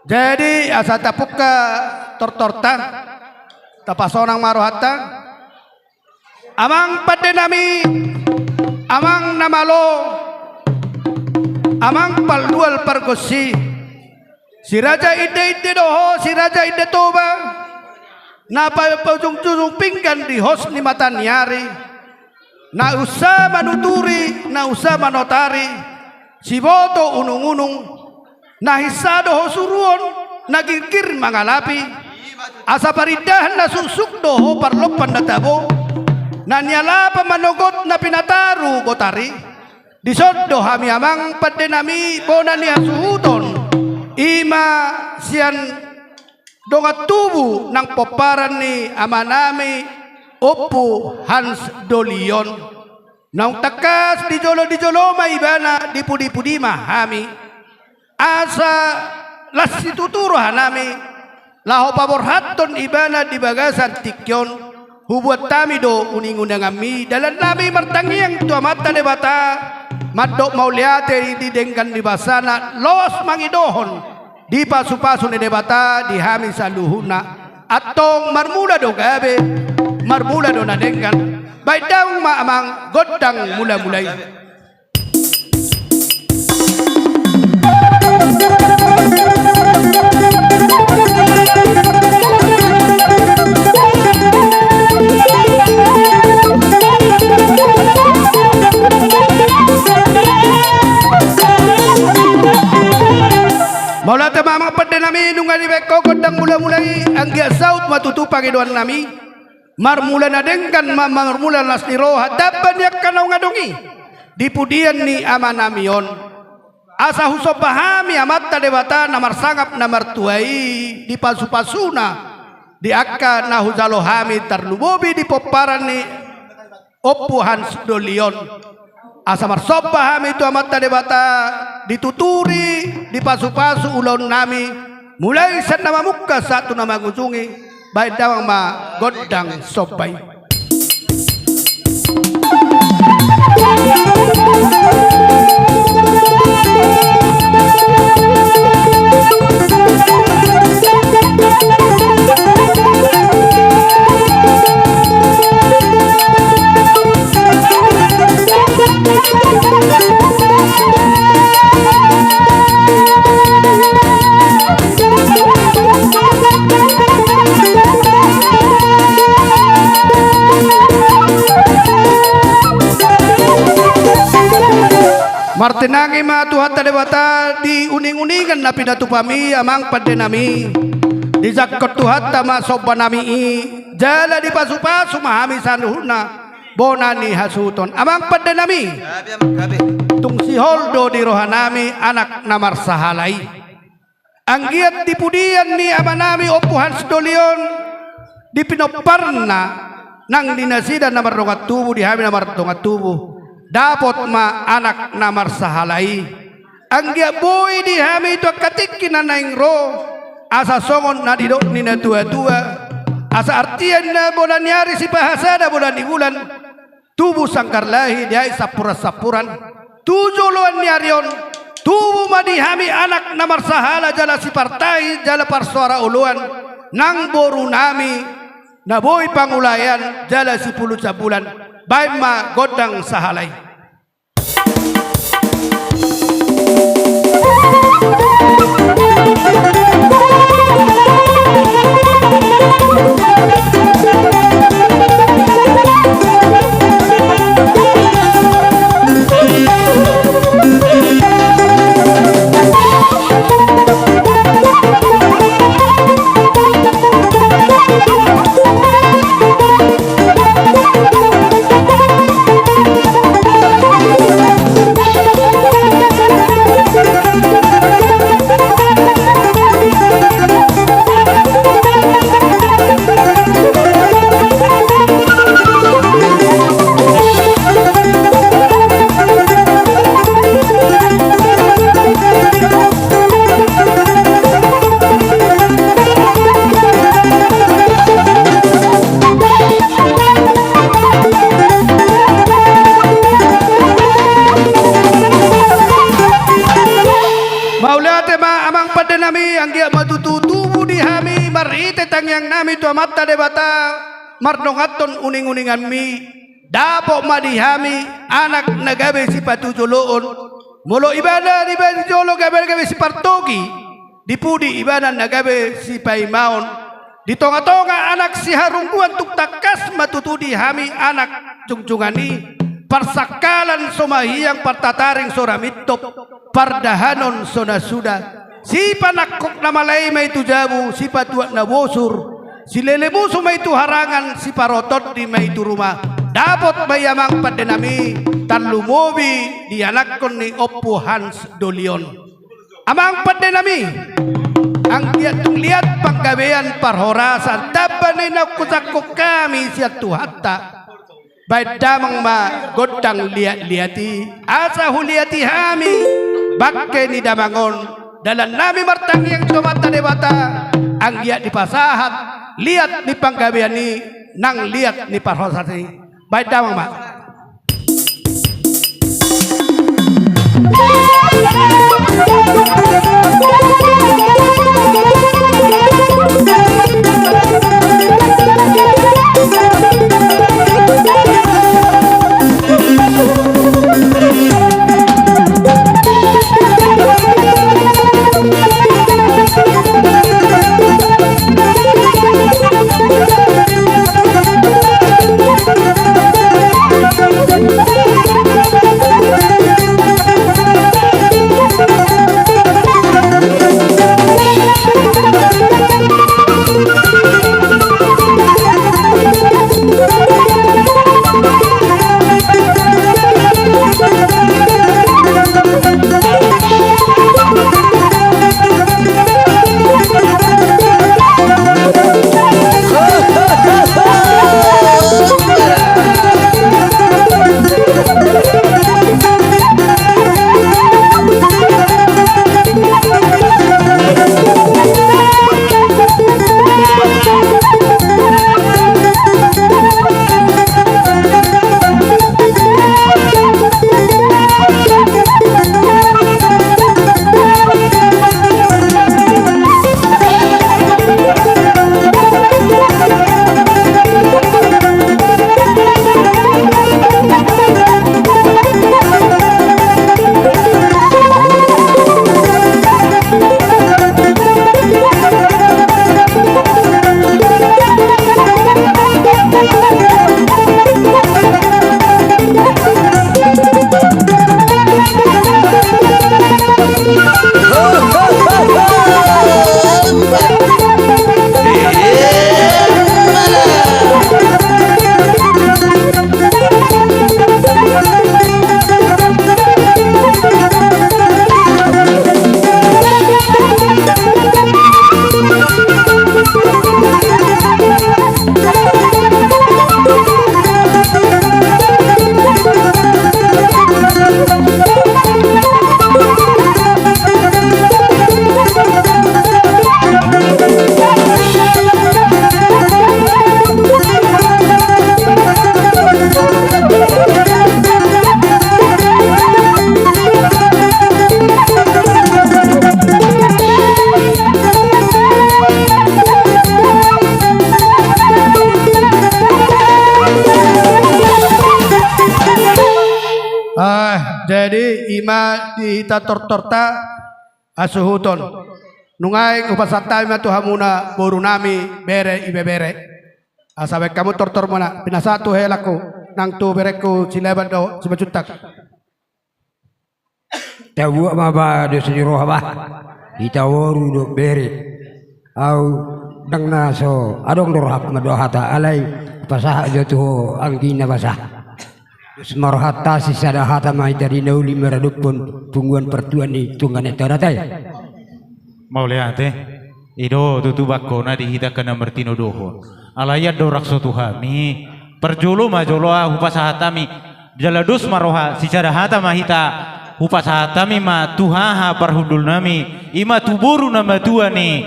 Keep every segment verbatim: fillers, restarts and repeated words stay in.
Jadi asa tapungka tortorta, tapasonang ma rohanta. Amang pandenami, amang na malo, amang pardual pargonsi, si Raja Indainda do ho, si Raja Inda Toba, na pajungjungjung pinggan di hos ni mataniari, na unsa manuturi, na unsa manotari, siboto unungunung, na hinsa do ho suruon, na girgir mangalapi, asa parindahan na suksuk do ho parlompan na tabo, na nialapan manogot na pinataru botari. Dison do hami amang pandenami bona ni hasuhuton, i ma sian dongan tubu nang pomparan ni amanami Ompu Hans Dolion. Naung tangkas di jolo di jolo ma ibana, di pudi pudi ma hami. Asa las situtu rohanami laho paborhathon ibana di bagasan tingki on. Hubuat hami do uninguninganmi, dalannami martangiang tu Amanta Debata, mandok mauliate di denggan ni basana, laos mangidohon di pasupasu ni Debata di hami saluhutna. Antong marmula do gabe, marmula do na denggan. Baen damang ma amang gondang mulamula i. Mauliate ma amang pandenami, nunga dibaen ho gondang mulamula i, anggiat saut ma tutu pangidoannami. Marmula na denggan ma, marmula las ni roha, tamba ni angka naung adong i di pudian ni amanami on. Asa husomba hami Amanta Debata na marsangap na martua i di pasupasuna di angka na hujalo hami, tarlumobi di pomparan ni Ompu Hans Dolion. Asa marsomba hami tu Amanta Debata, dituturi, dipasupasu ulaonnami, mulai sian na mamungka sahat tu na mangujungi. Baen damang ma gondang somba i. Martinangi ma Tuhanta Debata di uninguningan na pinatupami, amang pandenami. Dijangkon Tuhanta ma sombanami i, jala dipasupasu ma hami saluhutna bona ni hasuhuton. Amang pandenami, gabe, amang, gabe. Tung sihol do di rohanami anak na marsahala i. Anggiat di pudian ni amanami Ompu Hans Dolion, di pinomparna nang di nasida na mardongan tubu, di hami na mardongan tubu, dapot ma anak na marsahala i. Anggiat boi di hami tu angka tingki na naeng ro, asa songon na nidok ni natuatua, asa artia ninna bola ni ari sipahasada bola ni bulan, tubu sanggar lahi di aek sampuransampuran. Tu joloan ni ari on, tubu ma di hami anak na marsahala jala sipartahi jala parsoara oloan, nang borunami na boi pangulaean jala sipulu sambulan. Baen ma gondang sahala i. Amang pande nami, anggiat ma tutu tubu di hami marhite tangiang nami tu Amanta Debata, mardonganhon uning-uninganmi, dapot ma di hami anak na gabe sipatujoloon, molo ibana di jolo gabe, gabe sipartogi, di pudi ibana na gabe sipaimaon, di tonga-tonga anak siharungguan tung tangkas ma tutu di hami anak jungjungan i, parsangkalan so mahiang, partataring so ra mintop, pardahanon so na suda, sipanangkok na malai ma i tu jabu, sipatuat na bosur, silele musu ma i tu harangan, siparotondi ma i tu ruma. Dapot ma i amang pande nami, tarlumobi di anakkon ni Ompu Hans Doli on. Amang pande nami, anggiat tung liat panggabean parhorasan, tamba ni na husangkon hami sian Tuhanta. Baen damang ma gondang liat-liat i, asa huliati hami bangke ni damang on, dalan nami martangiang tu Amanta Debata, anggiat dipasahat liat ni panggabean i nang liat ni parhorasan i. Baen damang ma. Ah, jadi ima di hita tortorta hasuhuton. Nunga i hupasahat hami ma tu hamuna boru nami, bere, ibebere. Asa baen hamu tortormuna, pinasahat tu helangku, nang tu berengku Silaban dohot Simanjuntak. Tabuat ma ba dos ni roha ba, hita boru dohot bere. Au ndang na so adong do rohangku mandok hata, alai pasahat jo tu ho anggi na basa. Dos ma rohanta, sisada hata ma hita di na uli maradophon punguan partua ni tungga ni taon i. Mauliate. I do tutu bangkona di hita angka na martinodohon. Alai andorang so tu hami, parjolo ma jolo ahu hupasahat hami. Jala dos ma roha, sisada hata ma hita hupasahat hami ma tu haha parhundul nami, ima tu boru na matua ni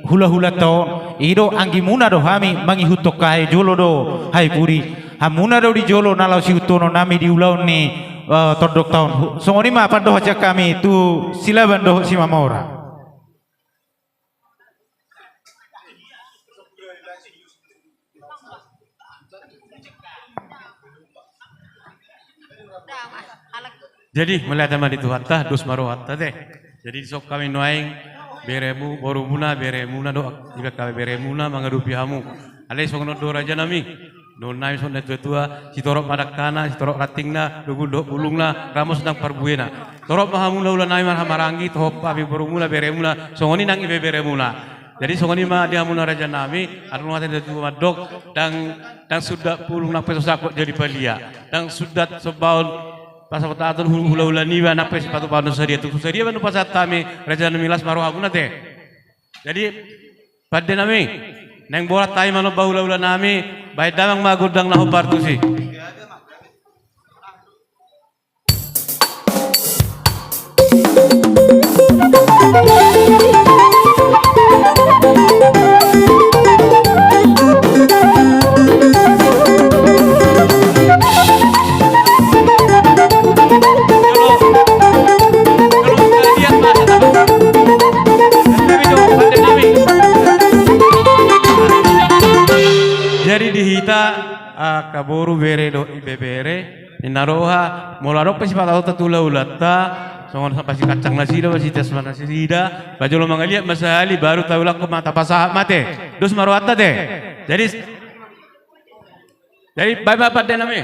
hulahulanta on. I do anggimuna do hami mangihuthon haha i jolo do, haha i pudi. Hamuna do di jolo na laho sihuthononnami di ulaon ni, eh, tondongta on. Songon i ma pandohan sian hami tu Silaban dohot Simamora. Jadi, mauliate ma di Tuhanta, dos ma rohanta te. Jadi, dison hami nuaeng, beremu, borumuna, beremuna do, iba hami beremuna, mangadopi hamu. Alai songon on do rajanami. Dohonon nami songon natuatua, sitorop ma dangkana, sitorop rantingna, dohot bulungna, ramos nang parbuena. Torop ma hamu na ulaonnami marhahamaranggi, torop hami borumuna, beremuna, songon i nang ibeberemuna. Jadi songon i ma di hamuna rajanami, adong hata ni natuatua mandok, ndang, ndang sundat pulung nang pe so sangkot jadi palia. Ndang sundat sombaon pasahat-sahaton hul-, hulahula niba nang pe sipatupaon sadia. Tung sadia ma na hupasahat hami, rajanami las ma rohamuna te. Jadi, pandenami, naeng borat hami manomba hulahulanami, bahen damang ma gondang na hombar tusi. Jadi di hita, angka boru, bere dohot ibebere, ninna roha, molo adong pe sipata hata tu hulahulanta, songon sapa sikancang nasida, sitias ma nasida, ba jolo mangaliat ma sahali, baru taulakhon ma, tapasahat ma te. Dos ma rohanta te. Jadi, jadi, bahen ma pandenami.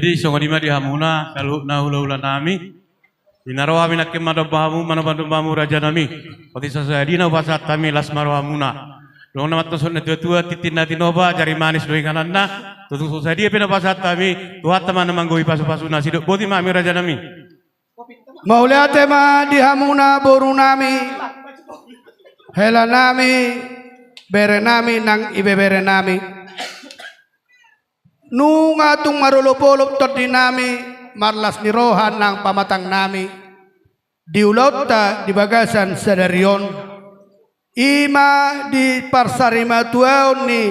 Jadi songon i ma di hamuna saluhutna hula-hula nami. Di na ro hami nangkin mandompahamu, manoban-dombamu raja nami. Oti so sadia na hupasahat hami, las ma rohamuna. Dung na mantosot na tua-tua, tintin na tinopa, jari manis do ingananna. Tutu so sadia pe na hupasahat hami, Tuhanta ma na manggohi pasu-pasuna, sidok boti ma hami raja nami. Mauliate ma di hamuna boru nami, hela nami, bere nami nang ibebere nami. Nunga tung marolop-olop tondi nami, marlas ni roha nang pamatang nami di ulaonta di bagasan sadari on. I ma di parsarimatuaon ni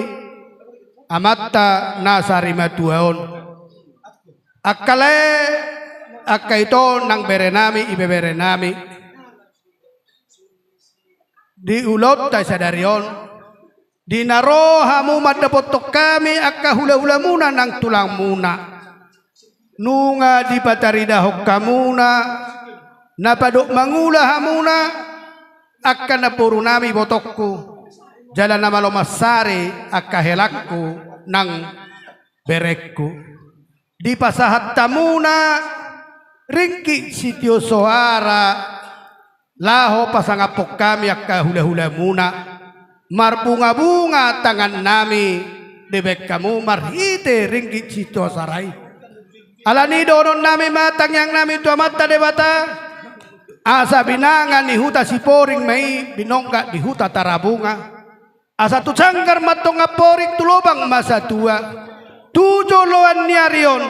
amanta na sarimatua on. Angka lae, angka ito nang bere nami, ibebere nami. Di ulaonta sadari on, di na ro hamu mandapothon hami angka hula-hulamuna nang tulangmuna. Nunga dipataridahon hamuna, na padok mangula hamuna, angka namboru nami ibotongku, jala na malo mansari angka helangku nang berengku. Dipasahat hamuna ringgit sitio soara laho pasangaphon hami angka hula-hulamuna. Marbunga-bunga tangan nami dibahen hamu marhite ringgit sitio soara i. Alani i dohonon nami ma tangiang nami tu Amanta Debata, asa binanga ni huta Siporing ma i binongga di huta Tarabunga. Asa tu sanggar ma antong amporik, tu lobang ma satua. Tu joloan ni ari on,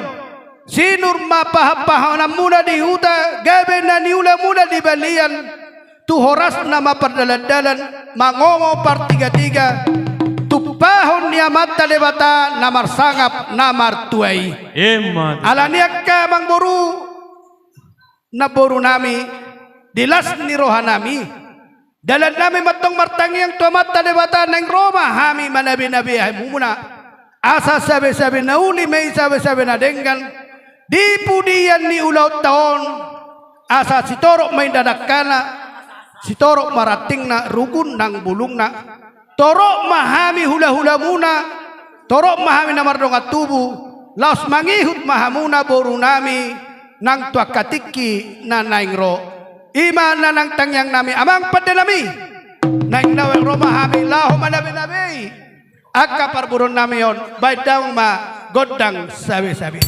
sinur ma pahan-pahananmuna di huta, gabe na niulamuna di balian. Tu horasna ma pardalan-dalan, mangomo partiga-tiga, tumpahon ni Amanta Debata na marsangap na martua i. Ima tutu. Alani i angka amangboru, namboru nami, di las ni roha nami, dalan nami ma antong martangiang tu Amanta Debata naeng ro ma hami manabe-nabe hamuna. Asa sabe-sabe na uli ma i, sabe-sabe na denggan di pudian ni ulaonta on. Asa sitorop ma inda dangkana, sitorop ma rantingna, rugun nang bulungna. Torop ma hami hula-hulamuna, torop ma hami na mardongan tubu, laos mangihut ma hamuna boru nami nang tu angka tingki na naeng ro. I ma na naeng tangiang nami amang pande nami. Naeng naeng ro ma hami laho manabe-nabei angka parboruon nami on, baen damang ma gondang sabe-sabe.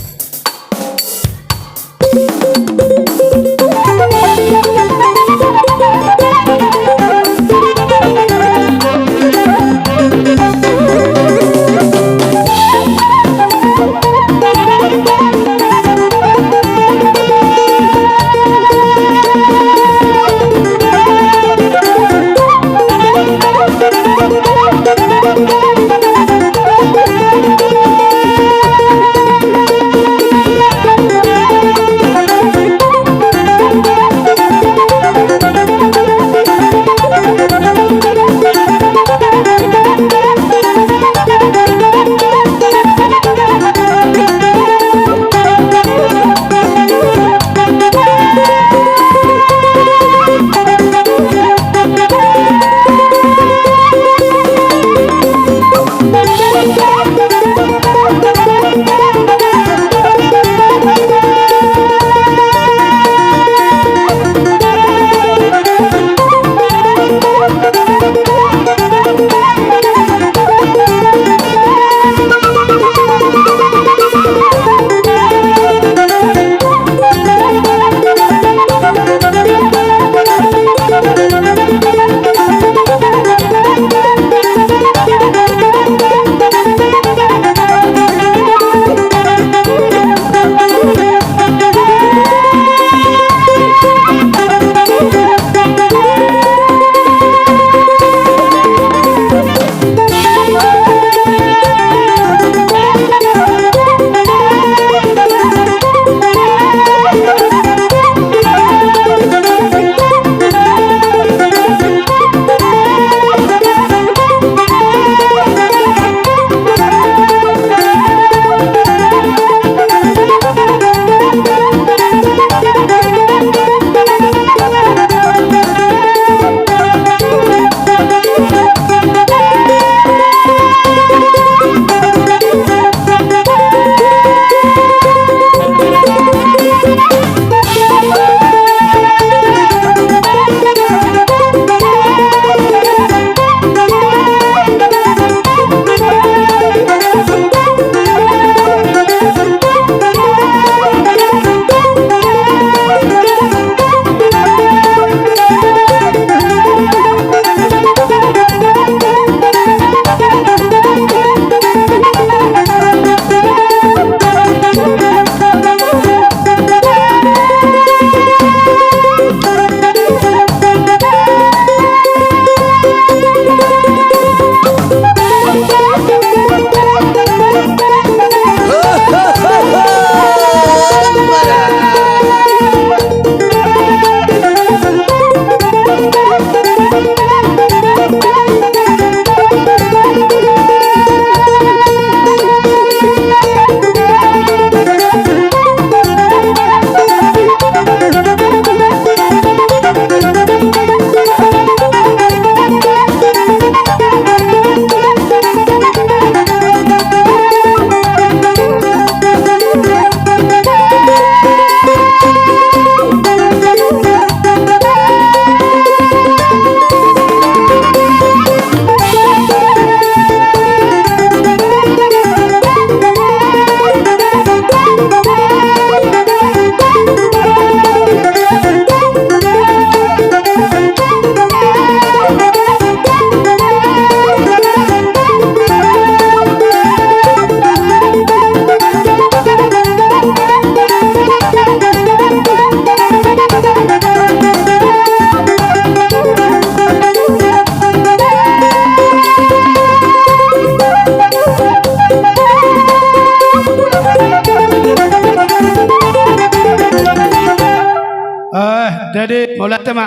Jadi, mauliate ma.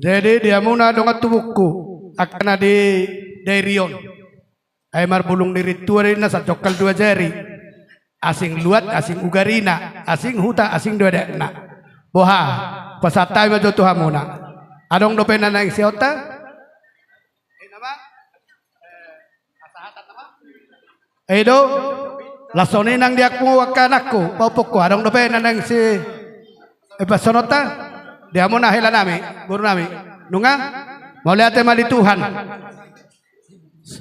Jadi, di hamuna dongan tubungku, angka na di dairi on. Ai marbulung ni rintua do ninna, sanjongkal dua jari. Asing luat, asing ugarina, asing huta, asing do adatna. Boha, pasahat hami ma jo tu hamuna. Adong dope na naeng siaonta? I do, las songon i nang di angka anakku, pahompungku, adong dope na naeng si, eh, pasahatonta, di hamuna hela nami, boru nami, nunga, mauliate ma di Tuhan.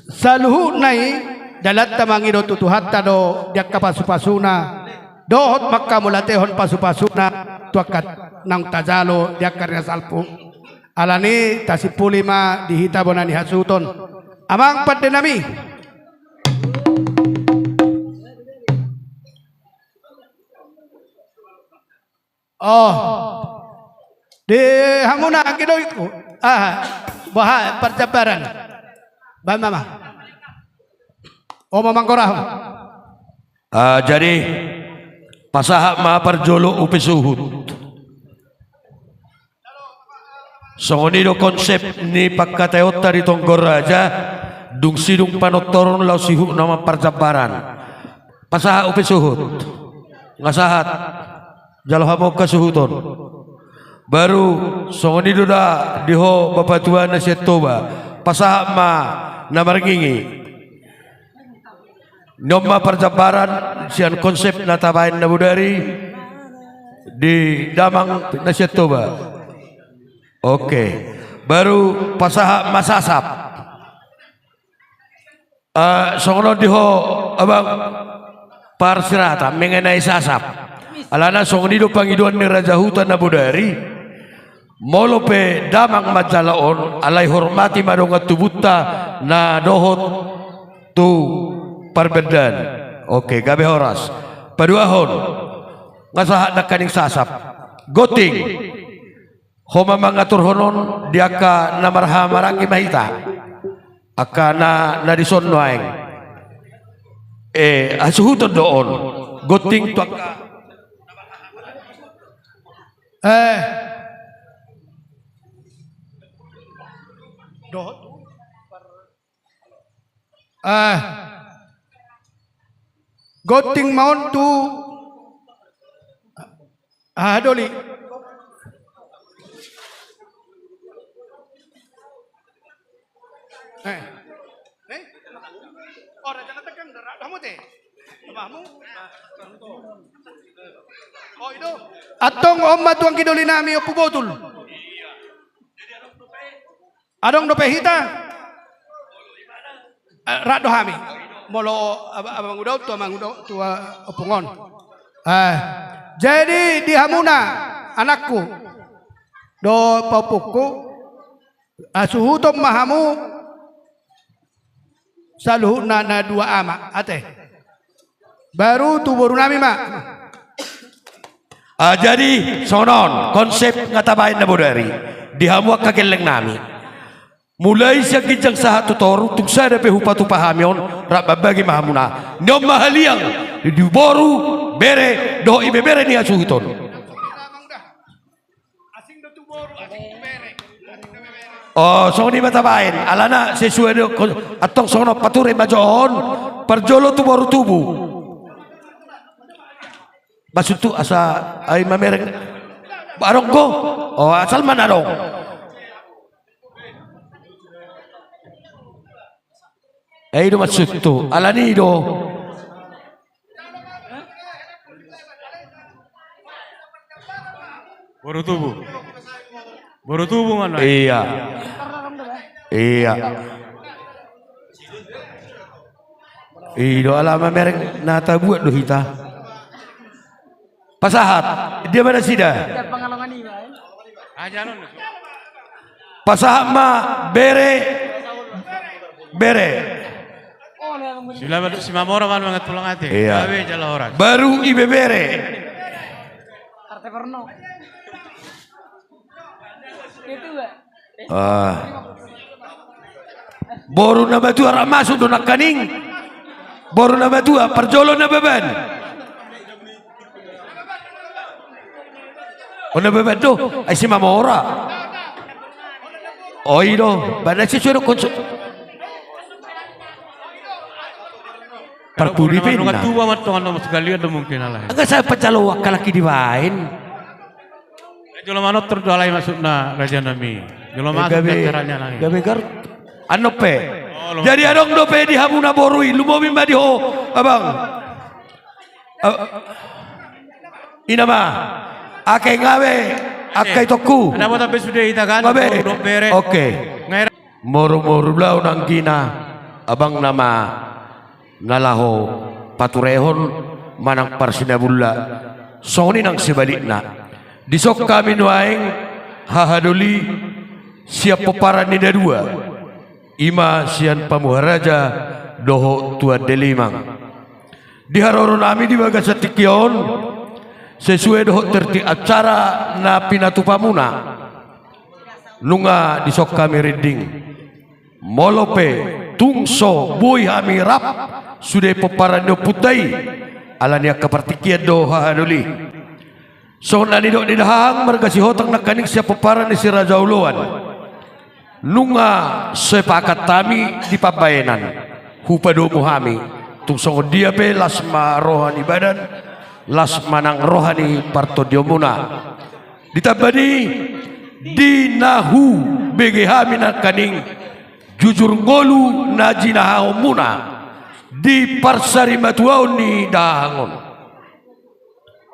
Saluhutna i, dalanta mangido tu Tuhanta do, di angka pasupasuna, dohot mangkamauliatehon pasupasuna, tu angka naung tajalo, di angka ari na salpu. Alani i tasimpuli ma di hita bona ni hasuhuton. Amang pande nami. Oh. Di hamuna anggi doiku. Ah, boha parjambaran. Baen ma ma. Oh, ma manggorahon. Ah, jadi pasahat ma parjolo upa suhut. Songon i do konsep ni pangkataionta di Tonggo Raja, dung sidung panortoron laos ihut na mamparjambaran. Pasahat upa suhut. Nga sahat. Jalo hamu angka suhuton. Baru songon i do da di ho bapatua na sian Toba. Pasahat ma na marngingi. Ni on ma parjambaran sian konsep na tabaen na bodari di damang na sian Toba. Oke. Baru pasahat ma sasap. Ah, songon on di ho, abang, parsirata mengenai sasap. Alana songon i do pangidoan ni Raja Huta na bodari. Molo pe damang manjalo on, alai hormati ma dongan tubunta na dohot tu parbendaan. Oke, gabe horas. Paduahon, nga sahat nangkaning sasap. Gonting. Ho ma mangaturhon on di angka na marhahamaranggi ma hita. Angka na, na dison nuaeng. Eh, hasuhuton do on. Gonting tu angka. Eh. Dohot. Ah. Gonting ma on tu. Ah, doli. Eh. Eh? Oh, raja na tegang, darah kamu teh. Rumahmu? Oh, itu. Antong on ma tu anggi doli nami, Ompu Botul. Adong dope hita? Eh, rap do hami. Molo ab-, abang uda on tu, amang uda on tu, eh, ompung on. Eh, jadi di hamuna anakku do pahompungku, hasuhuton ma hamu saluhutna na dua ama, ate. Baru tu boru nami ma. Ah, jadi songon on, konsep nga tabaen na bodari di hamu angka gelleng nami. Mulai sian ginjang sahat tu toru, tung sada pe hupatupa hami on, rap mambagi ma hamuna. Ni on ma haliang di boru, bere, dohot ibebere ni hasuhuton. Oh, songon i ma tabaen. Alana sesuai do, antong songon on pature ma jo on. Parjolo tu boru tubu. Maksud tu asa ai mamereng. Adong do. Oh, asal ma na adong. Eh, i do maksud tu. Alani i do. Boru tubu. Boru tubu ma na. Iya. Iya. I do ala mamereng na tabuat do hita. Pasahat, dia ma nasida? Pasahat ma bere, bere. Sila ma, si Mamora ma mangat pulang ate. Iya. Gabe jala horas. Baru ibebere. Ah. Boru na matua rap masuk do nangkaning. Boru na matua, parjolo Nababan. Ona babat do, ai si mamora. Oi do, bana si sudah konsol. Parpudi pinna. Nunga tuba ma tong, annon sekalian do mungkin alai. Angka sai pajalo angka laki dibaen. Jolo manortor do alai maksudna raja nami. Jolo masuk gabe, acaranya alai. Gabe gar. Annon pe. Jadi adong dope di hamuna boru i, lumobi ma di ho, abang. Ina ma. Ake ngabe. Angka itongku. Ada buat apa sudah kita kan? Ngabe. Oke. Moru-moru laon anggina, abang nama na laho paturehon manang parsinabulla, songon i nang sebalikna. Dison hami nuaeng hahadoli sian pomparan ni na dua, ima sian Pamuharaja dohot Tuan Deliman. Di haroro nami di bagasan tingki on, sesuai dohot tertib acara na pinatupamuna. Nunga dison hami rinding. Molo pe tung so boi hami rap sude pomparan ni ompunta i, ala ni angka partingkian do hahadoli. Songon na nidok ni dahahang marga Sihotang nangkaning sian pomparan ni si Raja Oloan. Nunga sepakat hami di pambaenan, hupadomu hami, tung songon dia pe las ma roha ni badan, las ma nang roha ni partondionmuna. Ditamba ni, di na hubege hami nangkaning jujur ngolu na jinahahonmuna di parsarimatuaon ni dahahang on.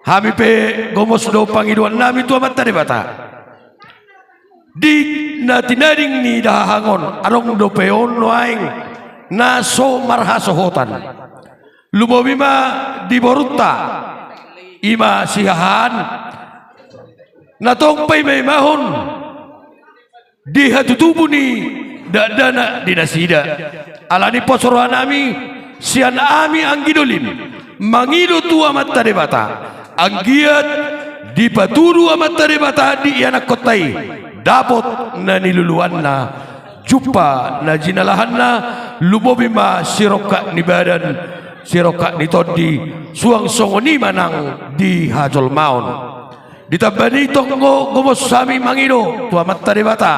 Hami pe gomos do pangidoan nami tu Amanta Debata. Di na tinading ni dahahang on, adong dope on nuaeng na so marhasohotan. Lumobi ma di borunta, ima si Hahaan, na tong paimaimahon di hatutubu ni dakdanak di nasida. Ala ni pos roha nami, sian hami anggi dolim, mangido tu Amanta Debata, anggiat dipatudu Amanta Debata di ianakkonta i dapot na niluluanna, jumpa na jinalahanna, lumobi ma sirongkap ni badan, sirongkap ni tondi, suang songon i ma nang di hajolmaon. Ditamba ni, tong do gomos hami mangido tu Amanta Debata,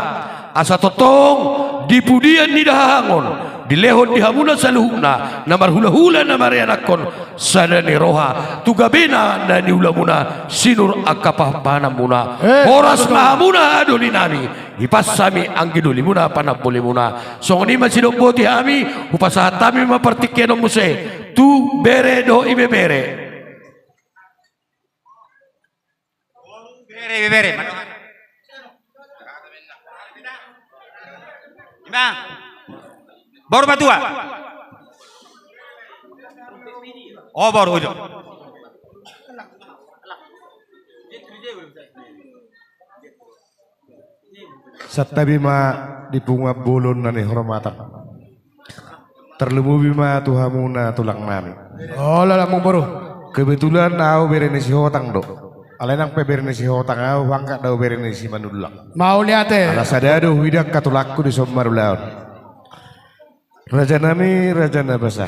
asa tongtong di pudian ni dahahang on, dilehon di hamuna saluhutna, na marhulahula na marianakhon, sada ni roha tu gabena na niulamuna, sinur angka pahanpahananmuna. Eh, horas ma hamuna hahadoli nami, hipas hami anggi dolimuna, panambolimuna. Songon i ma sidok boti hami, hupasahat hami ma partingkian on muse tu bere dohot ibebere. Bere, bere, bere. Ima. Boru matua. O, boru, ujo. Santabi ma di punguan bolon na nihormatan. Tarlumobi ma tu hamuna tulang nami. Olo, lamung boru. Kebetulan ahu bere ni Sihotang do. Alai nang pe bere ni Sihotang ahu, huangkat do ahu bere ni Simanullang. Mauliate. Ala sada do huida angka tulangku dison marulaon. Raja nami, raja na basa.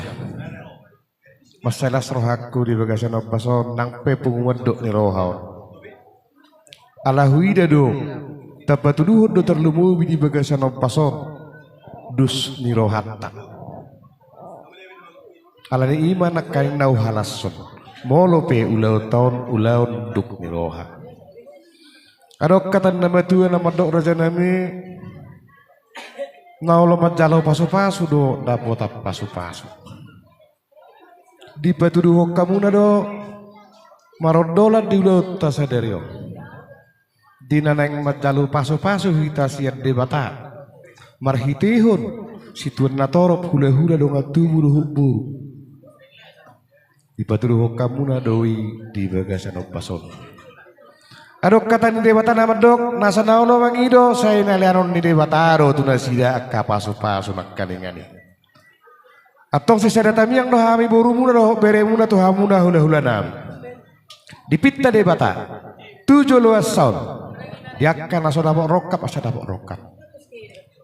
Mansai las rohangku di bagasan ombas on, nang pe punguan dok ni roha on. Ala huida do, tapatuduhon do tarlumobi di bagasan ombas on dos ni rohanta. Ala ni i ma nangkaning na huhalashon, molo pe ulaonta on ulaon dok ni roha. Adong hata ni na matua na mandok, raja nami, na olo manjalo pasupasu do dapotan pasupasu. Dipatuduhon hamuna do marondolan di ulaonta sadari on, di na naeng manjalo pasupasu hita sian Debata marhitehon situan na torop, hulahula, dongan tubu dohot boru. Dipatuduhon hamuna do i di bagasan ombas on. Adong hata ni Debata na mandok, nasa na olo mangido sai na leanon ni Debata do tu nasida angka pasupasu nangkaningan i. Antong sisada tamiang do hami borumuna dohot beremuna tu hamuna hulahula nami. Dipinta Debata tu joloan on, di angka na so dapot rongkap asa dapot rongkap,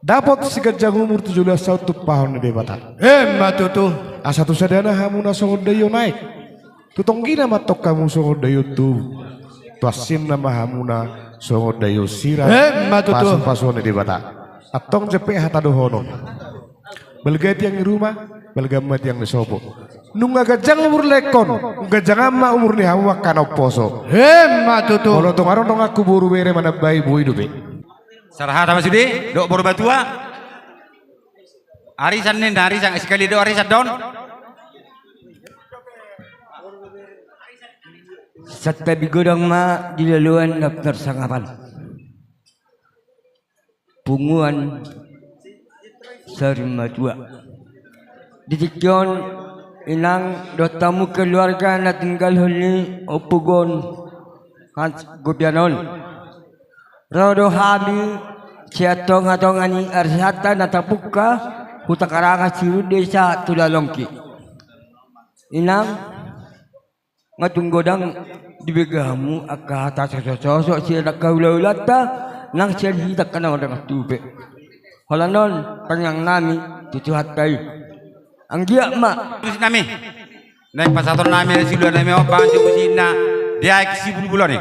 dapot siganjang umur tu joloan on tumpahon ni Debata. Emma tutu. Asa tu sadana hamuna songon daion aek, tu tonggina ma antong hamu songon daion tubu. Tuasinna ma hamuna songon daion sirang. Emma tutu. Pasu-pasuon ni Debata. Antong jempek hata dohonon. Balga tiang ni ruma, balga ma tiang ni sopo. Nunga ganjang umur lehon, ganjang ma umur ni hamu angka na umposo. Emma tutu. Molo tung adong donganku boru bere manambai, boi dope. Sala hata ma sude, dohot boru matua. Arisan ninna, arisan, sekali do arisan don. Santabi godang ma di loloan na pinarsangapan. Punguan sarimatua. Di tingki on inang dohot hamu keluarga na tinggalhon ni ompuhon Hans Gopianon. Ro do hami sian tonga-tonga ni arisanta na tapungka Huta Karangan Sirundesa tu Lalongki. Inang, nga tung godang dibege hamu angka hata sosok-sosok sian angka hula-hulanta nang sian hita angka na mardangan tubu. Holan on tangiang nami tu Tuhanta i. Anggiat ma. Tusi nami. Naeng pasahaton nami siluan nami on pangan sibusinna di aek sibulbulon i.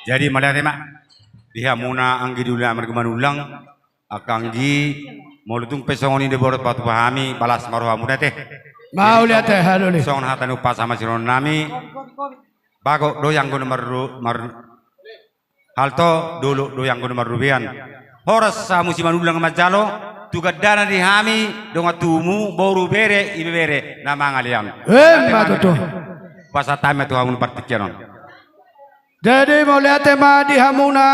Jadi mauliate ma di hamuna anggi doli na marga Manullang. Angka anggi, molo tung pe songon i diboto patupa hami, balas ma rohamuna ate. Mauliate, jadi, haluli. Songon hata ni umpasa ma sirohon nami. Bagot do i anggo na mar-, mar-, Alto, dolok do i anggo na marrobean. Horas hamu Simanullang manjalo, tu gandana di hami, dongan tubumu, boru, bere, ibebere, na mangalean. Emma tutu. Pasahat hami ma tu hamu partingkian on. Jadi mauliate ma di hamuna,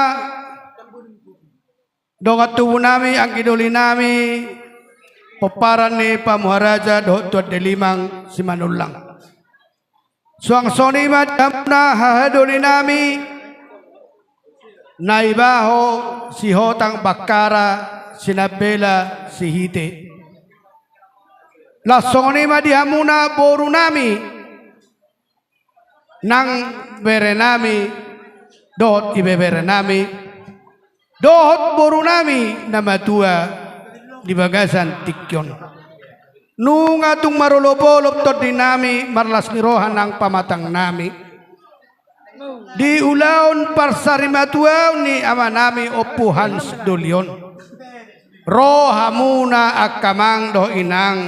dongan tubunami, anggi dolinami, pomparan ni Pamuharaja dohot Tuan Deliman Simanullang. Suang songon i ma di hamuna hahadolinami, Naibaho, Sihotang, Bakkara, Sinambela, Sihite. Laos songon i ma di hamuna borunami, nang berenami dohot ibeberenami, dohot borunami na matua di bagasan tingki on. Nunga tung marolopolop tondinami, marlas ni roha nang pamatangnami di ulaon parsarimatuaon ni amanami Ompu Hans Doli on. Ro hamuna angka amang dohot inang,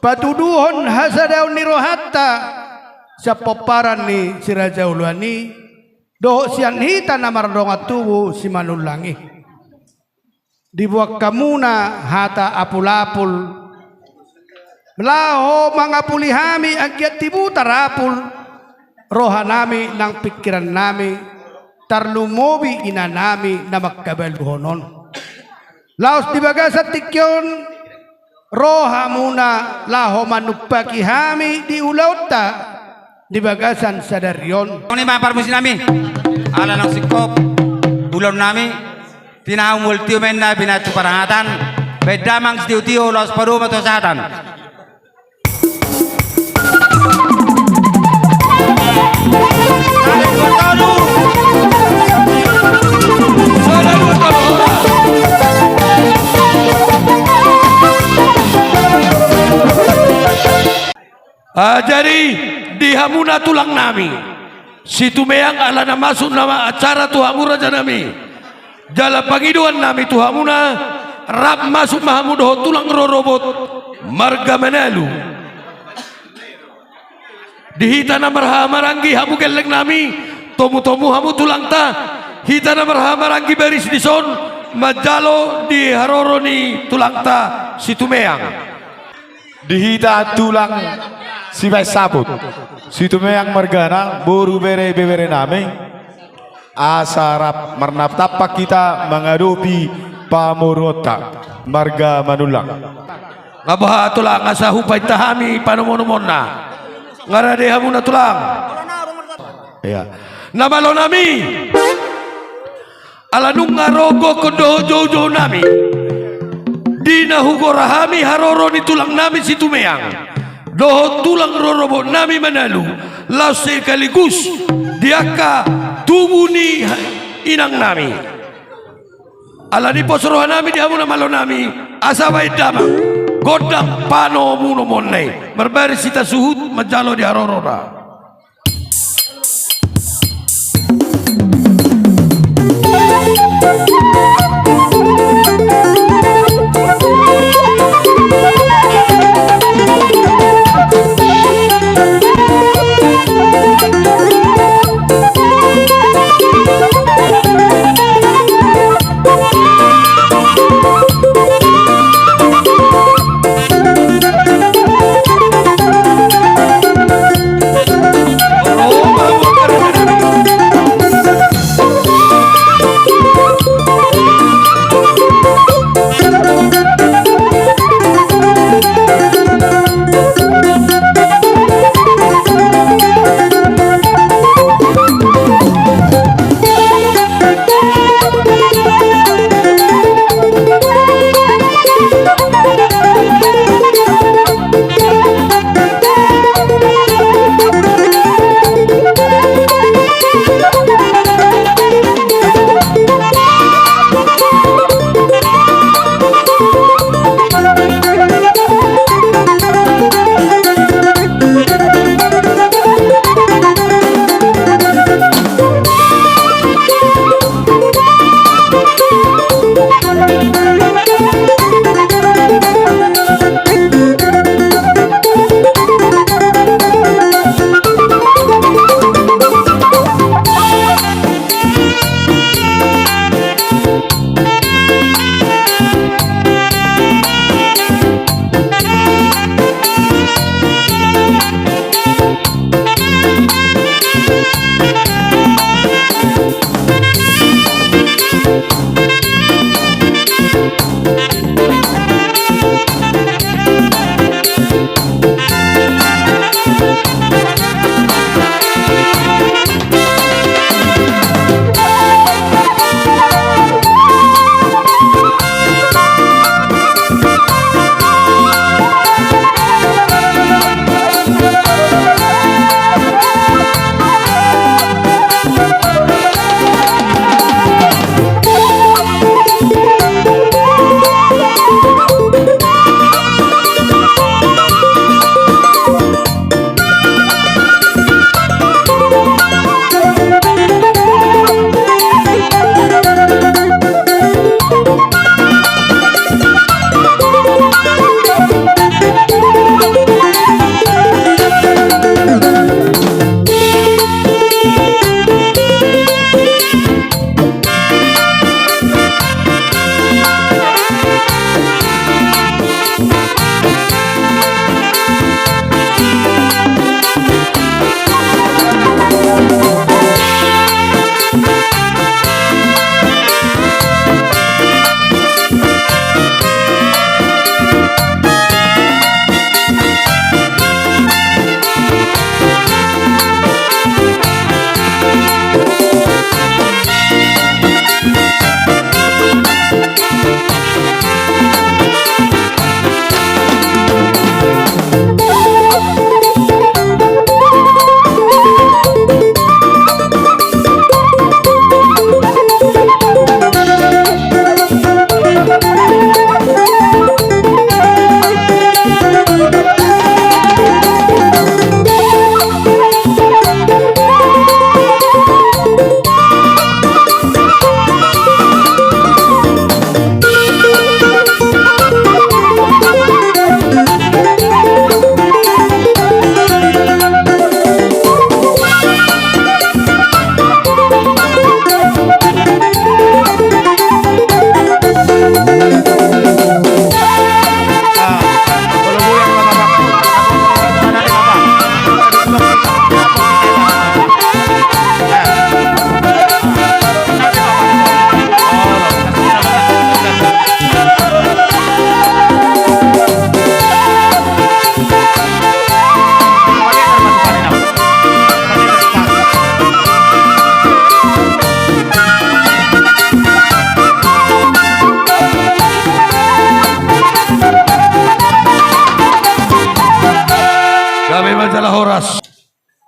patuduhon hasadaon ni rohanta sian pomparan ni Si Raja Oloan i, dohot sian hita na mardongan tubu Simanullang i. Diboan hamuna hata apulapul, laho mangapuli hami anggiat tibu tarapul rohanami nang pingkirannami, tarlumobi inanami na mangkabaluhon on. Laos di bagasan tingki on, ro hamuna laho manumpaki hami di ulaonta di bagasan sadari on. Songon i ma parmusiknami, ala naung singkop ulaonnami, tinahu mual tio ma inna binahen tu parangatan, bahen damang sitiotio laos padomu ma tu hasahatan. Ah, jadi di hamuna tulangnami Situmeang, ala na masuk nama acara tu hamu rajanami, jala pangidoannami tu hamuna, rap masuk ma hamu dohot tulang rorobot marga Manalu. Di hita na marhahamaranggi hamu gellengnami, tomutomu hamu tulangta, hita na marhahamaranggi baris dison manjalo di haroro ni tulangta Situmeang. Di hita tulang sibaen saput, Situmeang margana, boru, bere, ibeberenami, asa rap marnatampak hita mangadopi pamoruonta marga Manullang. Nga boha tulang, asa hupainta hami panomunomuonna. Nga rade hamuna tulang. Ia. Na malonami. Ala nunga ro gokhon dohot joujounami di na hugora hami haroro ni tulangnami Situmeang dohot tulang rorobotnami Manalu, laos sekaligus di angka tubu ni inangnami. Ala ni pos rohanami di hamu na malonami, asa baen damang gondang panomunomuonna i. Marbaris hita suhut manjalo di harorona.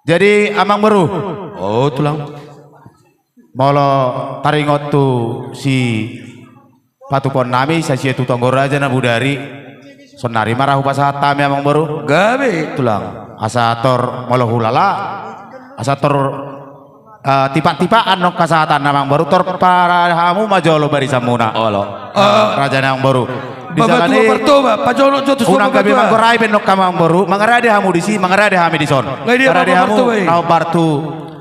Jadi, amang boru. O, tulang. Molo taringot tu sipatupaonnami, sai sian tu tonggo raja na bodari. Saonnari ma ra hupasahat hami, amang boru. Gabe, tulang. Asa tor molo hulala, asa tor, eh, tipak-tipakan nangkin hasahatanna, amang boru, tor parade hamu ma jolo barisanmuna. Olo. Eh, raja ni amang boru. Di Bapak jala tua ni, Bartoba, pajonok jo tu, unang gabe martua. Manggorai pe nangkin, amang boru, mangarade hamu disi, mangarade hami dison. Ngai dia parade Bapak hamu, Bartoba i. Na hombar tu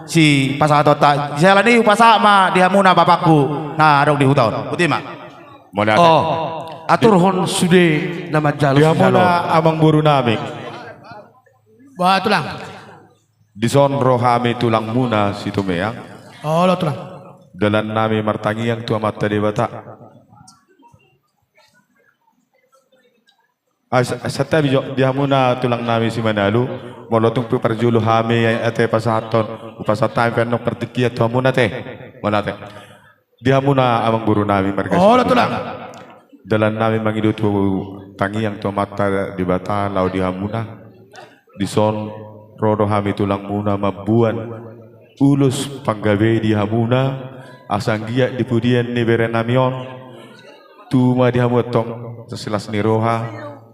sipasahatonta. Di jala ni hupasahat ma di hamuna bapakku na adong di huta on. Boti ma. Mauliate. O, aturhon sude na manjalo. Di hamuna sijalo, amang borunami. Ba, tulang. Dison ro hami tulangmuna Situmeang. Olo, tulang. Dalannami martangiang tu Amanta Debata. Ah, sa-, santabi jo di hamuna tulangnami si Manalu, molo tung pe parjolo hami ate pasahathon, hupasahat hami pe annon partingkian tu hamuna ate. Mauliate. Di hamuna amang borunami marga Situmeang. Olo, tulang. Dalannami mangido tu tangiang tu Amanta Debata laho di hamuna. Dison ro do hami tulangmuna mamboan ulos panggabean di hamuna, asa anggiat di pudian ni berenami on, tubu ma di hamu antong las ni roha,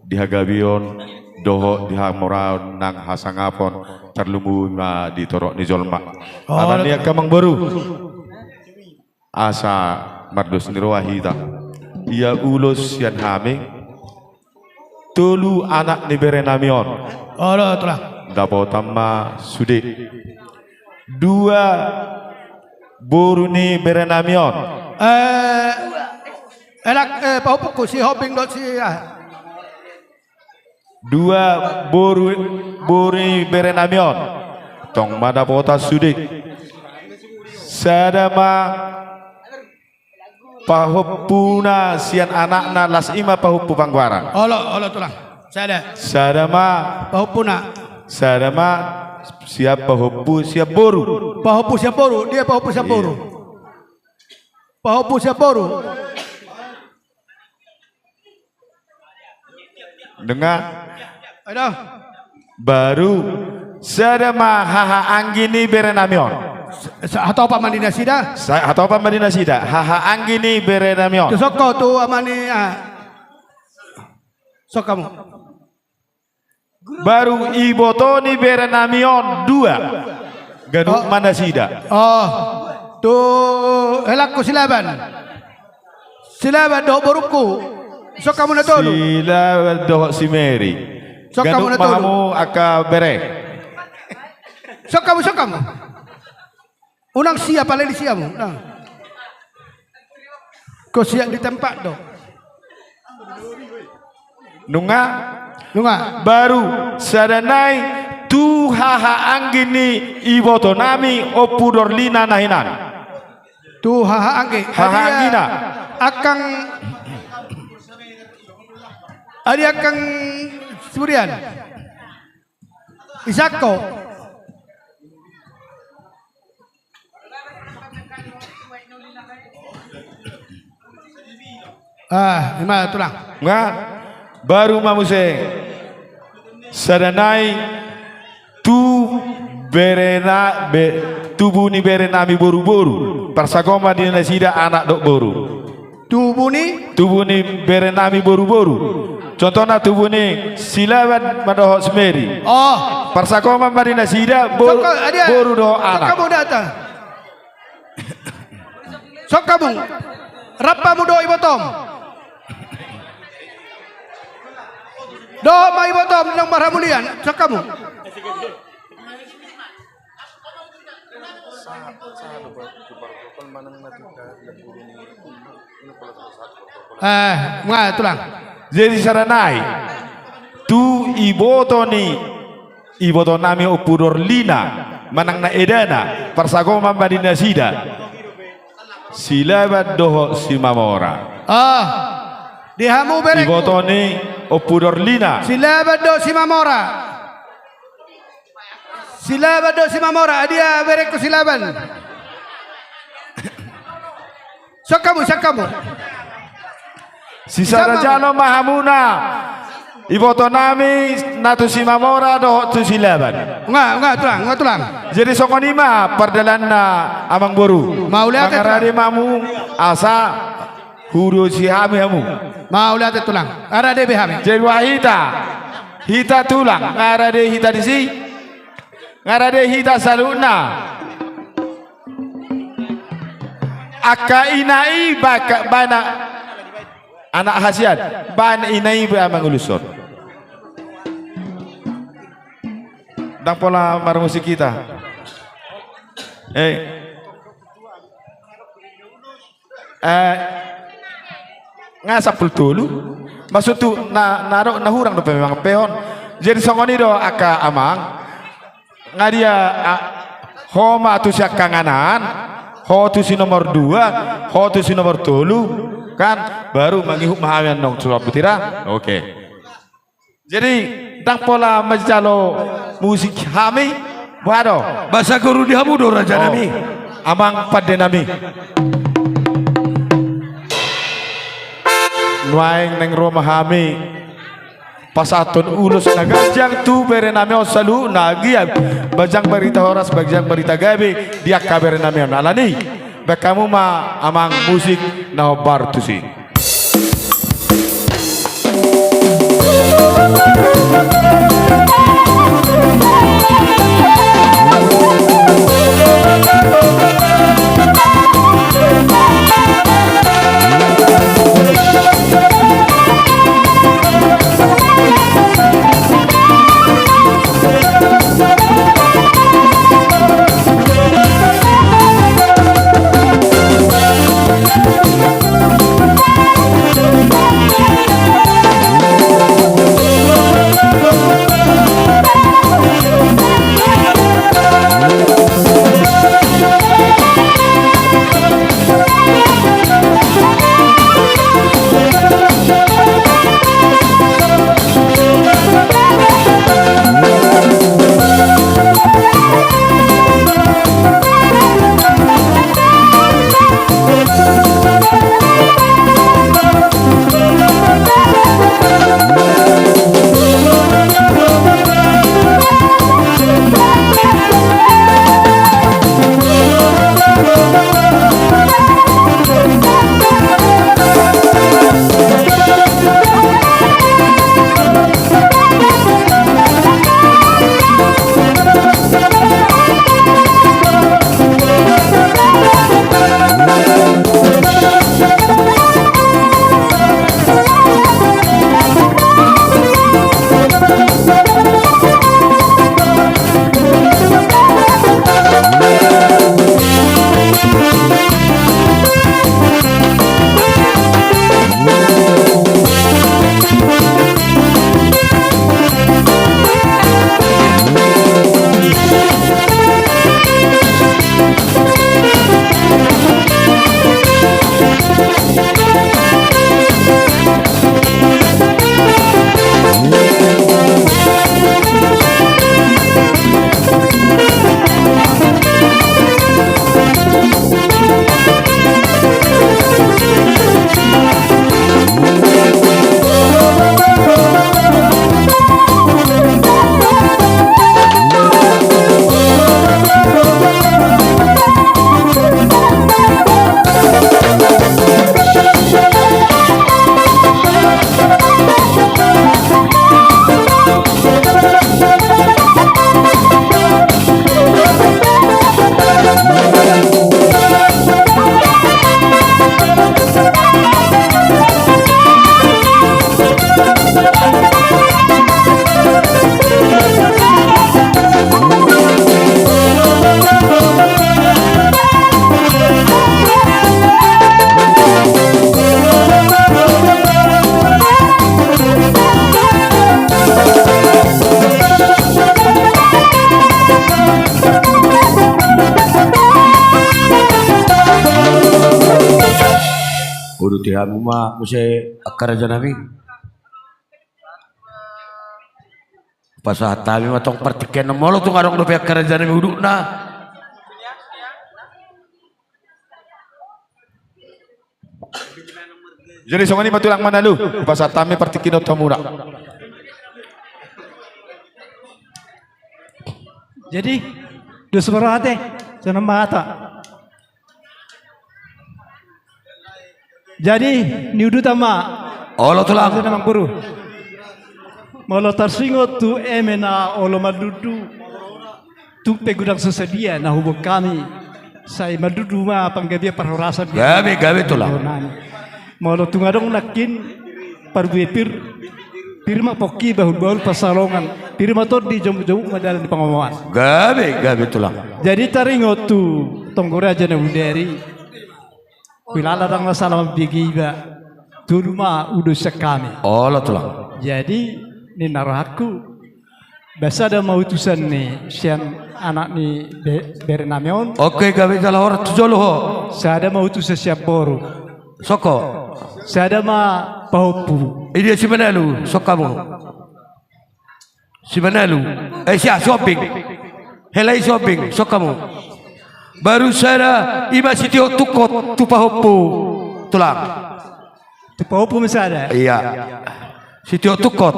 di hagabeon dohot di hamoraon nang hasangapon, tarlumobi ma di torop ni jolma. Olo. Ala ni i, angka amang boru, asa mardos ni roha hita. Ia ulos sian hami, tolu anak ni berenami on. Olo, tulang. Dapotan ma sude. Dua boru ni berenami on. Eh, elak, eh, pahompungku, si Hombing dohot si, ah. Dua boru, boru ni berenami on. Tong ma dapotan sude. Sada ma pahompuna sian anakna, las i ma pahompu panggoaran. Olo, olo, tulang. Sada. Sada ma pahompuna. Sada ma sian pahompu sian boru. Pahompu sian boru, dia pahompu sian boru. Iya. Pahompu sian boru. Nunga. Aduh. Baru sada ma haha anggi ni berenami on. Sa-, sa-, hatopan ma di nasida. Sa-, hatopan ma di nasida. Haha anggi ni berenami on. Tu son ho tu ama ni, ah. Son hamu. Baru iboto ni berenami on dua. Ganup ma nasida. Oh. Tu helangku si Laban. Si Laban dohot borungku. Son hamu na tolu. Si Laban dohot si Meri. Son hamu na tolu. Ganup ma hamu angka bere. Son hamu, son hamu. Unang sia, pala di sia hamu, unang. Ho sian di tempat do. Nunga? Nunga. Baru sada nai tu haha anggi ni ibotonami Ompu Dorlina na hinan. Tu haha anggi. Haha anggina. Angkang, adi angkang sudian. Isakko. Ah, ima tulang. Nga, baru ma muse. Sada nai tu berena, be-, tubu ni berenami boru-boru. Parsagoman di nasida anak dohot boru. Tubu ni? Tubu ni berenami boru-boru. Contohna tubu ni si Laban ma dohot si Meri. Oh. Parsagoman ma di nasida bo-, boru dohot anak. Son hamu data. Son hamu. Rap hamu dohot ibotom. Dohot ma ibotom nang marhamulian. Son hamu. Eh, nga tulang. Jadi sada nai tu iboto ni ibotonami Ompu Dorlina manang na edana, parsagoman ma di nasida. Si Laban dohot si Mamora. Ah, di hamu berengku. Iboto ni Ompu Dorlina. Si Laban dohot si Mamora. Si Laban dohot si Mamora, adia berengku si Laban. Son hamu, son hamu. Sisada jalo ma hamuna. Iboto nami na tu Simamora dohot tu Silaban. Nga, nga tulang, nga tulang. Jadi songon i ma pardalanna amang boru. Mauliate, tulang. Mangarade ma hamu asa huulosi hami hamu. Mauliate tulang. Arade be hami. Jadi boha hita. Hita tulang. Nga rade hita disi. Nga rade hita saluhutna. Angka ina i baka bana anak hasian. Bana ina i ba mangulushon. Ndang pola marmusik hita. Eh. Eh, nga sampulu tolu. Maksudhu na, na ro, na hurang dope memang pehon. Jadi songon i do angka amang. Nga dia, ah, ho ma tu siangkangan an, ho tu si nomor dua, ho tu si nomor tolu, kan baru mangihut ma hami annon sulap butira. Oke. Jadi, ndang pola manjalo musik hami, boha do? Basa goru di hamu do, raja nami. Amang pande nami. Nuaeng naeng ro ma hami pasahathon ulos na ganjang tu bere nami on saluhutna, gia bajang barita horas, bajang barita gabe di angka bere nami on. Alani, bahen hamu ma amang musik na hombar tusi. Uduti hamu ma muse angka raja nami. Pasahat hami ma tong partingkian on molo tung adong dope angka raja nami udutna. Jadi songon i ma tulang manalu, pasahat hami partingkian on tu hamuna. Jadi, dos ma roha te, songon hata. Jadi, niudutan ma. Olo tulang. Jadi, Amang Guru. Molo tarsingot tu eme na olo mandundu. Tung pe godang so sadia na huboan hami. Sai mandundu ma panggabean parhorasan. Gabe, gabe tulang. Molo tung adong nangkin parbue pir. Pir ma pongki bahulbahul pansalongan. Pir ma tondi jomukjomuk ma dalan ni pangomoan. Gabe, gabe tulang. Jadi taringot tu tonggo raja na bodari. Huilala ndang na sala mambege iba. Tolu ma udos sian hami. Olo tulang. Jadi ninna rohangku. Ba sada ma utusan ni sian anak ni be-, bere nami on. Oke, gabe jala horas tu jolo ho. Sada ma utusan sian boru. Soko. Sada ma pahompu. Idia si Manalu, soko hamu. Si Manalu. Eh, sia, si Hombing. Hela i si Hombing, soko hamu. Baru sada, ima sitio tungkot, tu pahompu. Tulang. Tu pahompu ma sada. Iya. Sitio tungkot.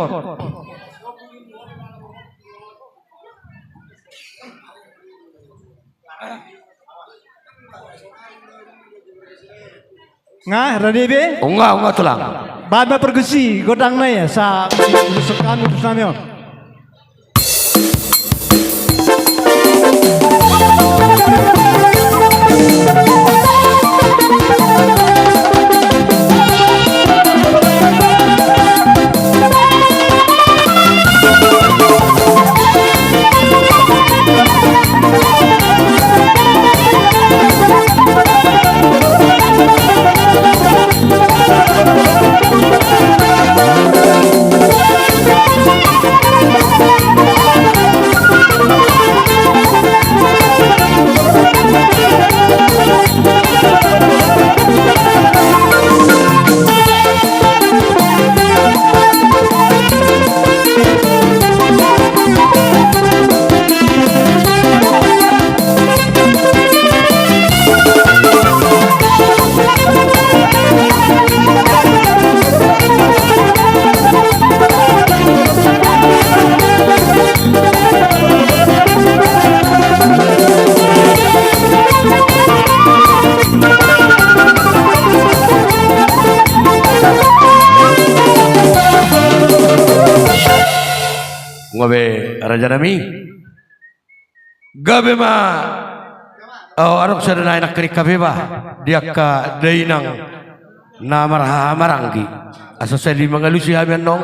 Nga, rade be? Unga, unga tulang. Baen ma pargonsi, gondang na ia, sa, urusan kami, urusan nami on. Nga be, raja nami. Gabe ma. Oh, adong sada na enak kering kafe ba di angka dainang na marhaha maranggi. Asa sali mangalusi hami annon.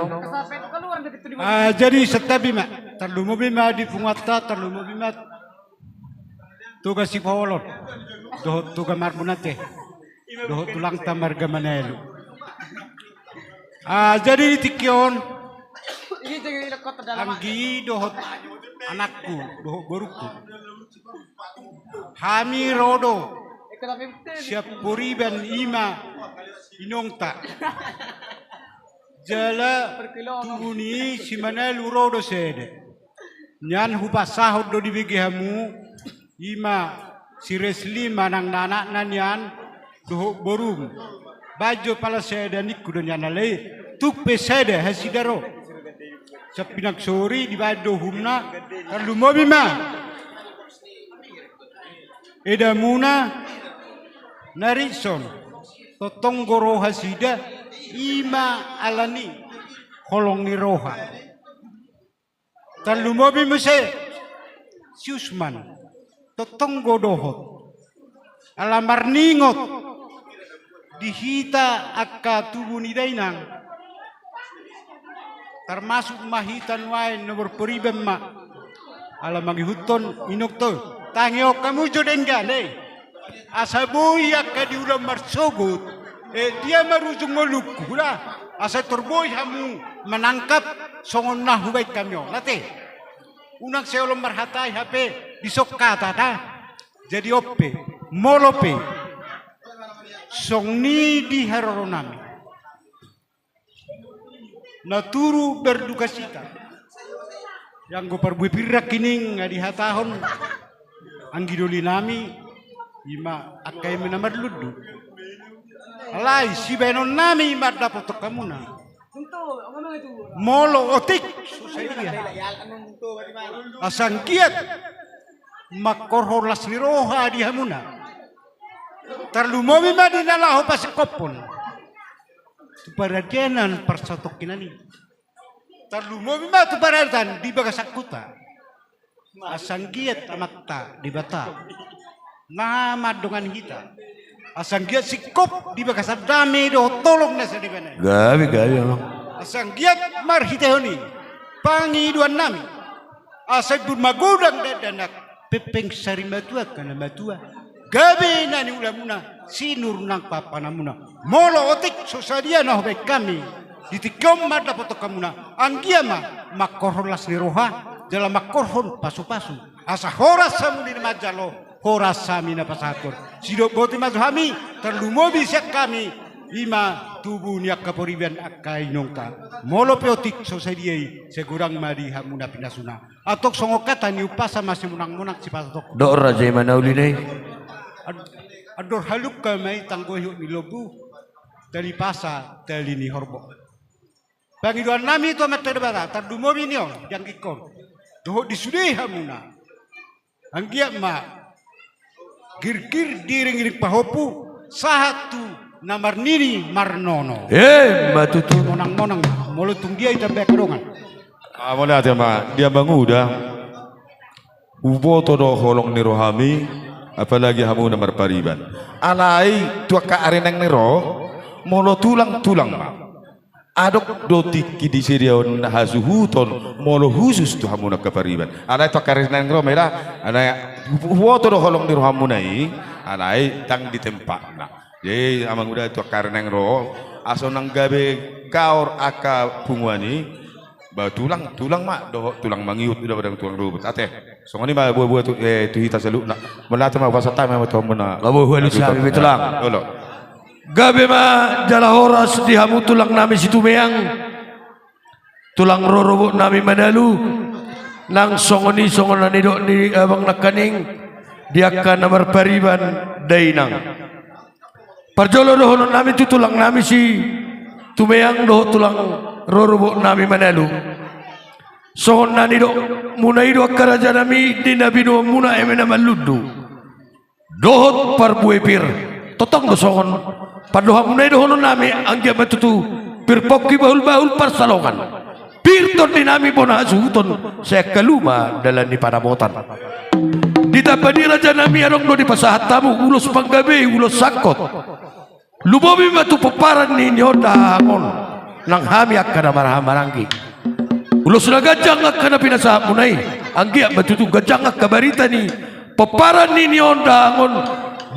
Ah, jadi santabi ma. Tarlumobi ma di punguanta, tarlumobi ma Toga Sipoholon dohot Toga Marbunate dohot tulangta marga Manalu. Ah, jadi di tingki on, anggi dohot anakku dohot borungku, hami ro do sian Poriban, ima inongta. Jala tubu ni si Manalu ro do sada. Nian hupasahat do dibege hamu, ima si Resli manang na anakna nian dohot borum. Baen jo pala sada ningku do nian, alai tung pe sada hasida ro. Sian pinangsori dibaen do uhumna, tarlumobi ma edamuna na Rison. Tongtong do ro hasida, ima alani holong ni roha. Tarlumobi muse si Usman, tongtong do dohot. Ala marningot di hita angka tubu ni dainang, tarmasuk ma hita nuaeng nomor Poriban ma. Ala mangihuthon inongta on, tangihon hamu jo denggan, eh. Asa boi angka di ulaon marsogot, eh, dia marujung ngolungku, hula. Asa tor boi hamu manangkap songon na hubaen hami on, ate. Unang sai olo marhatai hape dison hata, ta. Jadi on pe, molo pe songon i di haroro nami, na turut berduka cita. Ianggo parbue pir nangkining nga dihatahon anggi doli nami, ima angka eme na marlundu. Alai sibaenon nami mandapothon hamuna, molo otik, asa anggiat mangkorhon las ni roha di hamuna. Tarlumobi ma di na laho pasingkophon tu paradianan parsatongkinan i. Tarlumobi ma tu paradaton di bagasan huta. Asa anggiat Amanta Debata na mandongani hita. Asa anggiat singkop di bagasan dame dohot holong na sada i bana. Gabe, gabe, Amang. Asa anggiat marhitehon i pangidoannami. Asa imbur magodang dakdanak, pengpeng sari matua angka na matua. Gabe na niulamuna, sinur nang papanamuna. Molo otik so sadia na hubaen hami di tingki on mandapothon hamuna, anggiat ma mangkorhon las ni roha jala mangkorhon pasupasu. Asa horas hamu di na manjalo, horas hami na pasahathon. Sidok boti ma jo hami, tarlumobi sian hami, i ma tubu ni angka pariban angka inongta. Molo pe otik so sadia i, sai godang ma di hamuna pinasuna. Antong songon hata ni umpasa ma simonangmonang sipasatongkon. Dok raja i ma na uli na i. Ad-, andor halumpang ma i tanggo ihut ni lombu, tali pasa, tali ni horbo. Pangidoannami tu Amanta Debata, tarlumobi ni on, di anggingkon. Dohot di sude hamuna. Anggiat ma girgir diringiring pahompu, sahat tu na marnini marnono. E, ma tutu. Monangmonang, molo tung dia hita baen dongan. Ah, mauliate ma, di Amang Uda. Huboto do holong ni rohami, apalagi hamu na marpariban. Alai tu angka ari naeng ro, molo tulang, tulang ma. Adong do tingki di sidea on hasuhuton, molo husus tu hamu na angka pariban. Alai tu angka ari naeng ro ma i da, alai hu-, huboto do holong ni rohamuna i, alai ndang di tempatna. Jadi, Amang Uda, tu angka ari naeng ro, asa unang gabe gaor angka punguan i, ba tulang, tulang ma, dohot tulang mangihut, uda badang tulang rorobot. Ate, songon i ma buabua tu, eh, tu hita saluhutna. Mauliate ma, hupasahat hami ma tu hamuna. Gabe hualusi hami be tulang. Olo. Gabe ma jala horas di hamu tulangnami Situmeang. Tulang rorobotnami Manalu, nang songon i songon na nidok ni abang nangkaning, di angka na marpariban dainang. Parjolo dohononnami tu tulangnami Situmeang dohot tulang rorobotnami Manalu. Songon na nidokmuna i do angka rajanami di na binoanmuna eme na marlundu. Dohot parbue pir, tongtong do songon pandohanmuna i dohononnami, anggiat ma tutu pir pongki bahulbahul parsalongan. Pir tondinami bona hasuhuton, sai angka luma dalan ni padapotan. Ditamba ni rajanami adong do dipasahat hamu ulos panggabei, ulos sangkot. Lumobi ma tu pomparan ni on dahahang on, nang hami angka na marhahamaranggi. Ulos na ganjang angka na pinasahatmuna i, anggiat ma tutu ganjang angka barita ni pomparan ni on dahahang on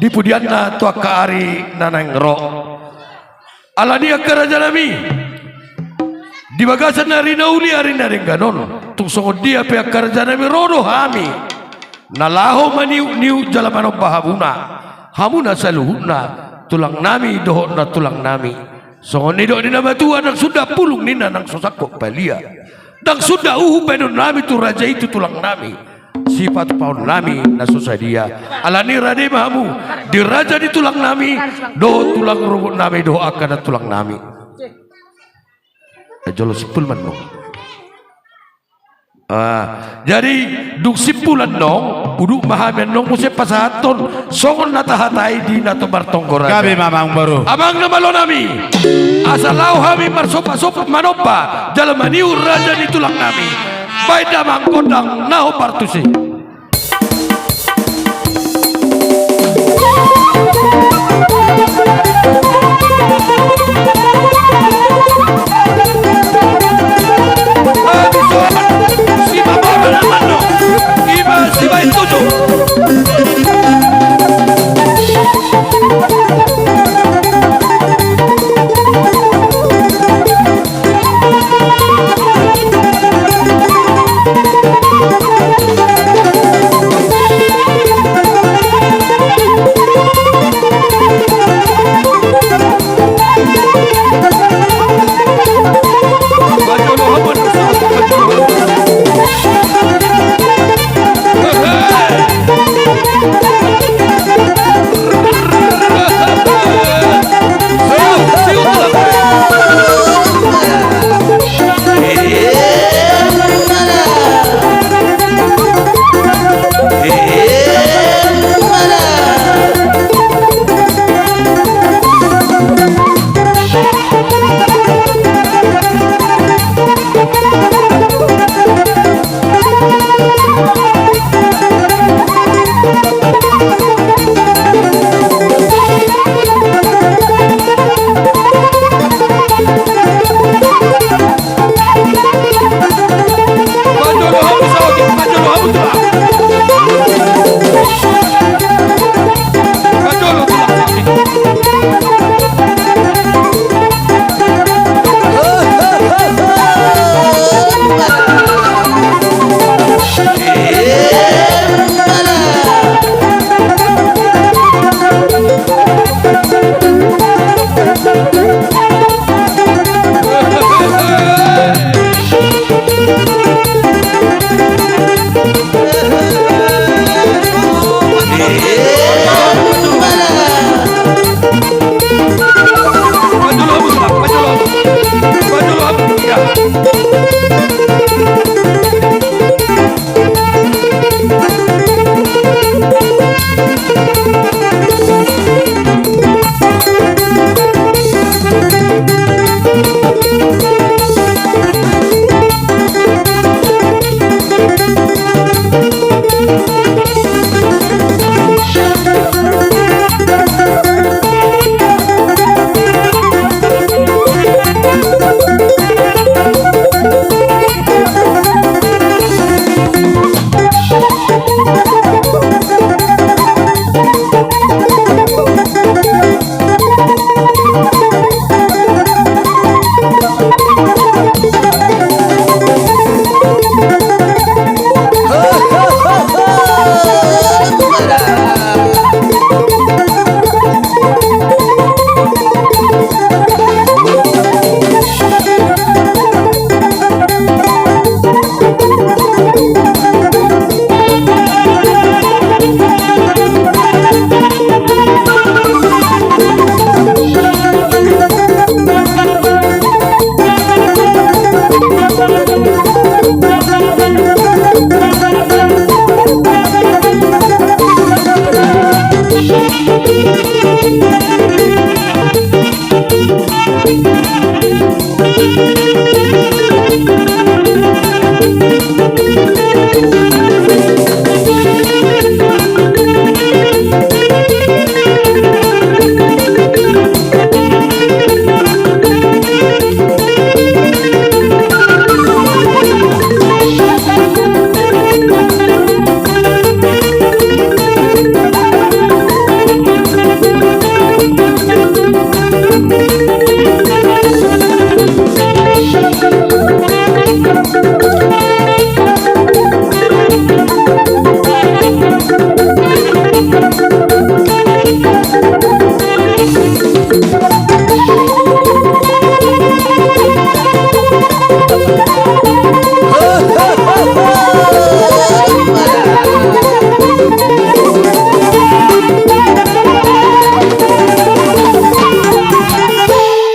di pudianna tu angka ari na naeng ro. Alani angka rajanami, di bagasan ari na uli ari na denggan on, tung songon dia pe angka rajanami ro do hami na laho maniukniuk jala manomba hamuna, hamuna saluhutna, tulangnami dohot nantulangnami. Songon nidok ni na matua, ndang sunda pulung ninna nang so sangkot palia. Ndang sunda uhum baenonnami tu raja i tu tulangnami. Sipatupaonnami na so sadia. Alani rade ma hamu di raja ni tulangnami dohot tulang rorobotnami dohot angka nantulangnami. Eh, jolo simpul ma annon. Ah, jadi dung simpul annon, udut ma hami annon muse pasahathon songon na tahatai di na tobar tonggo raja. Gabe ma amang boru. Amang na malonami, asa laho hami marsopasopa manomba jala maniuk raja ni tulangnami. Baen damang gondang na hombar tusi.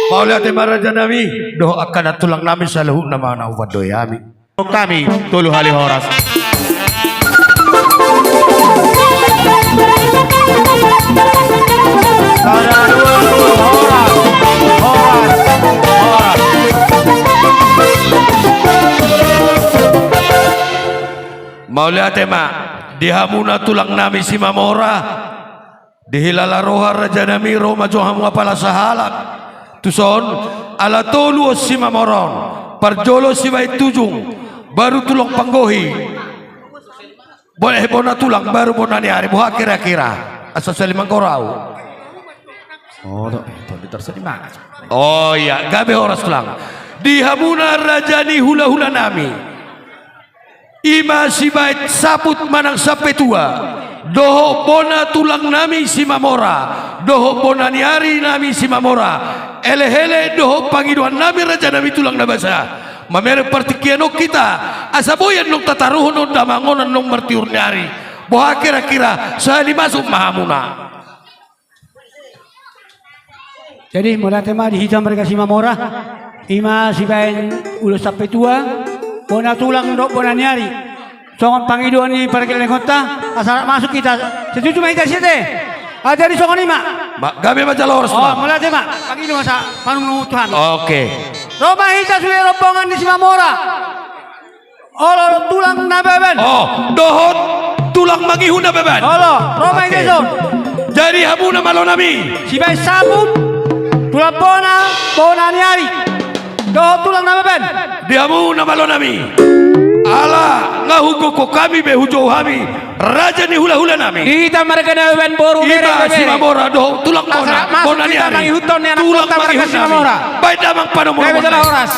Mauliate ma raja nami, dohot angka nantulang nami saluhutna ma na hupandoi hami. Hami tolu hali horas. Sada, dua, dua, horas. Horas. Horas. Mauliate ma di hamuna tulang nami Simamora. Dihilala roha raja nami, ro ma jo hamu apala sahalak. Tuson, ala tolu on Simamora on. Parjolo Sibaen Tujung, baru Tulang Panggohi, boleh bona tulang, baru bona ni ari. Boha kira-kira? Asa sali manggorau. Oh, do, do, do, sali mangas. Oh iya, gabe horas tulang. Di hamuna raja ni hulahula nami. I ma Sibaen Saput manang Sampetua, dohot bona tulang nami Simamora, dohot bona ni ari nami Simamora, elehele dohot pangidoan nami raja nami tulang na basa, mamereng partingkian on hita, asa boi annon tataruhon on damang on annon martiur ni ari. Boha kira-kira, sahali masuk ma hamuna. Jadi, mauliate ma di hita marga Simamora, i ma Sibaen Ulos Sampetua, bona tulang dohot bona ni ari. Songon pangidoan ni pargellengonta, asa rap masuk hita. Setuju ma hita sian i? Ah, jadi songon i ma. Ma, gabe ma jala horas. Oh, mauliate ma. Pangido ma sa, pangido ma Tuhan. Oke. Ro ma hita sude rombongan ni Simamora. Olo, tulang Nababan. Oh, dohot tulang Mangihut Nababan. Olo, ro ma hita dison. Jadi hamu na malo nami. Sibaen Saput, tulang bona, bona ni ari. Dohot tulang Nababan. Di hamu na malo nami. Ala nga hugokhon hami be, hujou hami raja ni hulahula nami. Di hita marga Nababan boru, bere, bere. Simamora dohot tulang bona, bona ni ari. Tulang Mangihut nami. Baen damang panomu. Horas.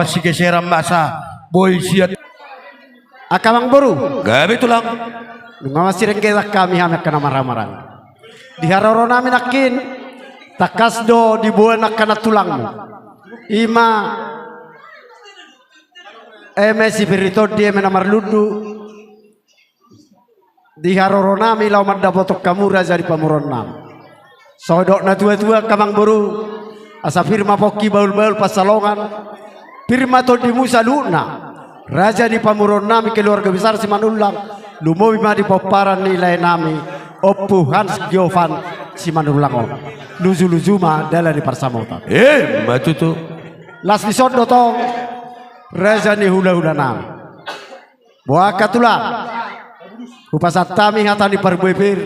Sigeseran masa boi siat. Angka amangboru. Gabe tulang. Nunga masirenggetan hami, hami angka na marhahamaranggi. Di haroronami nangkin, tangkas do diboan angka nantulangmu. Ima eme si Piri Tondi, eme na marlundu. Di haroronami laho mandapothon hamu raja ni pamoruonnami. Songon didok natuatua, angka amangboru, asa pir ma pongki, bahulbahul pansalongan, pir ma tondimu saluhutna, raja ni pamoruonnami keluarga besar Simanullang, lumobi ma di pomparan ni laenami Ompu Hans Giovan Simanullang on. Lujuluju ma dalan ni pansamotan. Ima tutu. Las dison do tong, raja ni hulahulanami. Boha angka tulang, hupasahat hami hata ni parbue pir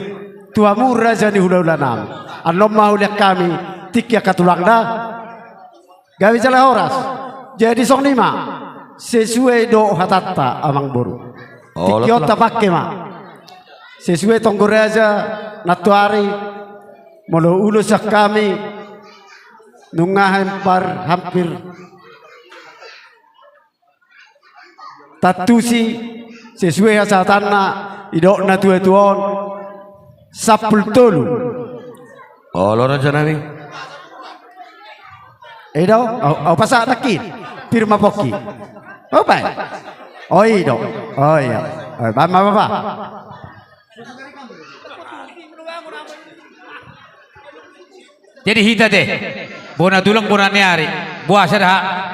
tu hamu raja ni hulahulanami. Annon ma hulean hami tingki angka tulang da. Gabe jala horas. Jadi songon i ma, sesuai do hatanta amangboru. Tingki on tapangke ma. Sesuai tonggo raja nantoari, molo ulos sian hami, nunga hampir, hampir tantusi, sesuai hasahatanna, didok natuatua on, sampulu tolu. Olo rajanami. I do, au, au pasahat nangkin. Pir ma pongki. Au baen. O i do. O iya. O, baen ma bapa. Jadi hita te, bona tulang bona ni ari, boha sada,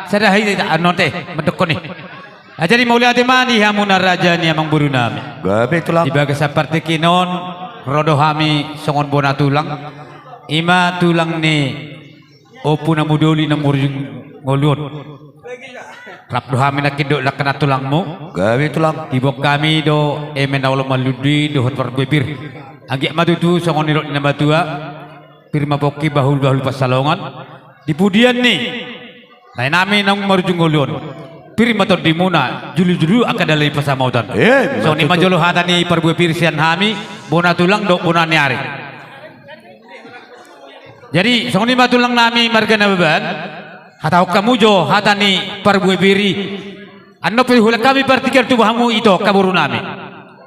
sada hita, hita annon te mandokkon i. Ah, jadi mauliate ma di hamuna raja ni amangborunami. Gabe tulang. Di bagasan partingkian on ro do hami songon bona tulang, ima tulang ni Ompu na Mudoli na marujung ngolu on. Rap do hami nangkin dohot angka nantulangmu. Gabe tulang. Diboan hami do eme na olo marlundu i dohot parbue pir. Anggiat ma tutu songon nidok ni na matua, pir ma pongki, bahulbahul pansalongan. Di pudian ni laenami naung marujung ngolu on, pir ma tondimuna, julujulu angka dalan ni pansamotan. Ima tutu. Songon i ma jolo hata ni parbue pir sian hami, bona tulang dohot bona ni ari. Jadi songon i ma tulangnami marga Nababan, hatahon hamu jo hata ni parbue pir i. Annon pe hulean hami partingkian, tubu hamu ito angka borunami.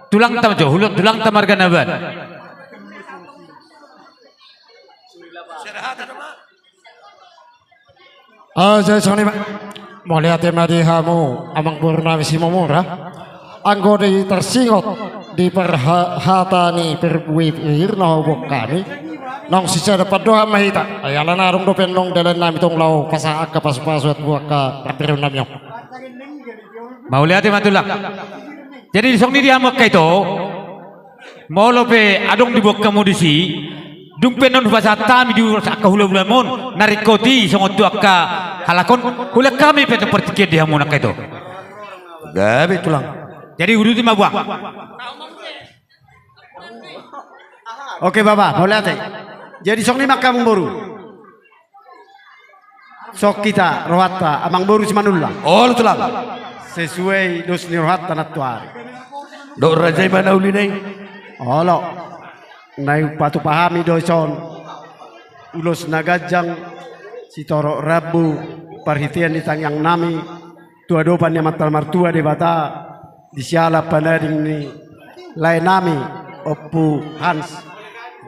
Tulangta ma jo, hula-, tulangta marga Nababan. Ah, jadi songon i ma. Mauliate ma di hamu amangborunami Simomora. Anggo di tarsingot di parha-, hata ni parbue pir na huboan hami, naung sisada pandohan ma hita. Ai alana adong dope annon dalannami tong laho pasahat angka pasupasu tu angka parpironnami on. Mauliate ma tulang. Jadi songon i di hamu angka ito. Molo pe adong diboan hamu disi, dung pe annon hupasahat hami di ulos angka hulahulam on, na ringkot i songon tu angka halak on, hulean hami pe annon partingkian di hamu angka ito. Gabe tulang. Jadi uduti ma buang. Oke bapa, mauliate. Jadi songon i ma angka amangboru. Songon hita rohanta amangboru Simanullang. Olo tulang. Sesuai dos ni rohanta nantoari. Dohot raja i ma na uli na i. Olo. Na hupatupa hami do dison ulos na ganjang, sitorop rambu, parhitean ni tangiangnami tu adopan ni Amanta na martua Debata, di siala panading ni laenami Ompu Hans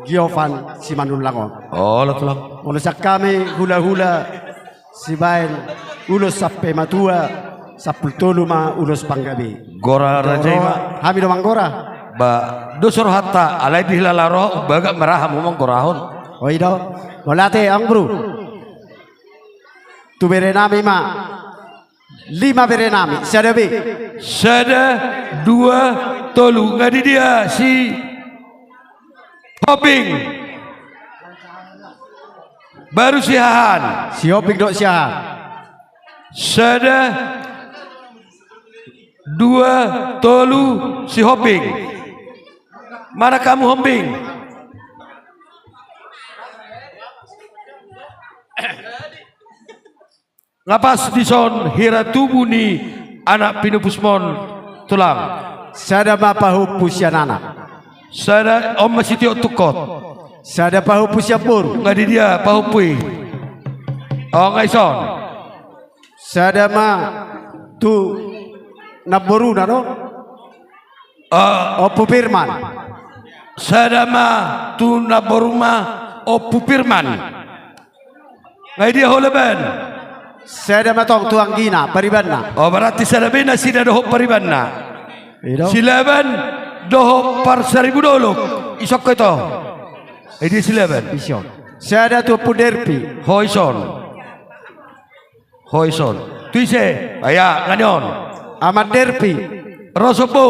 Giovan Simanullang on. Olo tulang. Molo sian hami hulahula sibaen ulos sampe matua, sampulu tolu ma ulos panggabe. Gora raja i ma. Hami do manggora. Ba dos rohanta, alai di hilala roha umbahen ma ra hamu manggorahon. O i do. Mauliate amangboru. Tu berenami ma. Lima berenami, sada be. Sada, dua, tolu, nga di dia Sihombing? Baru Siahaan. Sihombing dohot Siahaan. Sada, dua, tolu, Sihombing. Mana hamu Hombing? Nga pas dison hira tubu ni anak pinupusmon tulang. Sada ma pahompu sian anak. Sada on ma sitiok tungkot. Sada pahompu sian boru. Nga di dia pahompu i? O nga ison. Sada ma tu namboruna do. Ah, Ompu Firman. Sada ma tu namboruna, Ompu Firman. Nga i dia ho Laban? Sada ma tong tu anggina, paribanna. Oh, berarti sada be nasida dohot paribanna. I do. Si Laban dohot Parsaribu Dolok. Ison ho ito. I dia si Laban? Ison. Sada tu Ompu Derpi. Ho ison. Ho ison. Tu ise? Aya, nga ni on. Amang Derpi. Ro sombu.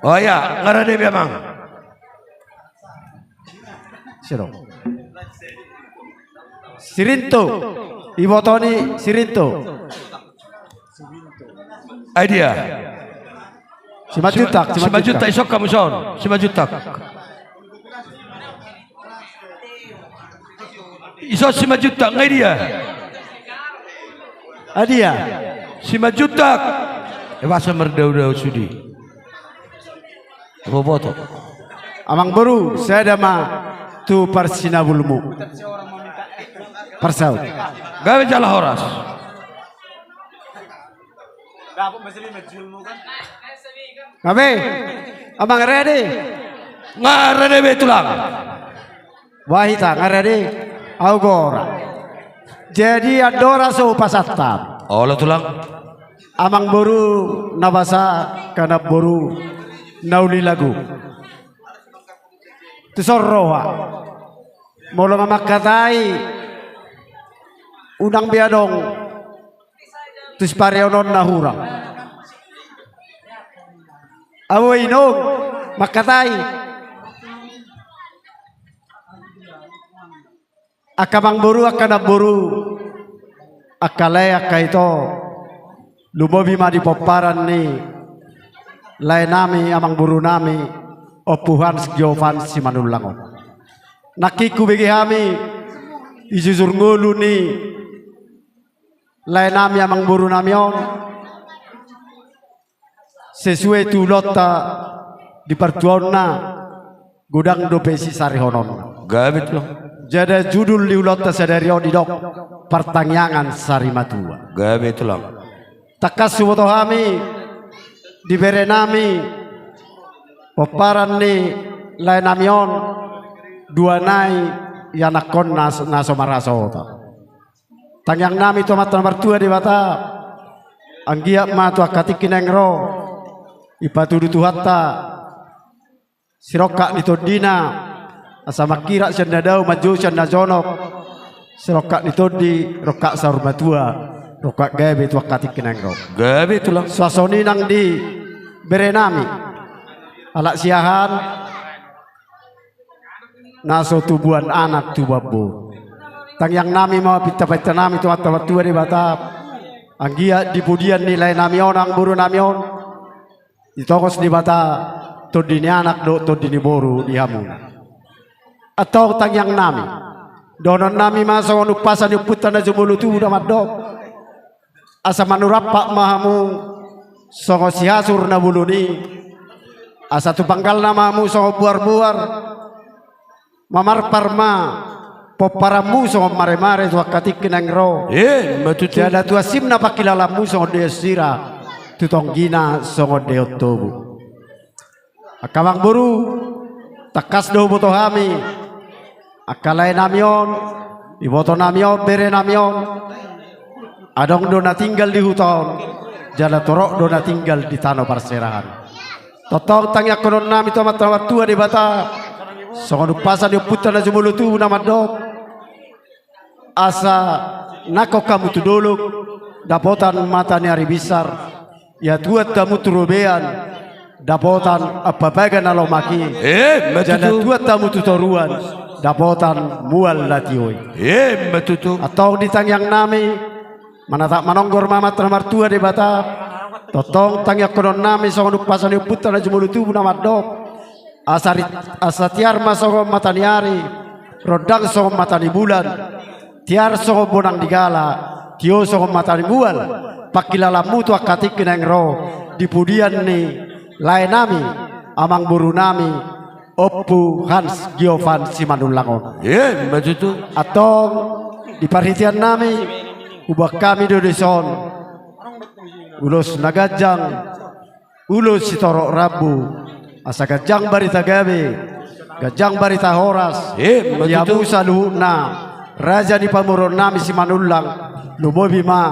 Oh aya, nga rade be amang. Siro. Sirinto. Iboto ni Sirinto. Ai dia? Simanjuntak, Simanjuntak. Simanjuntak, ison hamu ison. Simanjuntak. Ison Simanjuntak, nga i dia? Ai dia? Simanjuntak. Eba asa mardaodao sude. Boboto. Amang boru, sada ma tu parsinabulmu. Parsaut. Gabe jala horas. Gabe. Amang rade? Nga rade be tulang. Bah hita nga rade, au gora. Jadi andora so hupasantap. Olo tulang. Amang boru na basa, angka namboru na uli lagu. Tuson roha. Molo nga mangkatai, unang be adong tu sipareononna hurang. Au inong, mangkatai. Angka amang boru, angka namboru, angka lae, angka ito, lumobi ma di pomparan ni laenami, amang borunami, Ompu Hans Giovan Simanullang on. Nangkin hubege hami di jujur ngolu ni laenami, amang borunami on, sesuai tu ulaonta di partuaonna, godang dope sisarihononna. Gabe tulang. Jala judul ni ulaonta sadari on didok Partangiangan Sarimatua. Gabe tulang. Tangkas huboto hami di berenami, pomparan ni laenami on, dua nai ianakhonna na so marhasohotan. Tangiangnami tu Amanta na martua Debata, anggiat ma tu angka tingki naeng ro, dipatudu Tuhanta sirongkap ni tondina, asa manghiras sian na dao, manjou sian na jonok, sirongkap ni tondi, rongkap saur matua, rongkap gabe tu angka tingki naeng ro. Gabe tulang. Suasoni nang di berenami, halak Siahaan, na so tubuan anak, tubuan boru. Tangiangnami ma, pinta-pintanami tu Amanta na martua Debata, anggiat di pudian ni laenami on, amang borunami on, ditongos Debata tondi ni anak dohot tondi ni boru di hamuna. Antong tangiangnami, dohononnami ma songon umpasa ni ompunta na jumolo tubu na mandok: Asa manurampak ma hamu songon sihasur na bolon i, asa tu panggalna ma hamu songon boar-boar, mamarpar ma pomparanmu songon mare-mare tu angka tingki naeng ro. Emma tutu. Jala tu ansimna pangkilalaanmu songon deon sira, tu tonggina songon deon tobu. Angka amang boru, tangkas do huboto hami, angka laenami on, ibotonami on, berenami on, adong do na tinggal di huta on, jala torop do na tinggal di tano parserahan. Tongtong tangiangkononnami tu Amanta na martua Debata, songon umpasa ni ompunta na jumolo tubu na mandok: Asa nangkok hamu tu dolok, dapotan mata ni ari binsar. Ia tuat hamu tu robean, dapotan ampapaga na lomak i. Emma tutu. Jala tuat hamu tu toruan, dapotan mual na tio i. Emma tutu. Antong di tangiangnami, manatap manonggor ma Amanta na martua Debata, tongtong tangiangkononnami songon umpasa ni ompunta na jumolo tubu na mandok: Asa ri-, asa tiar ma songon mata ni ari, rondang songon mata ni bulan, tiar songon bonang ni gala, tio songon mata ni mual, pangkilalaanmu tu angka tingki naeng ro, di pudian ni laenami, amang borunami, Ompu Hans Giovan Simanullang on. Emma tutu. Antong di parhiteannami, Huboan hami do dison ulos na ganjang, ulos sitorop rambu, asa ganjang barita gabe, ganjang barita horas. Emma tutu. Di hamu saluhutna raja ni pamoruonnami Simanullang, lumobi ma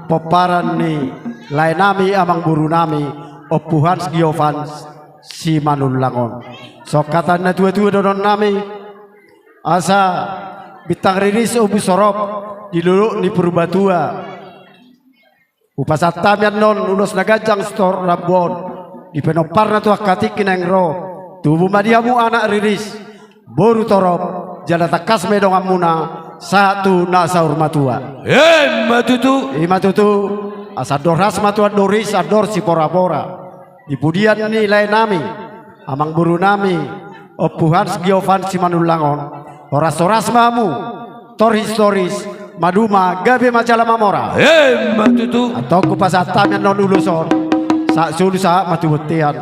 pomparan ni laenami, amangborunami Ompu Hans Giovanni Simanullang on. Songon hata ni natuatua dohononnami, asa bintang riris ombus horop di dolok ni Purbatua. Hupasahat hami annon ulos na ganjang sitorop rambu on di pinomparna tu angka tingki naeng ro. Tubu ma di hamu anak riris, boru torop, jala tangkas ma i donganmuna sahat tu na saur matua. Emma tutu. Ima tutu, asa andor has ma tu andor ris, andor siporapora. Di pudian ni laenami, amangborunami Ompu Hans Giovanni Simanullang on, horashorasma hamu, torhistoris, maduma, gabe ma jala mamora. Emma tutu. Antong hupasahat hami annon ulos on, sahat solu sahat ma tu bontean.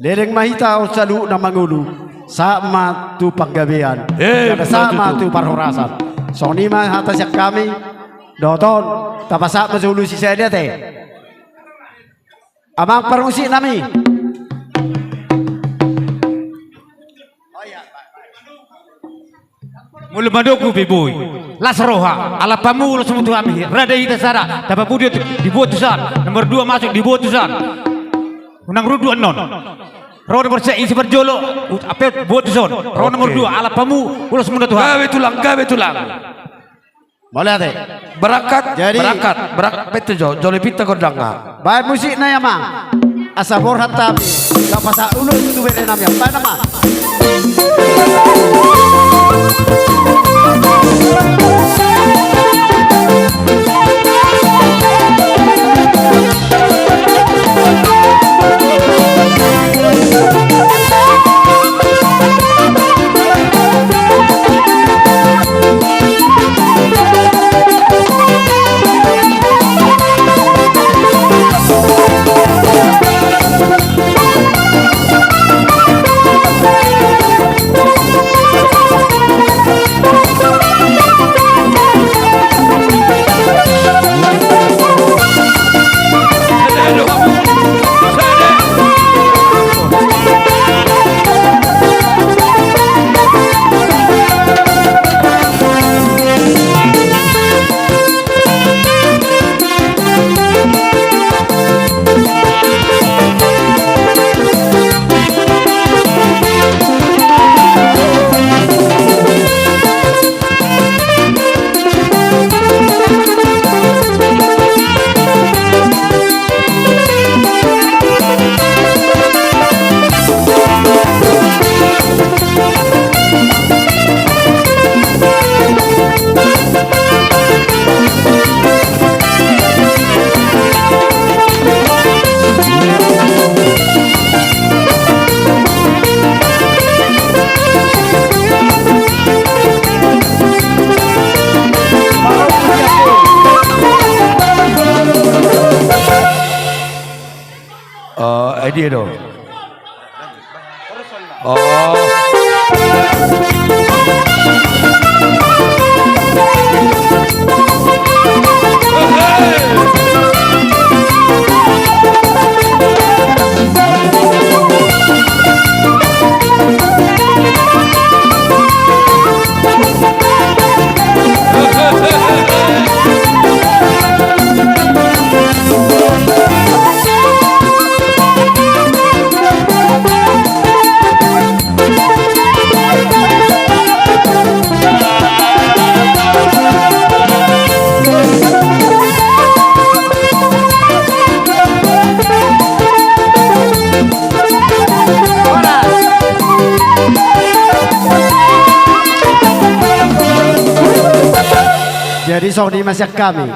Leleng ma hita on saluhutna mangolu, sahat ma tu panggabean. Emma tutu. Jala sahat ma tu parhorasan. Songon i ma hata sian hami, dohot on, tapasahat ma jo ulos i sadia te. Amang parmusiknami. Molo mandok pe boi, las roha, alap hamu ulos ma tu hami, rade hita sada, tapapudi dibuat tusan, nomor dua masuk dibuat tusan. Unang rundu annon. Ro nomor sia isi parjolo, ut-, ape buat tuson. Ro nomor dua, alap hamu ulos muna tu hami. Gabe tulang, gabe tulang. Mauliate. Berangkat, jadi berangkat, berangkat. Betul jo, jolo pinta gondangna. Baen musikna i amang. Asa borhat hami. Laho pasahat ulos tu berenami. Baen amang. Oh, eh, dia dong. Oh. Jadi songon i ma sian hami,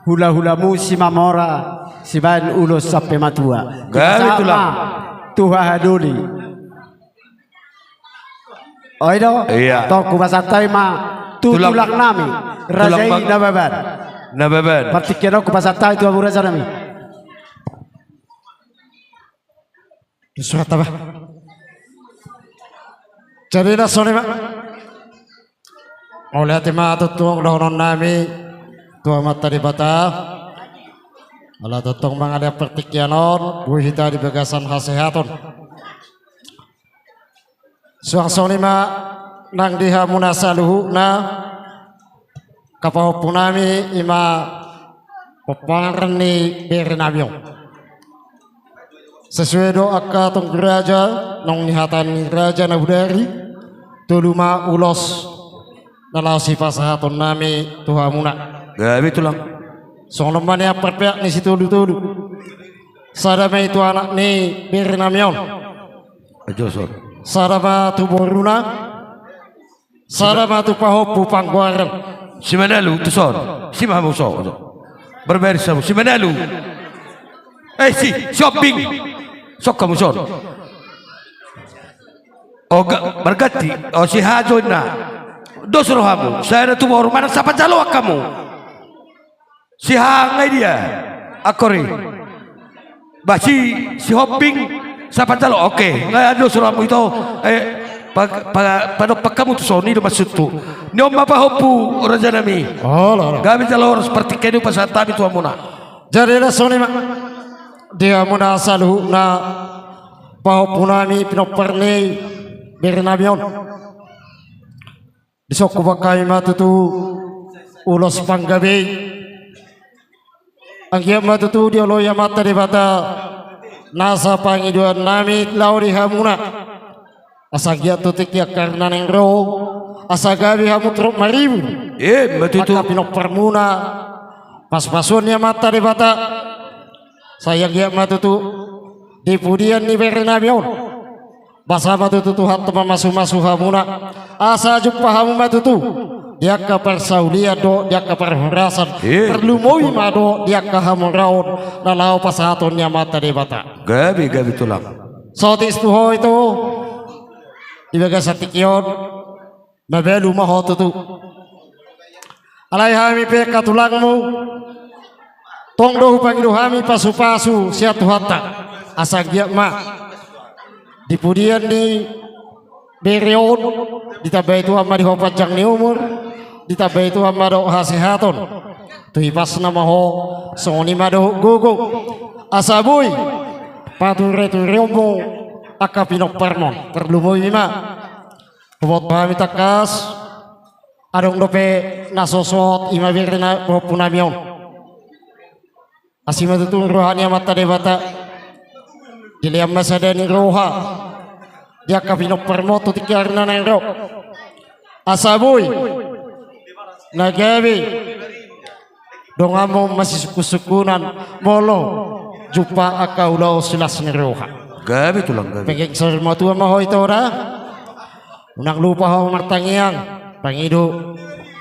hulahulamu Simamora, sibaen ulos sampe matua. Gabe tulang. Tulang ma tu hahadoli. Oi do? Iya. Tong hupasahat hami ma tu tulang, tulangnami, Raja i Nababan. Nababan. Partingkian on hupasahat hami tu hamu rajanami. Surat apa? Jadi na songon i ma. Mauliate ma tutu dohononnami. tu Amanta Debata. Ala tongtong mangalean partingkian on, boi hita di bagasan hasehaton. Suang songon i ma nang di hamuna saluhutna, angka pahompunami, i ma pomparan ni berenami on. Sesuai do angka tonggo raja, naung nihata ni raja na bodari, tolu ma ulos na laos sipasahatonnami tu hamuna. Gabe tulang. Songon on ma nian parpeak ni sitolu-tolu. Sada ma i tu anak ni berenami on. Ajo son. Sada ma tu boruna. Sada ma tu pahompu panggoaran. Si Manalu tu son. Si ma hamu son. Berberis hamu. Si Manalu. Eh, si, si Hombing. Sok hamu son. O, ga-, berganti. O, si Hajo na. Dos rohamu. Sada tu boru, manang sapanjaloan hamu. Si Hanga i dia. Akori. Bah, si, si Hombing sapanjaloan. Oke, nga dos rohamu ito. Eh, pa, pa, padompak hamu tu son, i do maksudhu. Ni on ma pahompu rajanami. Olo, olo. Gabe jala horas partingkian i pasahat hami tu hamuna. Jadi na songon i ma. Di hamuna saluhutna pahompunami pinompar ni berenami on. Dison hubaen hami ma tutu ulos panggabean. Anggiat ma tutu dioloi Amanta Debata nasa pangidoannami laho di hamuna. Asa anggiat tu tingki angka ari na naeng ro, asa gabe hamu torop maribur. Ima tutu. Angka pinomparmuna, pasupasuon ni Amanta Debata. Sai anggiat ma tutu di pudian ni berenami on. Basa ma tutu Tuhanta mamasumasu hamuna. Asa jumpa hamu ma tutu di angka parsaulian dohot di angka parhorasan. Ima. Tarlumobi ma dohot di angka hamoraon na laho pasahaton ni Amanta Debata. Gabe, gabe tulang. Saotik tu ho ito. Di bagasan tingki on. Mabalu ma ho tutu. Alai hami pe angka tulangmu, tong do hupangido hami pasupasu sian Tuhanta. Asa anggiat ma di pudian ni bere on, ditambai Tuhan ma di ho panjang ni umur, ditambai Tuhan ma dohot hasehaton. Tu hipasna ma ho, songon i ma dohot gogo. Asa boi paturetureonmu angka pinomparmon, tarlumobi ma. Huboto hami tangkas, adong dope na so sohot, i ma bere na pahompunami on. Asi ma tutu roha ni Amanta Debata, dilehon ma sada ni roha di angka pinomparmon tu tingki ari na naeng ro. Asa boi na gabe donganmu masisungkunsungkunan molo jumpa angka ulaon silas ni roha. Gabe tulang, gabe. Pengeng saur matua ma ho ito da. Unang lupa ho martangiang, pangido,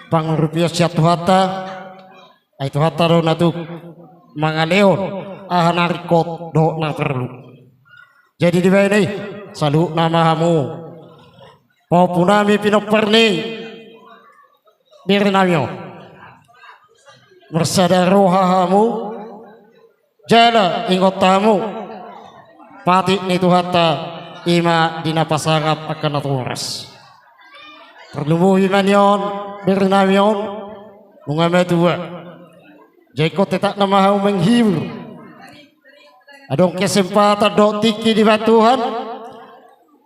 pangurupion sian Tuhanta. Ai Tuhanta do na tuk mangalehon aha na ringkot dohot na porlu. Jadi dibahen i, saluhutna ma hamu pahompunami pinompar ni berenami on. Marsada roha hamu, jala ingot hamu patik ni Tuhanta, i ma di na pasangap angka natoras. Tarlumobi ma nion berenami on, nunga matua. Jadi ingkon tetap nama hamu menghibur. Adong kesempatan dohot tingki dibahen Tuhan,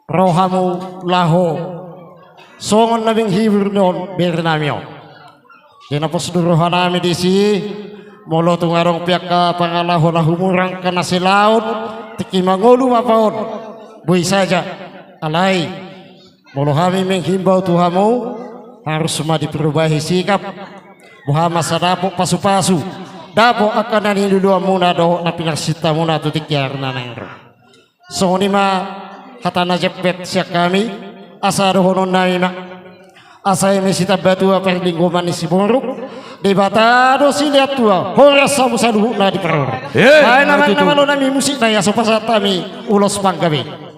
ro hamu laho songon na menghibur nion berenami on. Jadi na pos do rohanami disi, molo tung adong pe angka pangalaho na humurang angka na silaon, tingki mangolu ma paon. Boi saja, alai molo hami menghimbau tu hamu, harus ma diperubahi sikap. Boha ma asa dapot pasupasu, dapot angka na niluluanmuna dohot na pinarsintamuna tu tingki ari na naeng ro. Songon i ma hata na jempek sian hami, asa dohononnami ma. Asa eme sitambatua parlinggoman ni siboruk, Debata do silehon tua, horas hamu saluhutna di parhorasan. Eh, ai na manang na malo nami musik na ia so pasahat hami ulos panggabe.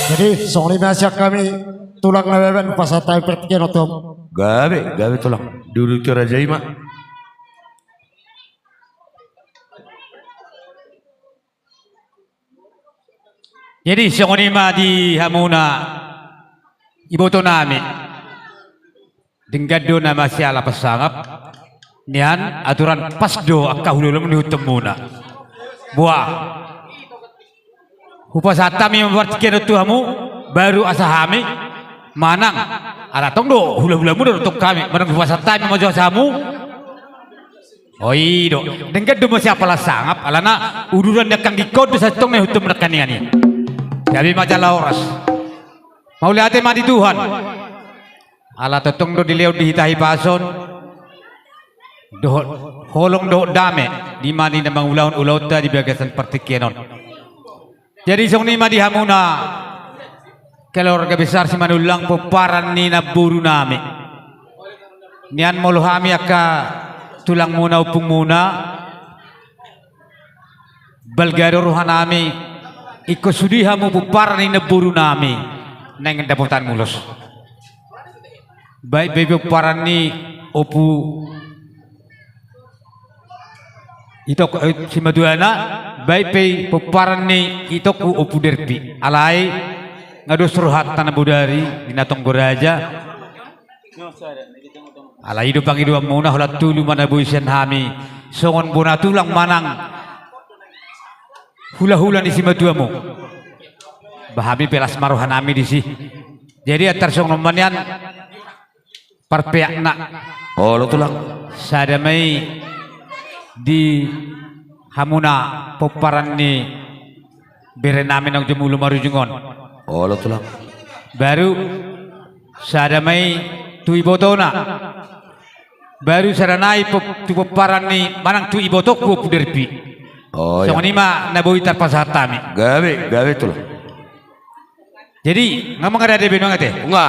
Jadi songon i ma sian hami tulang na bebek, pasahat hami partingkian on tu hamu. Gabe, gabe tulang. Duduk tu raja i ma. Jadi songon i ma di hamuna iboto nami. Denggan do na masiala pasangap. Nian aturan pas do angka hulahula ni hutonmuna. Boha. Hupasahat hami ma partingkian on tu hamu, baru asa hami manang. Ala tong do hulahulamuna do tong hami, manang hupasahat hami ma jo asa hamu. O i do, denggan do masiala pasangap, alana uduran ni angka anggingkon do santong na hutonmuna angka ningan i. Gabe ma jala horas. Mauliate ma di Tuhan. Ala tongtong do dilehon di hita hipas on dohot holong dohot dame, di ma di na mangulahon ulaonta di bagasan partingkian on. Jadi songon i ma di hamuna keluarga besar Simanullang, pomparan ni namboru nami. Nian molo hami angka tulangmuna, ompungmuna, balga do roha nami, ingkon sude hamu pomparan ni namboru nami naeng dapotan ulos. Baik pe pomparan ni Ompu Itok, eh, simatuana, baik pe pomparan ni itokku Ompu Derpi. Alai nga dos rohanta na bodari di na tonggo raja. Alai i do pangidoanmuna, holan tolu ma na boi sian hami songon bona tulang manang hulahula ni simatuamu. Ba hami pe las ma roha nami disi. Jadi antar songon on ma nian parpeakna. Olo tulang. Sada ma i di hamuna pomparan ni bere nami naung jumolo marujung on. Olo tulang. Baru sada ma i tu ibotona. Baru sada nai pop-, tu pomparan ni manang tu ibotokku Ompu Derpi. Oh, iya. Songon i ma na boi tarpasahat hami. Gabe, gabe tulang. Jadi nga mangadade be nuaeng ate? Nga.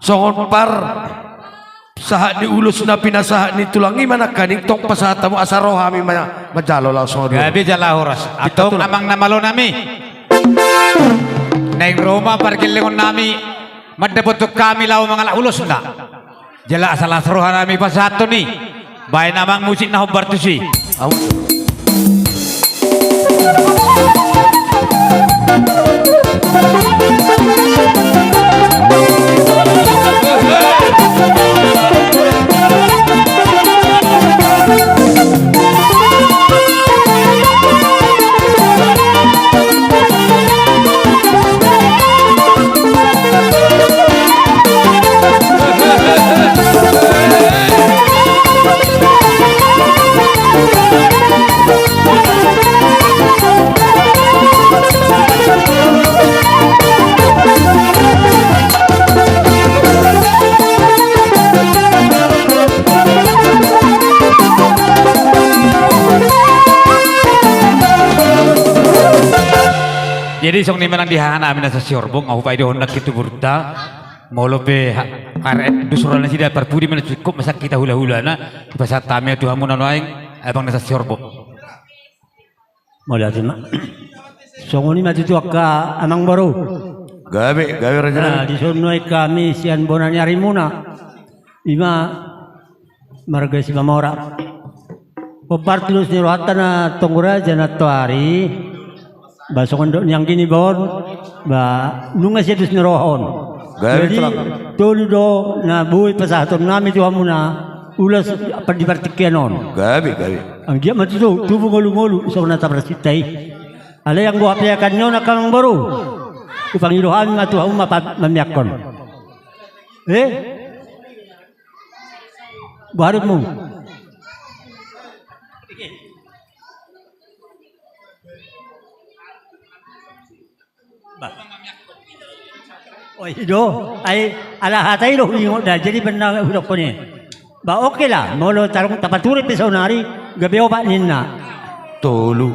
Songon par sahat ni ulos na pinasahat ni tulang i ma nangkaning tong pasahat hamu asa ro hami ma-, manjalo laos songon i. Gabe jala horas. Antong amang na malo nami, naeng ro ma pargellengon nami mandapothon hami laho mangalap ulosna. Jala asa las roha nami pasahathon i. Baen amang musik na hombar tusi. Jadi songon i ma nang di haha nami na sasihorbo, nga hupaidohon nangkin tu borunta. Molo pe ha-, arek dos roha nasida parpudi ma na cukup masa hita hulahulana, hupasahat hami tu hamuna nuaeng, abang na sasihorbo. Mauliate ma. Songon i ma tutu angka amang boru. Gabe, gabe raja. Nah, dison nuaeng hami sian bona ni arimuna. I ma marga Simamora. Pompar tu dos ni rohanta na tonggo raja na toari. Ba songon dok ni anggi ni bon. Ba nunga sian dos ni roha on. Gabe. Jadi tulang, tolu do na boi pasahaton nami tu hamuna ulos di partingkian on. Gabe, gabe. Anggiat ma tutu tubu ngolungolu songon na taparsinta i. Alai anggo hapeakan ni on angka amang boru, hupangido hami ma tu hamu ma pa-, mameakkon. Eh? Boha didokmu? Bah. Oh, i do. Ai, ala hata i do huingot da. Jadi benar hudokkon i. Bah, oke lah. Molo tarung tapature pe saonari, gabe opat ninna. Tolu.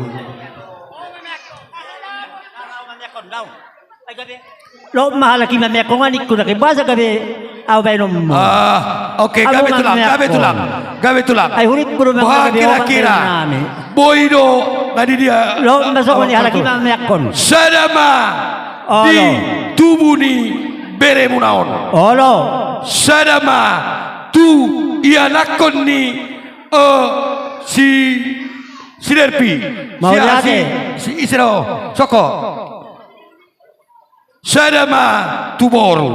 Lo ma halak i mameakkon, ningku na kebasa gabe au baenonmu. Ah, oke, gabe tulang, gabe tulang, gabe tulang. Ai huripku do. Boha kira-kira? Boi do na di dia. Lo ma songon i halak i mameakkon. Sada ma. Olo. Di tubu ni beremuna on. Olo. Sada ma tu ianakhon ni, eh, si, si Derpi. Mauliate. Si, si, ise do, soko. Sada ma tu boru.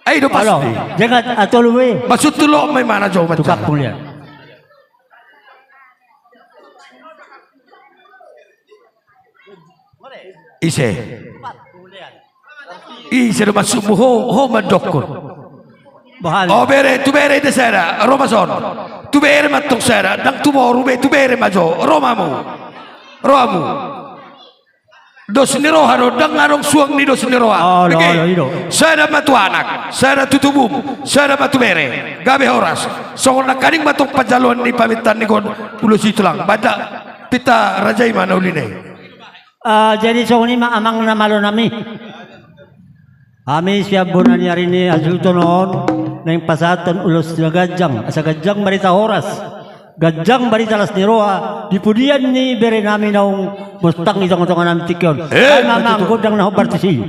Ai do pasti. Olo. Jangan atolu we. Maksud tu lo mai mana jo. Tukang mulia. Ise? Ise do maksudmu ho, ho mandokkon? Boha? O bere, tu bere da sada, ro ma son. Tu bere ma tong sada, ndang tu boru be, tu bere ma jo, ro ma hamu. Ro hamu. Dos ni roha do, ndang adong suang ni dos ni roha. Olo, olo, i do. Sada ma tu anak, sada tu tubum, sada ma tu bere. Gabe horas. Songon nangkaning ma tong panjaloan ni pamintaan ni on ulos i tulang. Bada pinta raja i ma na uli na i. Ah, jadi songon i ma amang na malo nami. Hami sian bona ni ari ni hasuhuton on, naeng pasahathon ulos na ganjang, asa ganjang barita horas, ganjang barita las ni roha, di pudian ni bere nami naung mustang di tonga-tonga nami tingki on. Eh, ai ma amang gondang na hombar tusi.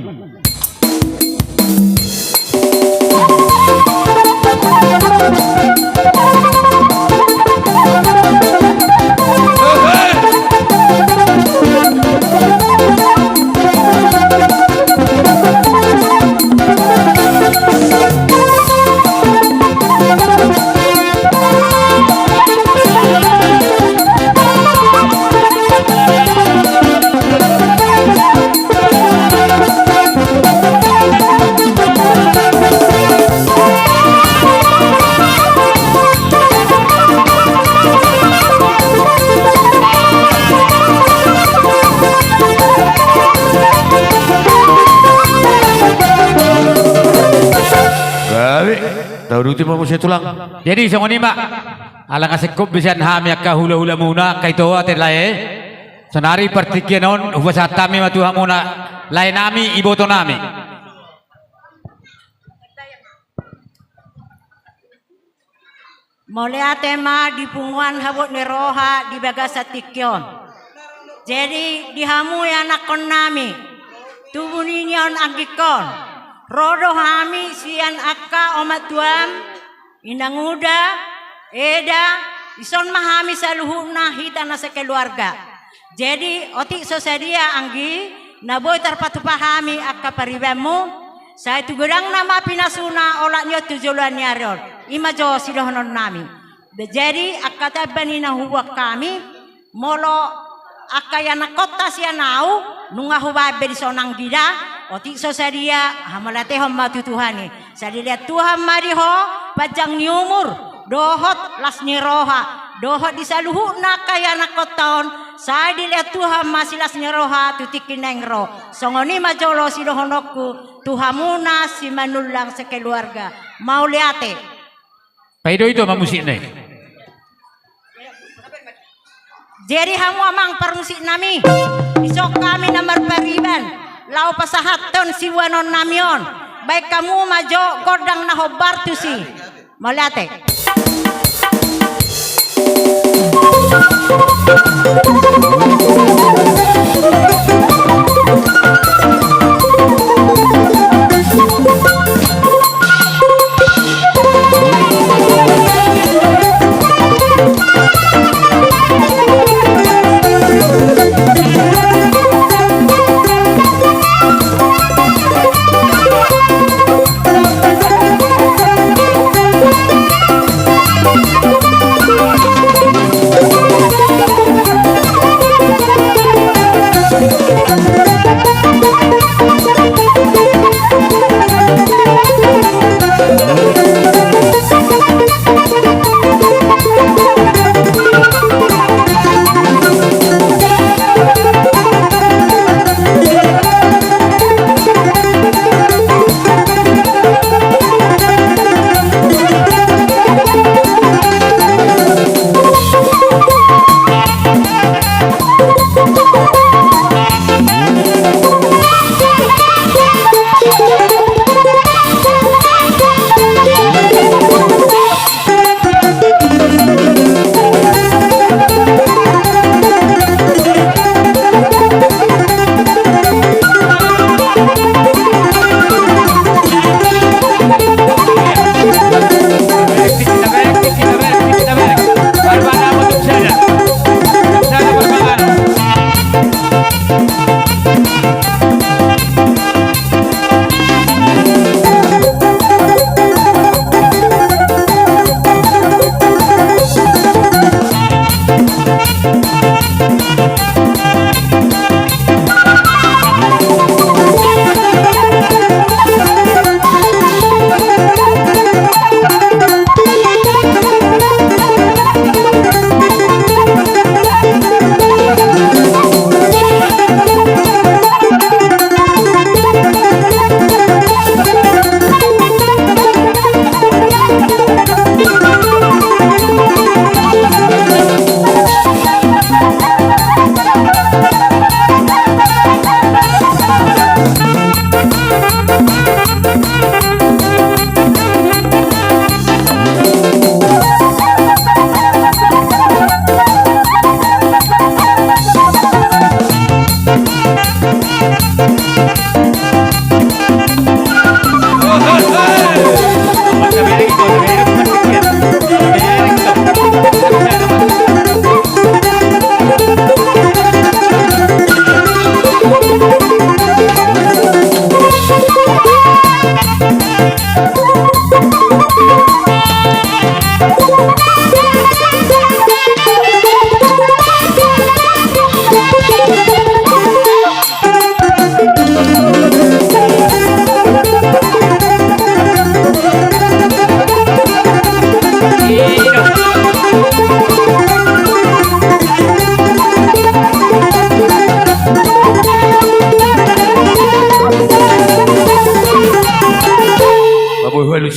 Gabe, tauduti ma muse tulang. Jadi songon i ma, ala nga singkop be sian hami angka hula-hula muna, angka ito ate lae. Sonari partingkian on hupasahat hami ma tu hamuna lae nami, iboto nami. Mauliate ma di punguan habot ni roha di bagasan tingki on. Jadi di hamu ianakhon nami, tubu ni on anggingkon, ro do hami sian angka omak tuam, inanguda, eda, dison ma hami saluhutna hita na sekeluarga. Jadi otik so sadia anggi na boi tarpatupa hami angka paribanmu, sai tu godangna ma pinasuna olat ni on tu joloan ni ari on. I ma jo sidohonon nami. Jadi angka tamba ni na hubuat hami, molo angka ianakkonta sian au, nunga hubaen be dison anggida, otik so sadia, hamauliatehon ma tu Tuhan i. Sai dilean Tuhan ma di ho panjang ni umur dohot las ni roha, dohot di saluhutna angka ianakkonta on, sai dilean Tuhan ma silas ni roha tu tingki naeng ro. Songon i ma jolo sidohononku tu hamuna Simanullang sekeluarga. Mauliate. Paido-ido ma musikna i. Jadi hamu amang parmusik nami, dison hami na marpariban laho pasahathon siboanon nami on, baen hamu ma jo gondang na hombar tusi. Mauliate.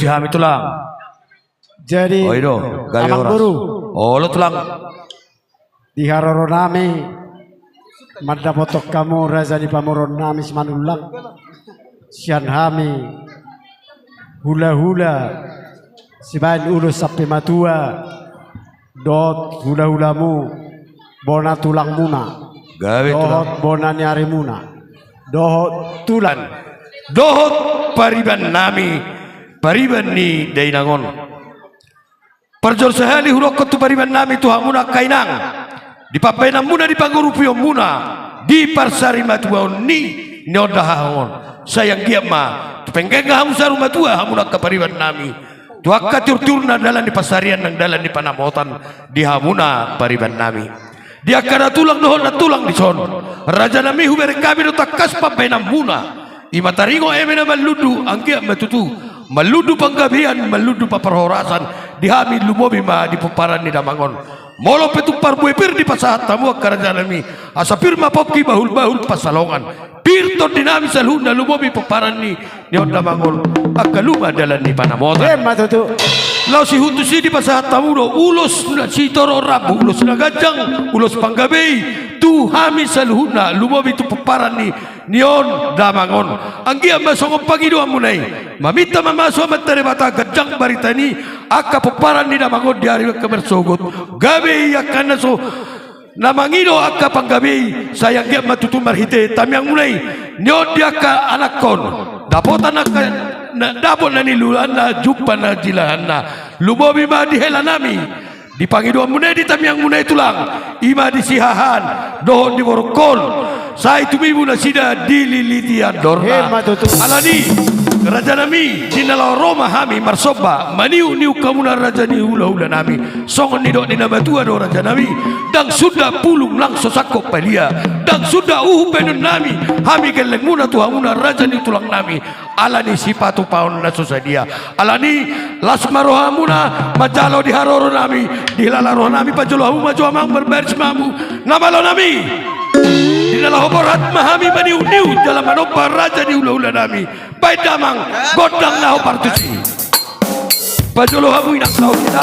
Hami tulang. Jadi, oi do, gabe amang horas. Boru. Olo tulang. Di haroro nami, mandapothon hamu raja ni pamoruon nami Simanullang. Sian hami, hula-hula, sibaen ulos sampe matua, dohot hula-hulamu, bona tulangmuna. Gabe tulang. Dohot bona ni arimuna. Dohot tulang. Dohot pariban nami, pariban ni dainang on. Parjolo sahali hudokhon tu pariban nami tu hamuna angka inang. Di pambaenanmuna, di pangurupianmuna, di parsarimatuaon ni, ni on da hahaongon. Sai anggiat ma, tu penggeng hamu saur matua hamuna angka pariban nami. Tu angka tiur-tiurna dalan ni pansarian nang dalan ni panamotan di hamuna pariban nami. Di angka na tulang dohot na tulang dison. Raja nami, hubereng hami do tangkas pambaenanmuna. I ma taringot eme na manlundu, anggiat ma tutu. Manlundu panggabean, manlundu parhorasan. Di hami lumobi ma di pomparan ni damang on. Molo pe tung parbue pir dipasahat hamu angka raja nami. Asa pir ma pongki bahul-bahul pansalongan. Pir tondi nami saluhutna lumobi pomparan ni, ni on damang on, angka luma dalan ni panamotan. Emma tutu. Laos ihut tusi dipasahat hamu do ulos na sitorop rambu, ulos na ganjang, ulos panggabei, tu hami saluhutna, lumobi tu pomparan ni, ni on damang on. Anggiat ma songon pangidoanmuna i, maminta mamasu Amanta Debata ganjang barita ni angka pomparan ni damang on di ari angka marsogot. Gabe i angka na so na mangido angka panggabei, sai anggiat ma tutu marhite tamiangmuna i, ni on di angka anakkon, dapotan angka na, dapot na niluluanna, jumpa na jilahanna. Lumobi ma di hela nami, di pangidoanmuna i, di tamiangmuna i tulang, i ma di Siahaan dohot di borungkon. Sai tumibu nasida dililiti andorna. Emma tutu. Alani, raja nami, di na laho ro ma hami marsomba, maniuk-niuk hamuna raja ni hula-hula nami. Songon nidok ni na matua do raja nami, ndang suda pulung nang so sangkot palia, ndang suda uhum baenon nami, hami gellengmuna tu hamuna raja ni tulang nami, alani sipatupaon na so sadia. Alani, las ma rohamuna, manjalo di haroro nami, dihilala roha nami, pajolo hamu ma jo amang, marbaris ma hamu, na malo nami. Di na laho borhat ma hami maniuk-niuk jala manomba raja ni hula-hula nami. Baen damang, gondang na hombar tusi. Pajolo hamu inang, laho hita.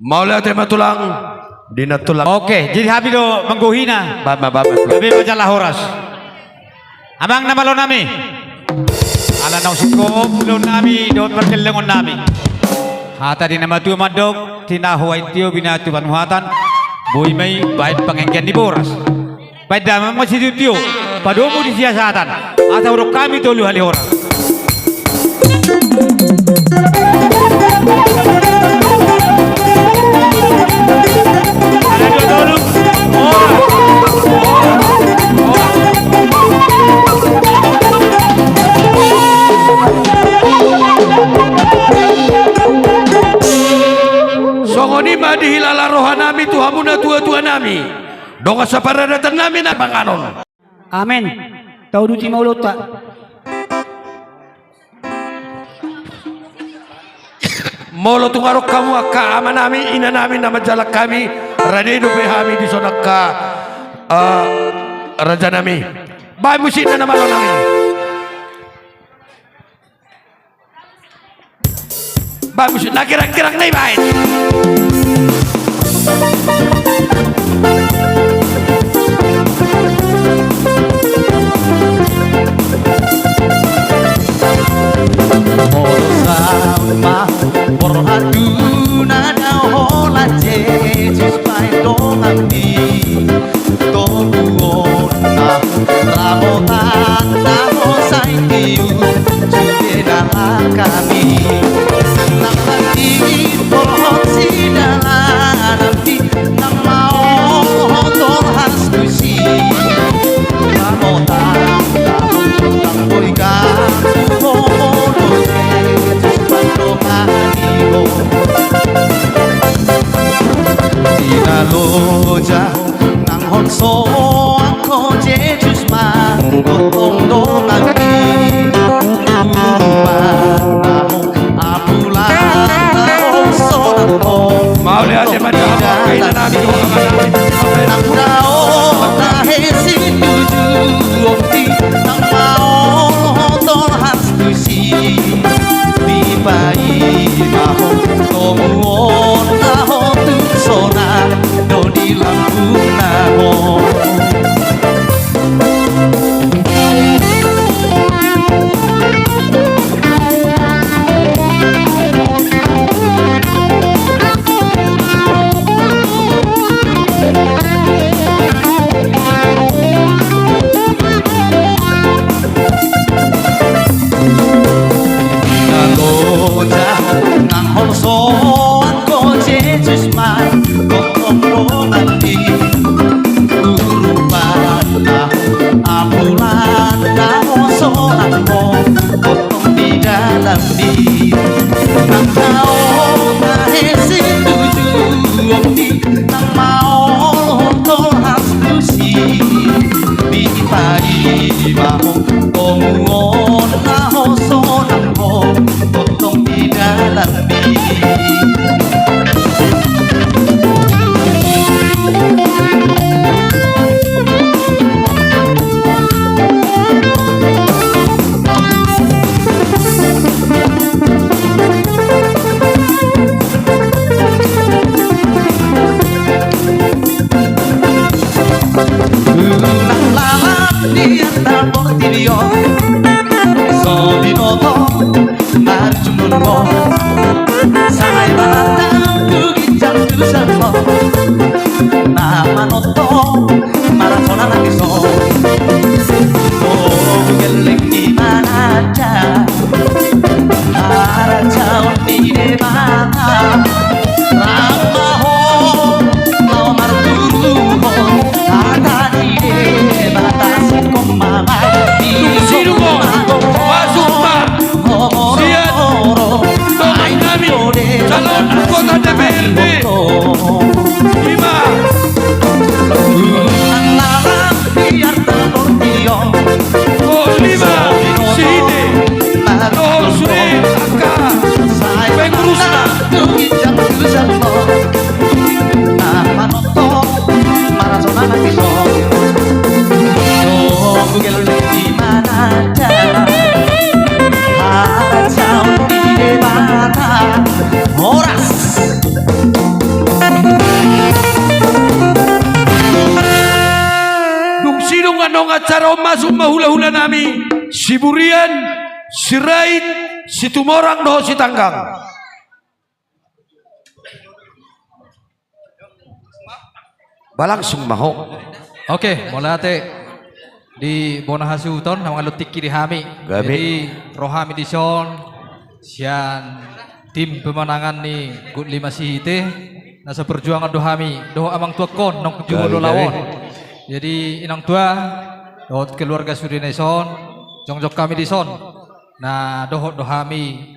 Mauliate ma tulang. Di na tulang. Oke, jadi hami do manggohina. Baen ma, baen ma tulang. Gabe ma jala horas. Amang na malo nami. Ala naung singkop ulaon nami dohot pargellengon nami. Hata ni na matua mandok, tinahu aek tio, binatu panuhatan. Boi ma i baen panganggian ni boras. Baen damang ma situtio, padomu di siasatan. Asa hudok hami tolu hali horas. Songon i ma dihilala roha nami tu hamu na tua-tua nami. Dongan saparadaton nami na panganon. Amen. Tauduti ma ulaonta. Molo tung adong hamu angka ama nami, ina nami na manjalang hami, rade dope hami dison angka, eh, raja nami. Baen musikna na malo nami. Bagus, na gerang-gerang na i baen. Molo saut ma borhatuna na holan Jesus baen donganmi. Toguonna, ramotanna, mosaitiu, jugena langkami. Nang tingki porhot sidalananmi, nang maol tolhas tusi. Ramotanna, nang boi gamu molo Jesus mandongani ho. Di na loja ho, nang holsoan ho Jesus ma, gotong donganmi. Urupanna ho, apulanta, holsoan ho. Mauliate ma di hamu angka ina nami, nang daoh tahe situjuonmi, nang maol tolhas tusi. Dipaima ho toguonna ho, tung sonang do di lambungna ho. Di na loja ho, nang holsoan ho Jesus ma, gotong donganmi. Urupanna ho, apulanta, holsoan ho, gotong di dalanmi. Nang daoh tahe situjuonmi, nang maol tolhas tusi. Dipaima ho toguonna ho, sonang ho, gotong di dalanmi. Nang lalap di atas portibi on, so binoto marjumlon ho. Sai manatap tu ginjang tu sahon, na manotop marasona nangis on. O gelleng ni mananjak, harajaon ni Debata. Rap ma ho laho marturuhon hata ni Debata, singkop ma baen. Tung sidung on, masuk ma sian dongan nami calon anggota D P R D. Ima. Nang lalap di atas portibi on. O, ima. Sini. Dohot sude angka pengurusna. Acara on masuk ma hula-hula nami, Siburian, Sirait, Situmorang dohot Sitanggang. Ba langsung ma ho. Oke, mauliate di bona hasuhuton na mangalap tingki di hami. Gabe. Jadi ro hami dison sian tim pemenangan ni Gut Lima Sihite, na saperjuangan do hami dohot amang tuangkon naung jumolo laon. Jadi inang tua dohot keluarga sude na dison, jongjong hami dison na dohot do hami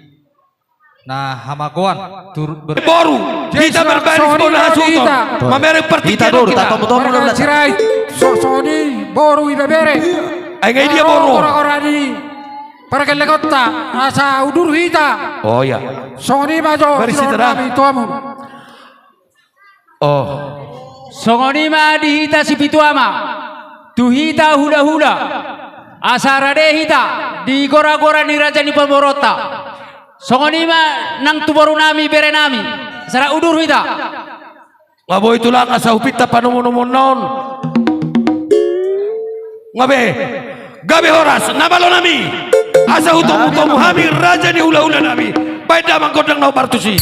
na hamagoan turut ber- Boru, hita marbaris bona hasuhuton. Mamereng partingkian on hita. Marga Sirait, songon i boru ibebere. Ai nga i dia boru? Ora-ora ni pargellengonta asa udur hita. Oh iya. Songon i ma jo. Baris hita da. Songon i ma di hita sipitu ama, tu hita hula-hula, asa rade hita di gora-gora ni raja ni pamoruonta. Songon i ma nang tu boru nami, bere nami, asa ra udur hita. Nga boi tulang asa hupinta panomu-nomuonna on. Nga be, gabe horas na malo nami. Asa hutomu-tomu hami raja ni hula-hula nami. Baen damang gondang na hombar tusi.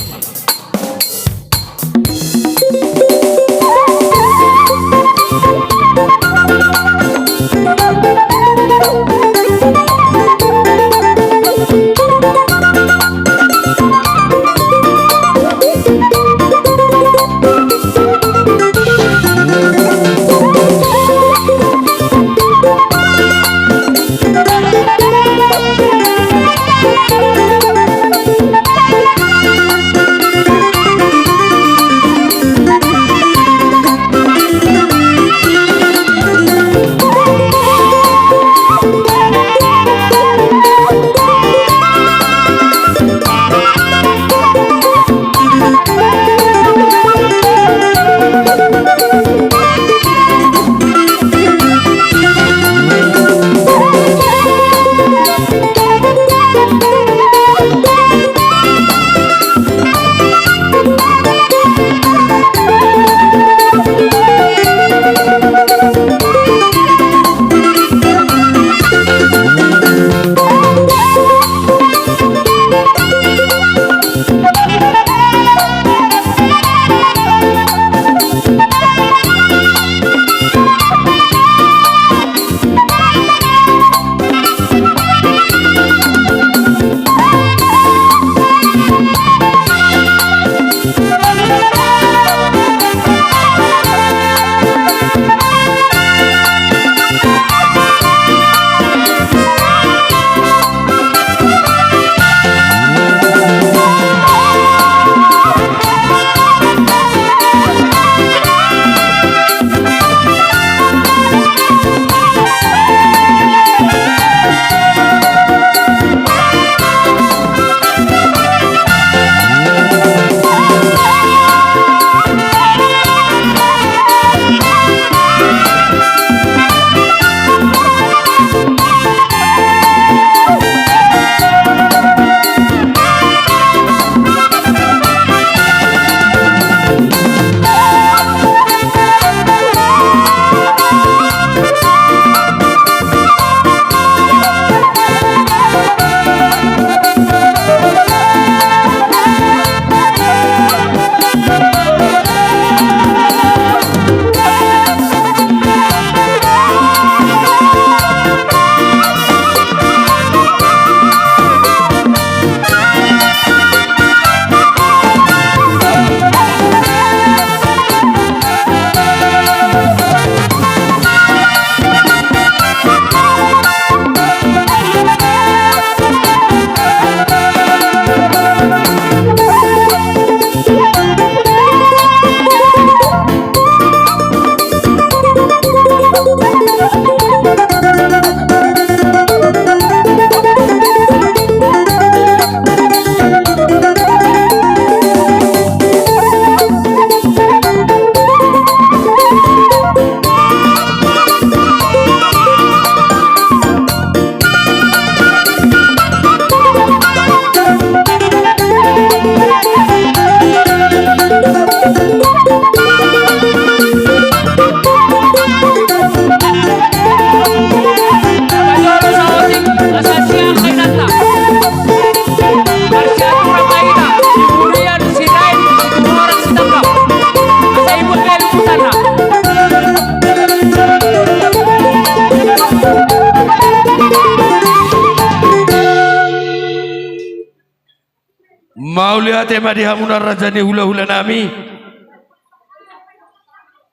Mauliate ma di hamuna raja ni hulahulanami.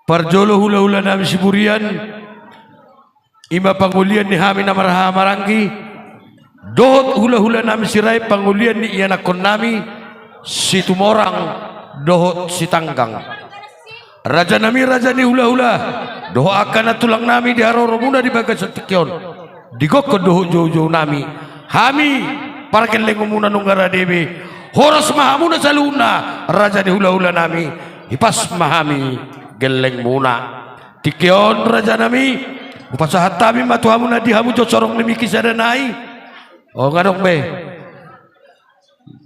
Parjolo hulahulanami Siburian, i ma pangolian ni hami na marhahamaranggi, dohot hulahulanami Sirait pangolian ni ianakkonnami Situmorang dohot Sitanggang. Rajanami raja ni hulahula, dohot angka nantulangnami di haroromuna di bagasan tingki on, di gokhon dohot joujounami, hami pargellengonmuna nunga rade be. Horas ma hamuna saluhutna raja ni hulahulanami, hipas ma hami gellengmuna. Tingki on rajanami, hupasahat hami ma tu hamuna di hamu jo sorong ni miki sada nai. O, nga adong be.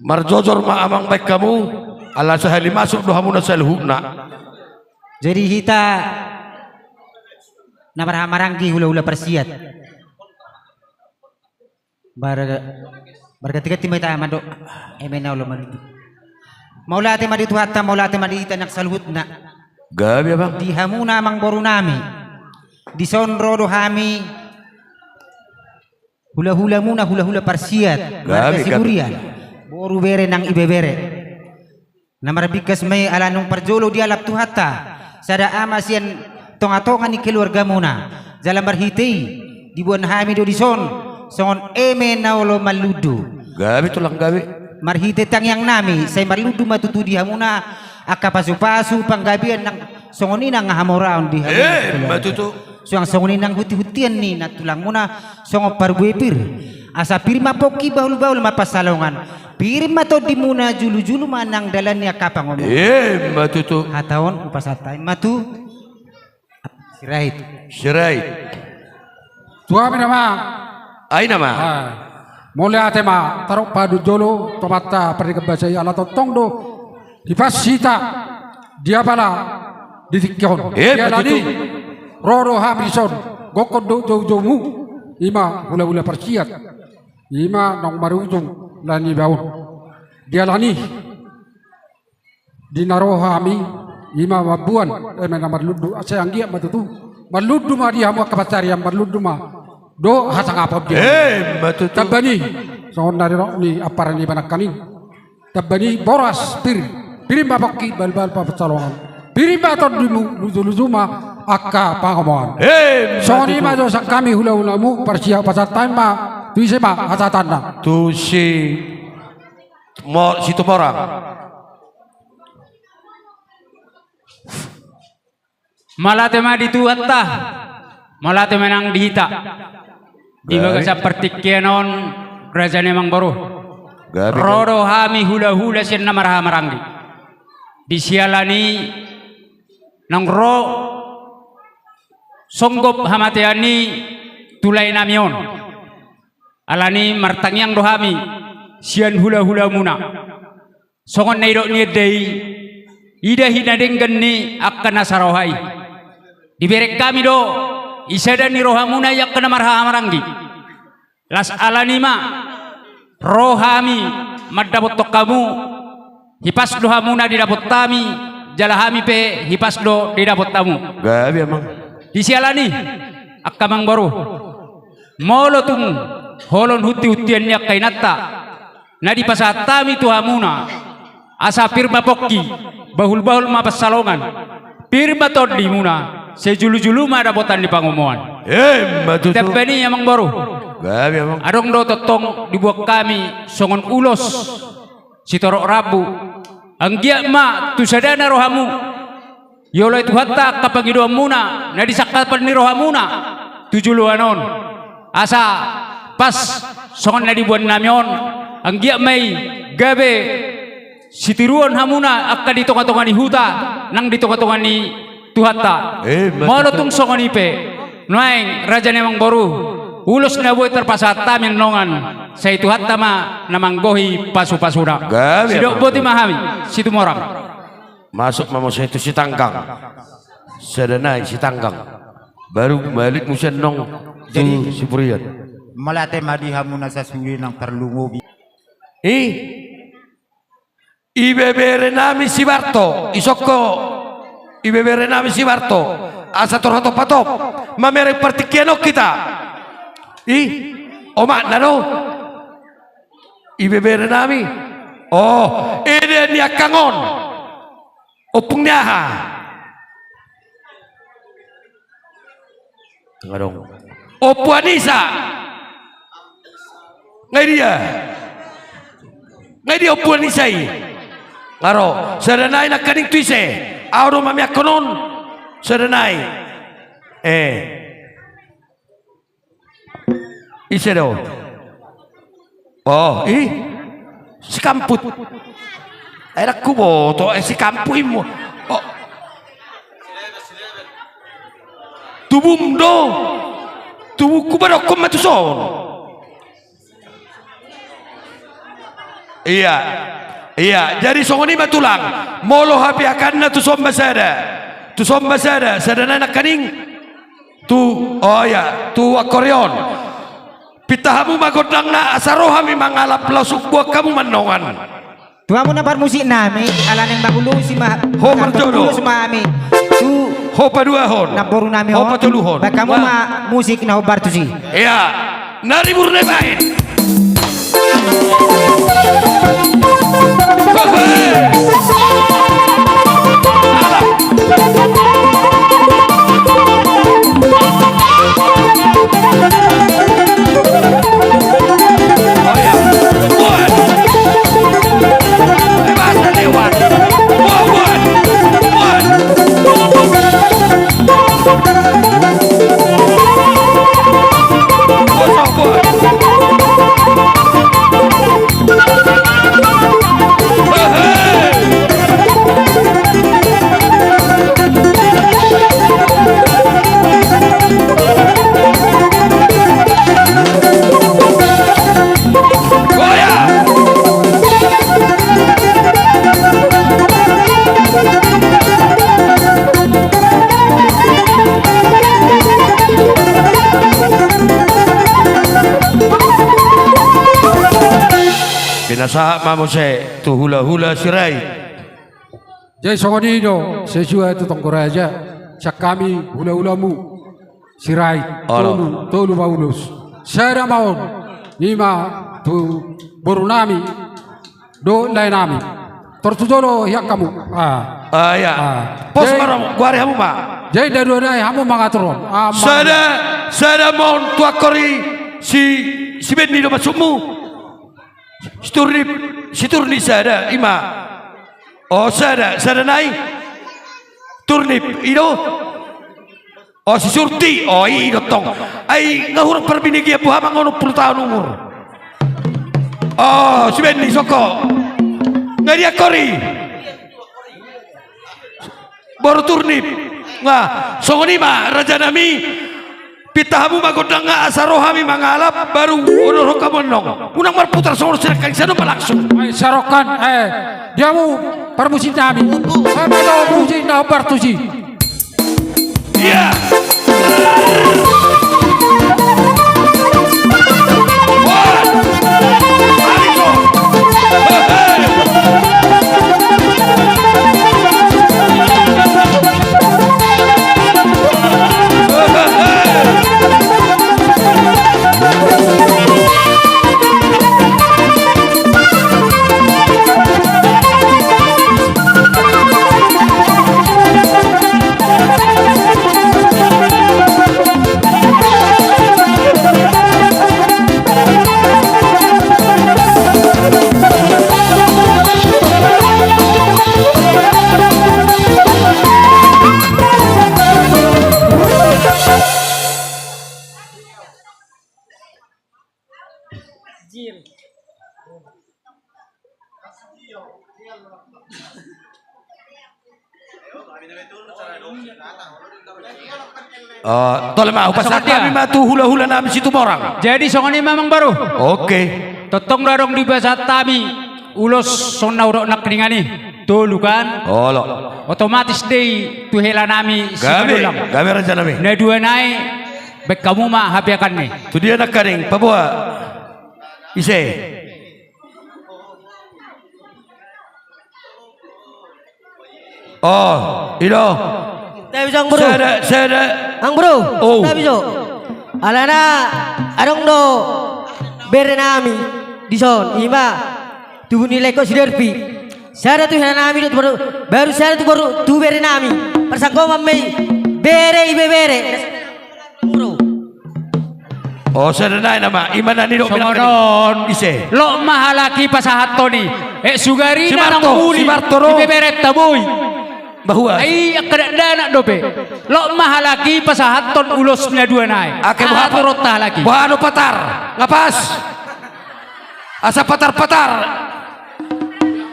Marjojor ma amang baen hamu, ala sahali masuk do hamuna saluhutna. Jadi hita na marhahamaranggi hulahula parsiat, marga, margantiganti ma hita mandok eme na olo maludu. Mauliate ma di Tuhanta, mauliate ma di hita nang saluhutna. Gabe abang. Di hamuna amangborunami, dison ro do hami hulahulamuna, hulahula parsiat, marga Siburian, boru, bere nang ibebere. Na marbingkas ma i ala naung parjolo dialap Tuhanta, sada ama sian tongatonga ni keluargamuna. Jala marhite i diboan hami do dison songon eme na olo maludu. Gabe tulang, gabe. Marhite tangiangnami sai maludu ma tutu di hamuna angka pasupasu panggabean nang songon i nang hamoraon di hamuna. Emma tutu. Suang songon i nang hutihutian ni nantulangmuna songon parbue pir. Asa pir ma pongki, bahulbahul ma pansalongan. Pir ma tondimuna, julujulu ma nang dalan ni angka pangomoan. Emma tutu. Hata on hupasahat hami ma tu Sirait. Sirait. Tu hami nama. Ai nama. Mauliate ma, tarompa do jolo tu Amanta pardenggan basa i, ala tongtong do hipas hita di apala di tingki on. Emma tutu. Ro do hami dison gokhon dohot joujoumu, i ma hulahula parsiat, i ma naung marujung lae ni baon. Dialani di na ro hami, i ma mambuan eme na marlundu, asa anggiat ma tutu marlundu ma di hamu angka pansarian, marlundu ma dohot hasangapon di hamu. Emma tutu. Tamba ni, songon na nidok ni ampara ni iba nangkaning. Tamba ni boras pir, pir ma pongki, bahulbahul ma pansalongan. Pir ma tondimu, lujuluju ma angka pangomoan. Emma tutu. Songon i ma jo sian hami hulahulamu parsiat, pasahat hami ma tu ise ma hasahatanna. Tu si Mo-, Situmorang. Mauliate ma di Tuhanta, mauliate ma nang di hita. Di bagasan partingkian on, raja ni amangboru, ro do hami hulahula sian na marhahamaranggi. Di siala ni naung ro songgop hamatean i tu laenami on. Alani martangiang do hami sian hulahulamuna. Songon na nidok ni ende i, ida hinadenggan ni angka na saroha i. Dibereng hami do i sada ni rohamuna i angka na marhahamaranggi. Las alani ma ro hami mandapothon hamu, hipas do hamu na didapot hami, jala hami pe hipas do didapot hamu. Gabe amang. Di siala ni i, angka amangboru, molo tung holong hutihutian ni angka inanta na dipasahat hami tu hamuna, asa pir ma pongki, bahulbahul ma pansalongan, pir ma tondimuna, sai julujulu ma dapotan ni pangomoan. Emma tutu. Tamba ni amangboru. Gabe amang. Adong do tongtong diboan hami songon ulos sitorop rambu. Anggiat ma tu sadana rohamu, dioloi Tuhanta angka pangidoanmuna na di sangkapan ni rohamuna tu joloan on. Asa pas songon na diboan nami on, anggiat ma i gabe sitiruon hamuna angka di tongatonga ni huta nang di tongatonga ni Tuhanta. Emma tutu. Molo tung songon i pe nuaeng, raja ni amangboru, ulos na boi tarpasahat hami annon, sai Tuhanta ma na manggohi pasupasuna. Gabe. Sidok boti ma hami, Situmorang. Masuk ma muse tu Sitanggang. Sada nai Sitanggang. Baru balik muse annon tu Siburian. Mauliate ma di hamuna sasude nang tarlumobi. I, ibebere nami si Barto, isongko. Ibebere nami si Barto. Asa torhotop hatop mamereng partingkian on hita. I, omakna do. Ibebere nami. Oh, ede ni angka on. Ompung ni aha? Nga dong. Ompu Anisa. Nga dia. Nga dia Ompu Anisa i. Nga ro. Sada nai nangkaning tu ise. Ahu do mamiangkon on. Sada nai. Eh. Ise do? Oh, i? Sikamput. Eh, ndang huboto, eh, sikamput immo. Oh. Tubum do. Tubungku ma dokkon ma tuson. Iya. Iya, jadi songon i ma tulang. Molo hapeakanna tuson ma sada. Tuson ma sada, sada nai nangkaning. Tu, oh ya, tu akordeon. Pinta hamu ma gondangna asa ro hami mangalap laos umboan hamu ma annon. Tu hamu na parmusik nami, ala naeng mangulusi ma. Ho parjolo. Ulos ma hami. Tu ho paduahon. Namboru nami ho. Ho patoluhon. Baen hamu ma musik na hombar tusi. Iya. Na ribur na baen. Pinasahat ma muse tu hulahula Sirait. Jadi songon i do, sesuai tu tonggo raja, sian hami hulahulamu Sirait. Olo. Tolu, tolu ma ulos. Sada ma on, i ma tu boru nami dohot lae nami. Tor tu jolo hian hamu. Ah. Ah, iya. Ah. Pos. Jadi, ma ro, goari hamu ma. Jadi na dua nai hamu mangatur on. Ah, ma. Sada, sada ma on tu angka i si, si Benny do maksudmu? Si Turnip, si Turnip sada, i ma. Oh, sada, sada nai. Turnip, i do. Oh, si Surti. Oh, i do tong. Ai nga hurang parbinegean boha manang onom pulu taon umur. Oh, si Benny soko. Nga dia kori. Boru Turnip. Nga, songon i ma raja nami. Pinta hamu ma gondangna asa ro hami mangalap, baru odorhon hamu annon. Unang marputar songon sian angka i, sai do ma langsung. Ai, sarokan, eh, di hamu parmusik nami. Sama do musik na hombar tusi. Iya. Eh, tole ma, hupasahat hami ma tu hulahula nami Situmorang. Jadi songon i ma, Amangboru. Oke. Tongtong do adong dipasahat hami ulos songon na hudok nangkiningan i. Tolu kan? Olo. Otomatis do i tu hela nami Simanullang. Gabe, gabe raja nami. Na dua nai, baen hamu ma hapeakan i. Tu dia nangkaning, paboa. Ise? Oh, i do. Tabi, Amangboru. Sada, sada. Amangboru. Oh. Tabi jo. Alana adong do bere nami dison, i ma. Tubu ni Lengkon Siderpi. Sada tu helanami do tu baru, baru sada tu baru tu berenami. Parsangkoman ma i bere, ibebere. O, sada nai nama, ima na nidok. Songon on. Ise? Lok ma halak i pasahathon i. E, sugari na nang muli. Sibarto ro. Ibeberenta boi. Bahua. Ai angka dakdanak dope. Lok ma halak i pasahathon ulos na dua nai. Ake boha, aha tu ronta halak i? Boha do patar? Nga pas. Asa patar-patar.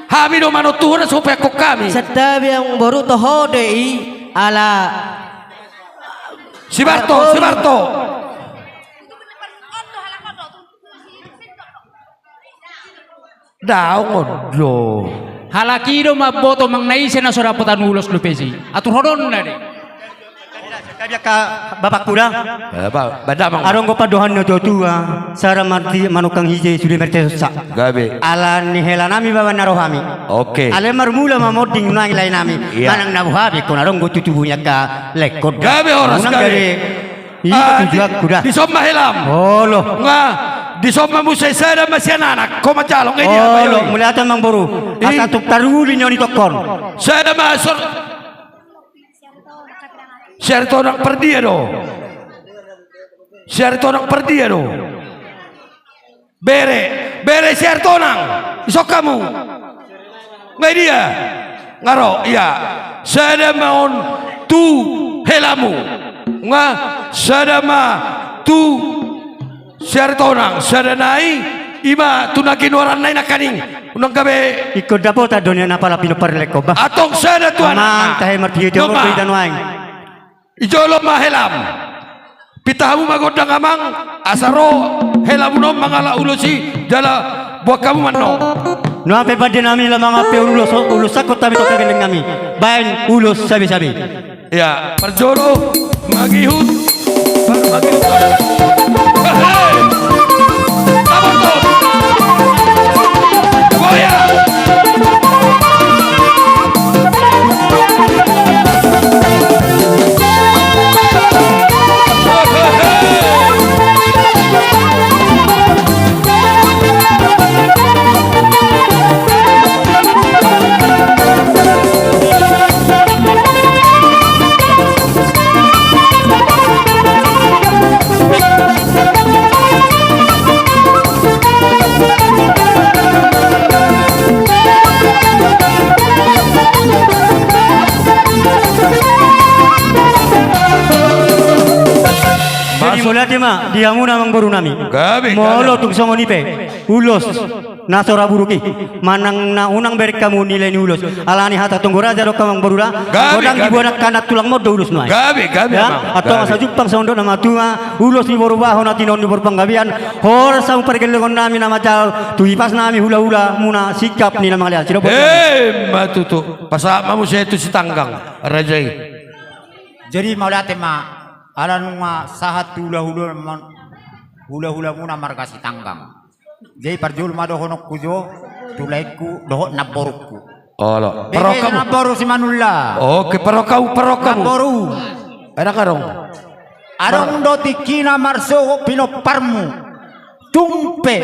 Hami do manontuhon asa hupeakkon hami. Santabi amangboru, toho do i ala. Sibarto, Sibarto. Daong on do. Halak i do mamboto manang na ise na so dapotan ulos dope i. Aturhononna do i. Gabe angka bapakku da. Adong do pandohan ni natua-tua, sada ma manungkang ise sude martia sonsa. Gabe. Ala ni helanami baen na ro hami. Oke. Alai marmula ma monding nuaeng laenami. Iya. Manang na boha pe ingkon adong do tu tubu ni angka Lengkon. Gabe, horas, gabe. Ima tujuanku da. Dison ma helam. Olo. Nga dison ma muse, sada ma sian anak. Ho manjalo, nga i dia. Olo, mauliate amangboru. Asa tung taruli nion i tongkon. Sada ma sor. Si Aritonang pardia do? Si Aritonang pardia do? Bere, bere si Aritonang. Ison hamu? Nga i dia? Nga ro, ia. Sada ma on tu helamu. Nga sada ma tu si Aritonang, sada nai, ima tu na ginoaranna i nangkaning. Unang gabe. Ingkon dapotan do nian apala pinompar ni Lengkon bah. Antong sada tu anak. Amang, tahe marpihite on do hita nuaeng. I jolo ma helam. Pinta hamu ma gondang amang, asa ro helamuna on mangalap ulos i, jala boan hamu ma annon. Nuaeng pe pandenami, laho mangalap pe ulos, ulos sangkot hami tu angka gellengnami. Baen ulos sabe-sabe. Ia, parjolo mangihut, baru mangihut. Hehe. Aboto. Goyang. Jadi mauliate ma di hamuna amangborunami. Gabe, gabe. Molo tung songon i pe ulos na so ra buruk i, manang na unang bereng hamu nilai ni ulos. Alani hata tonggo raja do amangboru da. Gabe, gabe. Godang diboan angka na tulang ma on do ulos nuaeng. Gabe, gabe, ya, amang. Antong asa jumpang songon dok na matua, ulos ni boru baho na tinoon ni boru panggabean. Horas hamu pargellengonnami na manjalo tu hipasnami hula-hulamuna Singkap ni na mangalean. Sidok boru. Emma tutu. Pasahat ma muse tu Sitanggang raja i. Jadi mauliate ma ala nunga sahat tu hula-hula, hula-hulamuna marga Sitanggang. Jadi parjolo ma dohononku jo tu laengku dohot namborungku. Olo. Bebe parokam. Namboru Simanullang. Oke, parokam, parokam. Namboru. Enak adong. Adong do tingkina marsogot pinomparmu. Tung pe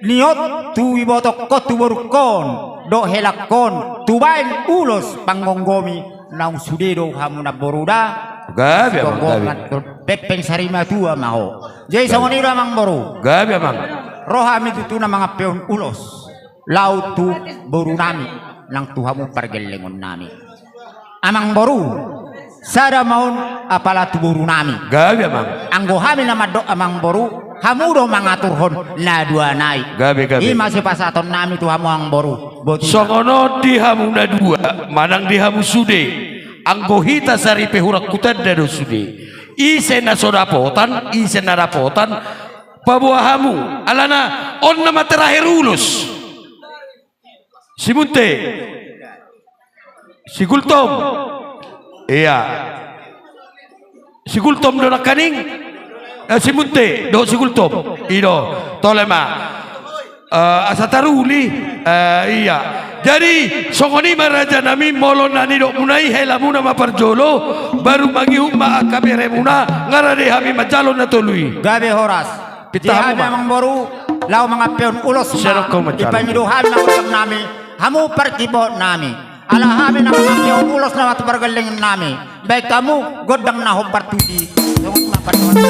niot tu ibotokkon tu borungkon dohot helangkon tu baen ulos panggomgomi. Naung sude do hamu namboru da. Gabe, amang, gabe. Pepeng sari matua ma ho. Jadi songon i do amangboru. Gabe, amang. Ro hami tutu na mangampehon ulos laho tu borunami nang tu hamu pargellengonnami. Amangboru, sada ma on apala tu borunami. Gabe, amang. Anggo hami na mandok amangboru, hamu do mangaturhon na dua nai. Gabe, gabe. I ma sipasahatonnami tu hamu amangboru. Botima. Songon on di hamu na dua manang di hamu sude. Anggo hita saripe hurang hutanda do sude. Ise na so dapotan, ise na dapotan, paboa hamu. Alana on nama terakhir ulos. Si Munte. Si Gultom. Ia. Si Gultom do nangkaning. Eh, si Munte dohot si Gultom. I do. Tole ma. Eh, asa taruli. Eh, ia. Jadi songon i ma rajanami, molo na nidokmuna i, helamuna ma parjolo, baru mangihut ma angka beremuna, nga rade hami manjalo na tolu i. Gabe horas. Pinta hamu ma. Amangboru. Laho mangampehon ulos ma. Sian on hamu manjalo. Dipangido hami ma gondang nami, hamu pargibot nami. Ala hami na mangampehon ulos na ma tu pargellengin nami, baen hamu gondang na hombar tusi. Songon i ma pandohan.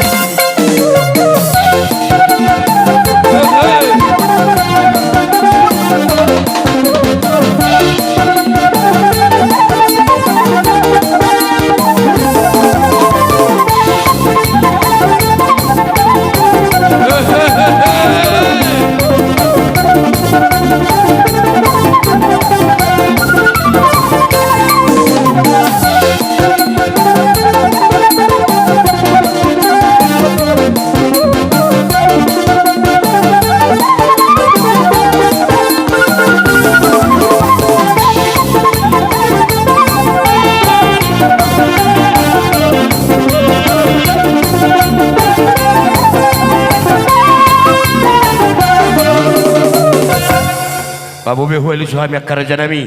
Paboa be hualusi hami angka rajanami.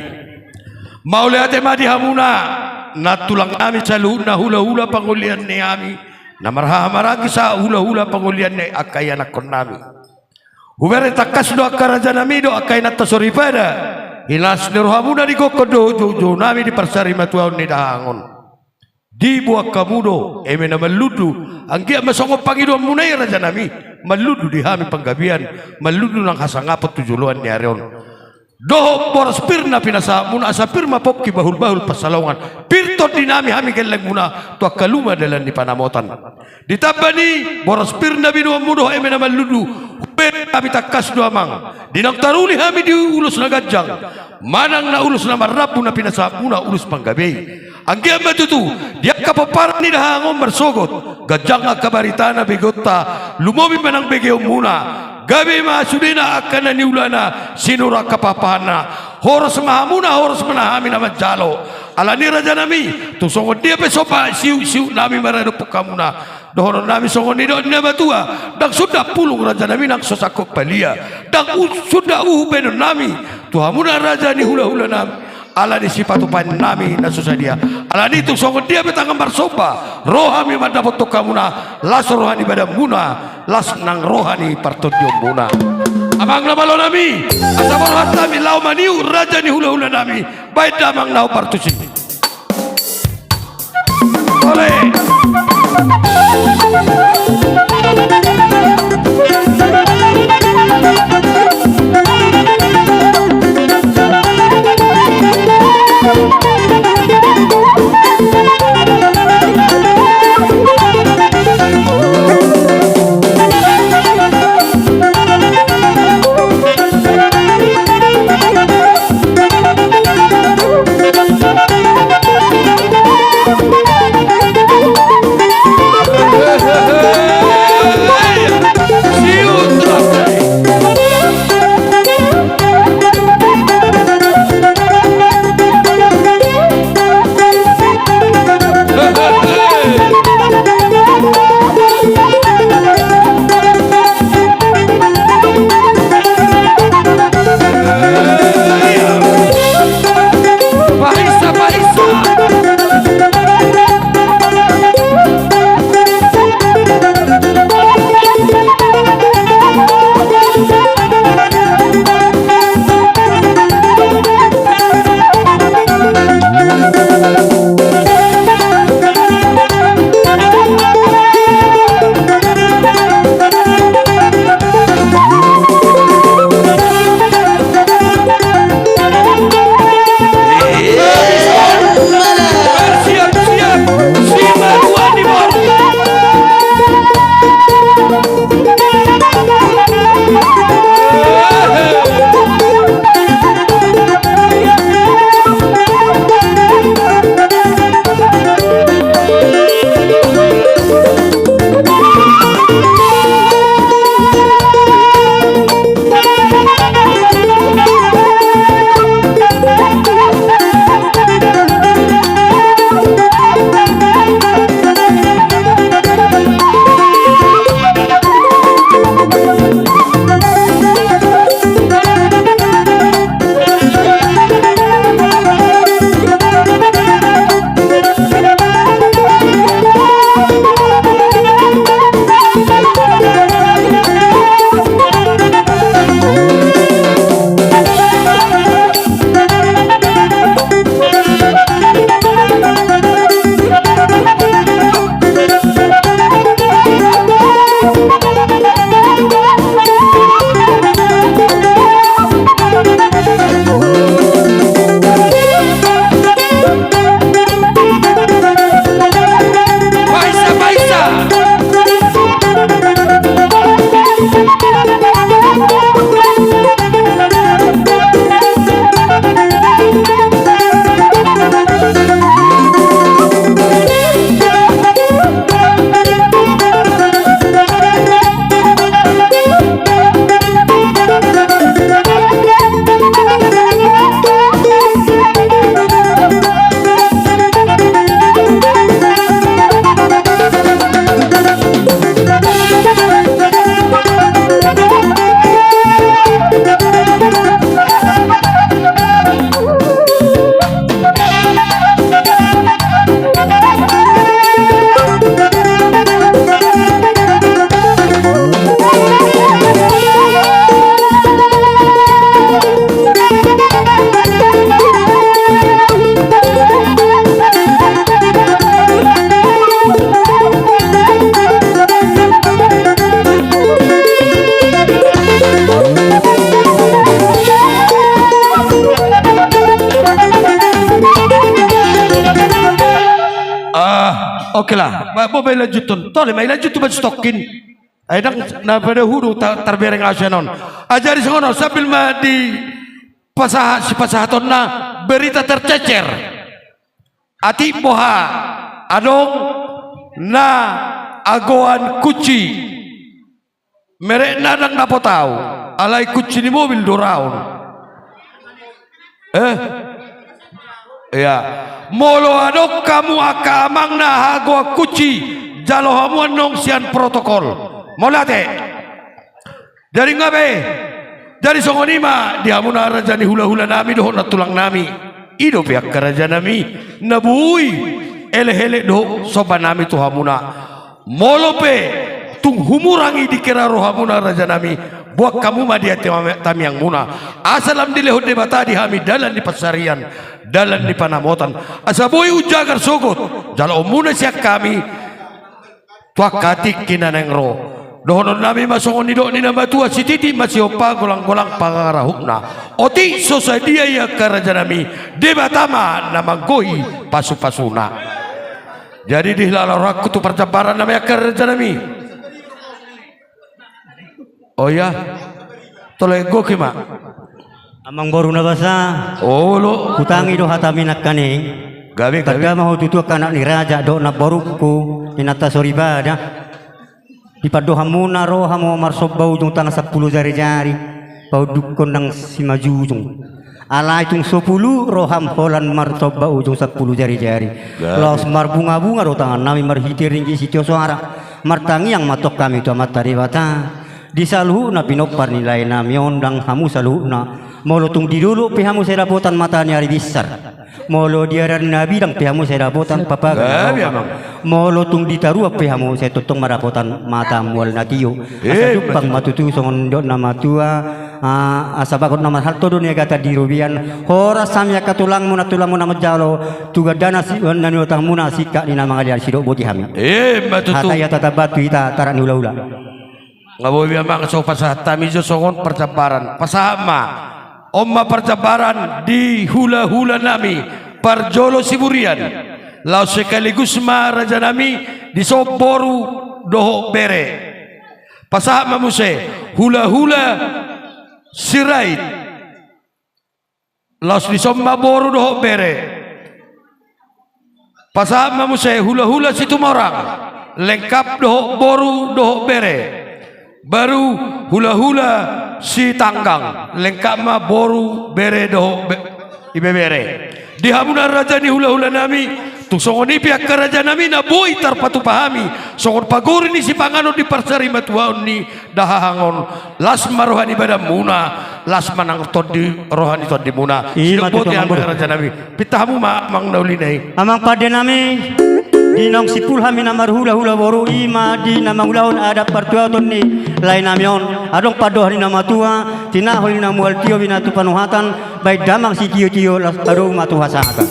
Mauliate ma di hamuna, nantulang nami saluhutna hulahula pangolian ni hami, na marhahamaranggi sahat hulahula pangolian ni angka ianakkon nami. Hubereng tangkas do angka rajanami dohot angka inanta soripada, hinas ni rohamuna di gokhon dohot joujounami di parsarimatuaon ni dahahang on. Diboan hamu do eme na manlundu, anggiat ma songon pangidoanmuna i rajanami, manlundu di hami panggabean, manlundu nang hasangapon tu joloan ni ari on. Dohot boras pir na pinasahatmuna, asa pir ma pongki bahulbahul pansalongan, pir tondinami hami gellengmuna tu angka luma dalan ni panamotan. Ditamba ni boras pir na binoanmu dohot eme na manlundu, hubereng hami tangkas do amang, di naung taruli hami di ulos na ganjang manang na ulos na marrambu na pinasahatmuna ulos panggabe i. Anggiat ma tutu di angka pomparan ni dahahang on marsogot, ganjang angka baritana begeonta, lumobi ma nang begeonmuna, gabe ma sudena angka na niulana, sinur angka pahanpahanna. Horas ma hamuna, horas ma hami na manjalo. Alani rajanami, tung songon dia pe somba siuksiuk nami maradophon hamuna, dohonon nami songon nidok ni na matua: Ndang sundat pulung rajanami nang so sangkot palia. Ndang u-, sundat uhum baenon nami tu hamuna raja ni hulahulanami, alani sipatupaon nami na so sadia. Alani tung songon dia pe tangan marsomba, ro hami mandapothon hamuna, las roha ni badanmuna, las nang roha ni partondionmuna. Amang na malo nami, asa borhat hami laho maniuk raja ni hulahulanami, baen damang na hombar tusi. Ole. Oke lah, ba, bo, ba ilanjuthon. Tole ma ilanjuthon ba stokkin. Ai ndang na pada hudung ta-, tarbereng au sian on. Ajari songon on, sambil ma di pasaha-, sipasahatonna berita tercecer. Atik boha adong na agoan kunci. Merekna ndang dapot au, alai kunci ni mobil do ra on. Eh? Ia. Molo adong hamu angka amang na agoan kunci, jalo hamu annon sian protokol. Mauliate. Jadi nga be. Jadi songon i ma di hamuna raja ni hulahulanami dohot nantulangnami. I dope angka rajanami na boi elekelek dohot sombanami tu hamuna. Molo pe tung humurang i dikira rohamuna rajanami, boan hamu ma di hata tamiangmuna. Asa lam dilehon Debata di hami dalan ni pansarian, dalan ni panamotan. Asa boi umjagar sogot jaloonmuna sian hami tu angka tingki na naeng ro. Dohononnami ma songon nidok ni na matua, sititi ma sihompa, golanggolang pangarahutna. Otik so sadia i angka rajanami, Debata ma na manggohi pasupasuna. Jadi di hilala rohangku tu parjambaran nama i angka rajanami. Oh iya. Tole goki ma. Amangboru na basa. Olo. Hutangi do hatami nangkaning. Gabe, gabe. Tanda ma ho tutu angka anak ni raja dohot namborungku, inanta soripada. Dipandohanmuna ro hamu marsomba ujung tangan sampulu jarijari, paundukkon nang simajujung. Alai tung so pulu roham holan marsomba ujung sampulu jarijari. Gabe. Laos marbungabunga do tangannami marhite ringgit sitio soara. Martangiang ma antong hami tu Amanta Debata. Di saluhutna pinompar ni laenami on, ndang hamu saluhutna. Molo tung di dolok pe hamu sai dapotan mata ni ari binsar. Molo di ari na bidang pe hamu sai dapotan papaga. Gabe, Amang. Molo tung di taruan pe hamu sai tongtong ma dapotan mata mual na tio. Asa jumpang ma tutu songon dok na matua, ah, asa bagot na marhalto do niagatan di robean. Horas hami angka tulangmuna, tulangmuna manjalo tu gandana si, na niotangmuna singkat ni na mangalean sidok boti hami. Ima tutu. Hata i hata tambahan tu hita tarak ni hulahula. Nga boi be Amang, so pasahat hami jo songon parjambaran. Pasahat ma. On ma parjambaran di hulahulanami parjolo Siburian. Laos sekaligus ma rajanami dison boru dohot bere. Pasahat ma muse hulahula Sirait. Laos dison ma boru dohot bere. Pasahat ma muse hulahula Situmorang, lengkap dohot boru dohot bere. Baru hulahula Sitanggang, lengkap ma boru, bere dohot be-, ibebere. Di hamuna raja ni hulahulanami, tung songon i pe angka rajanami na boi tarpatupa hami songon pagori ni sipanganon di parsari matuaon ni dahahang on, las ma roha ni badanmuna, las ma nang tondi, roha ni tondimuna. Ima tutu, Amangboru. Sidok boti hami rajanami. Pinta hamu ma, Amang, na uli na i. Amang pandenami, di naung simpul hami na marhulahula boru, ima di na mangulahon adat partuaton ni laenami on. Adong pandohan ni na matua, tinahu ni na mual tio, binahen tu panuhatan, bahen damang sitiotio, laos adong ma tu hasahatan.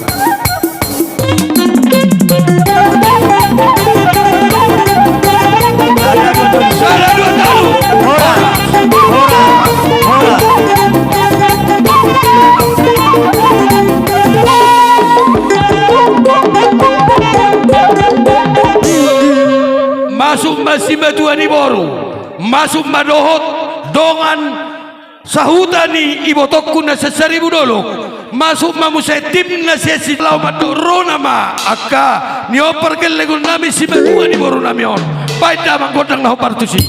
Masuk ma simatua ni boru, masuk ma dohot dongan sahuta ni ibotongku na sian Saribu Dolok, masuk ma muse tim na sian Silaon mandok ro nama angka niompar gellengonnami simatua ni borunami on. Bahen damang gondang na hombar tusi.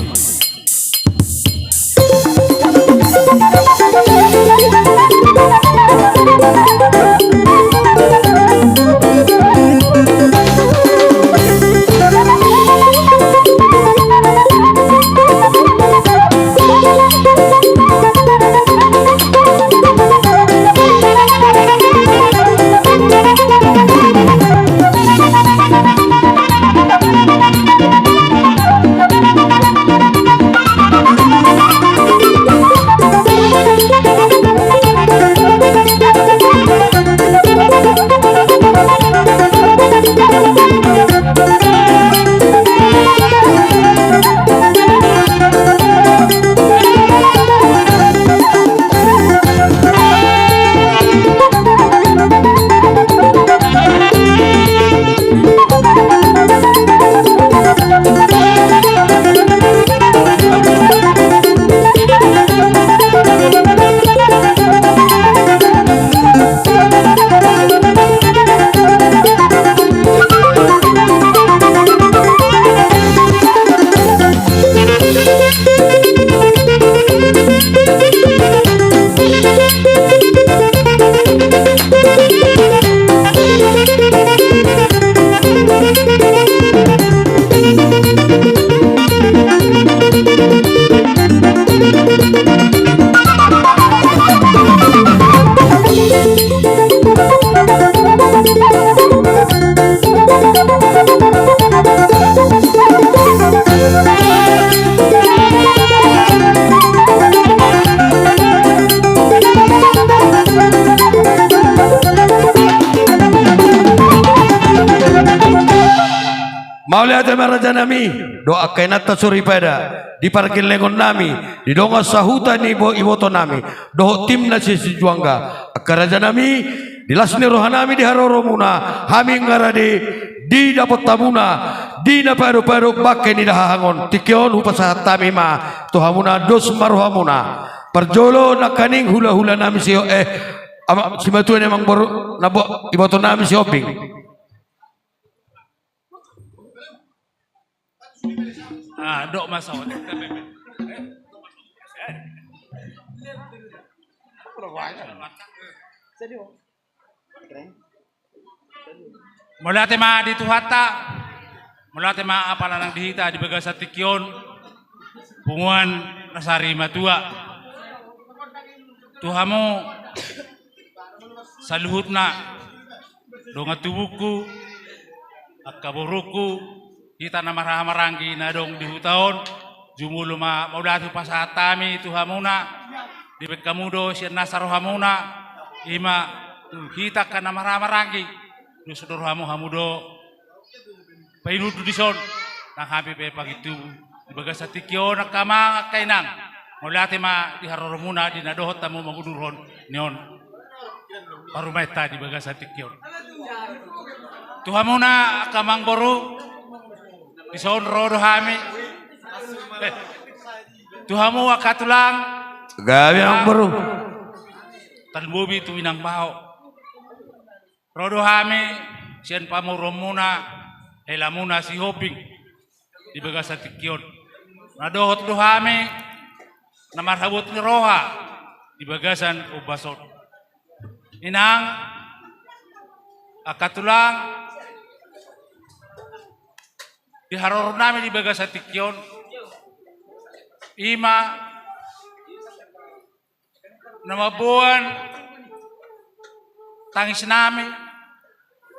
Ate ma rajanami, dohot angka inanta soripada, di pargellengonnami, di dongan sahuta ni bo-, ibotonami, dohot tim na sijuangga, angka rajanami, di las ni rohanami di haroromuna, hami nga rade, didapot hamuna, di na padopadop bangke ni dahahang on, tingki on hupasahat hami ma, tu hamuna dos ma rohamuna. Parjolo nangkaning hulahulanami si o-, eh, ama-, simatua ni amangboru, na bo-, ibotonami si Hombing. Ah, dok masuk. Mauliate ma di Tuhanta. Mauliate ma apala nang di hita di bagasan tingki on. Punguan na sarimatua. Tu hamu saluhutna, dongan tubungku, angka borungku, hita na marhahamaranggi na adong di huta on, jumolo ma mauliate hupasahat hami tu hamuna, dibaen hamu do sian nasa rohamuna, i ma tu hita angka na marhahamaranggi, dos do rohamu, hamu do painundun dison, nang hami pe pangintubu di bagasan tingki on, angka amang, angka inang. Mauliate ma di haroromuna di na dohot hamu mangudurhon ni on parumaenta di bagasan tingki on. Tu hamuna angka amangboru, dison ro do hami. Eh, tu hamu angka tulang. Gabe amangboru. Tarlumobi tu inang bao. Ro do hami sian pamoruonmuna, helamuna si Hombing di bagasan tingki on. Na dohot do hami na marhabot ni roha di bagasan ombas on. Inang, angka tulang, di haroromnami di bagasan tingki on, i ma na mamboan tangisnami,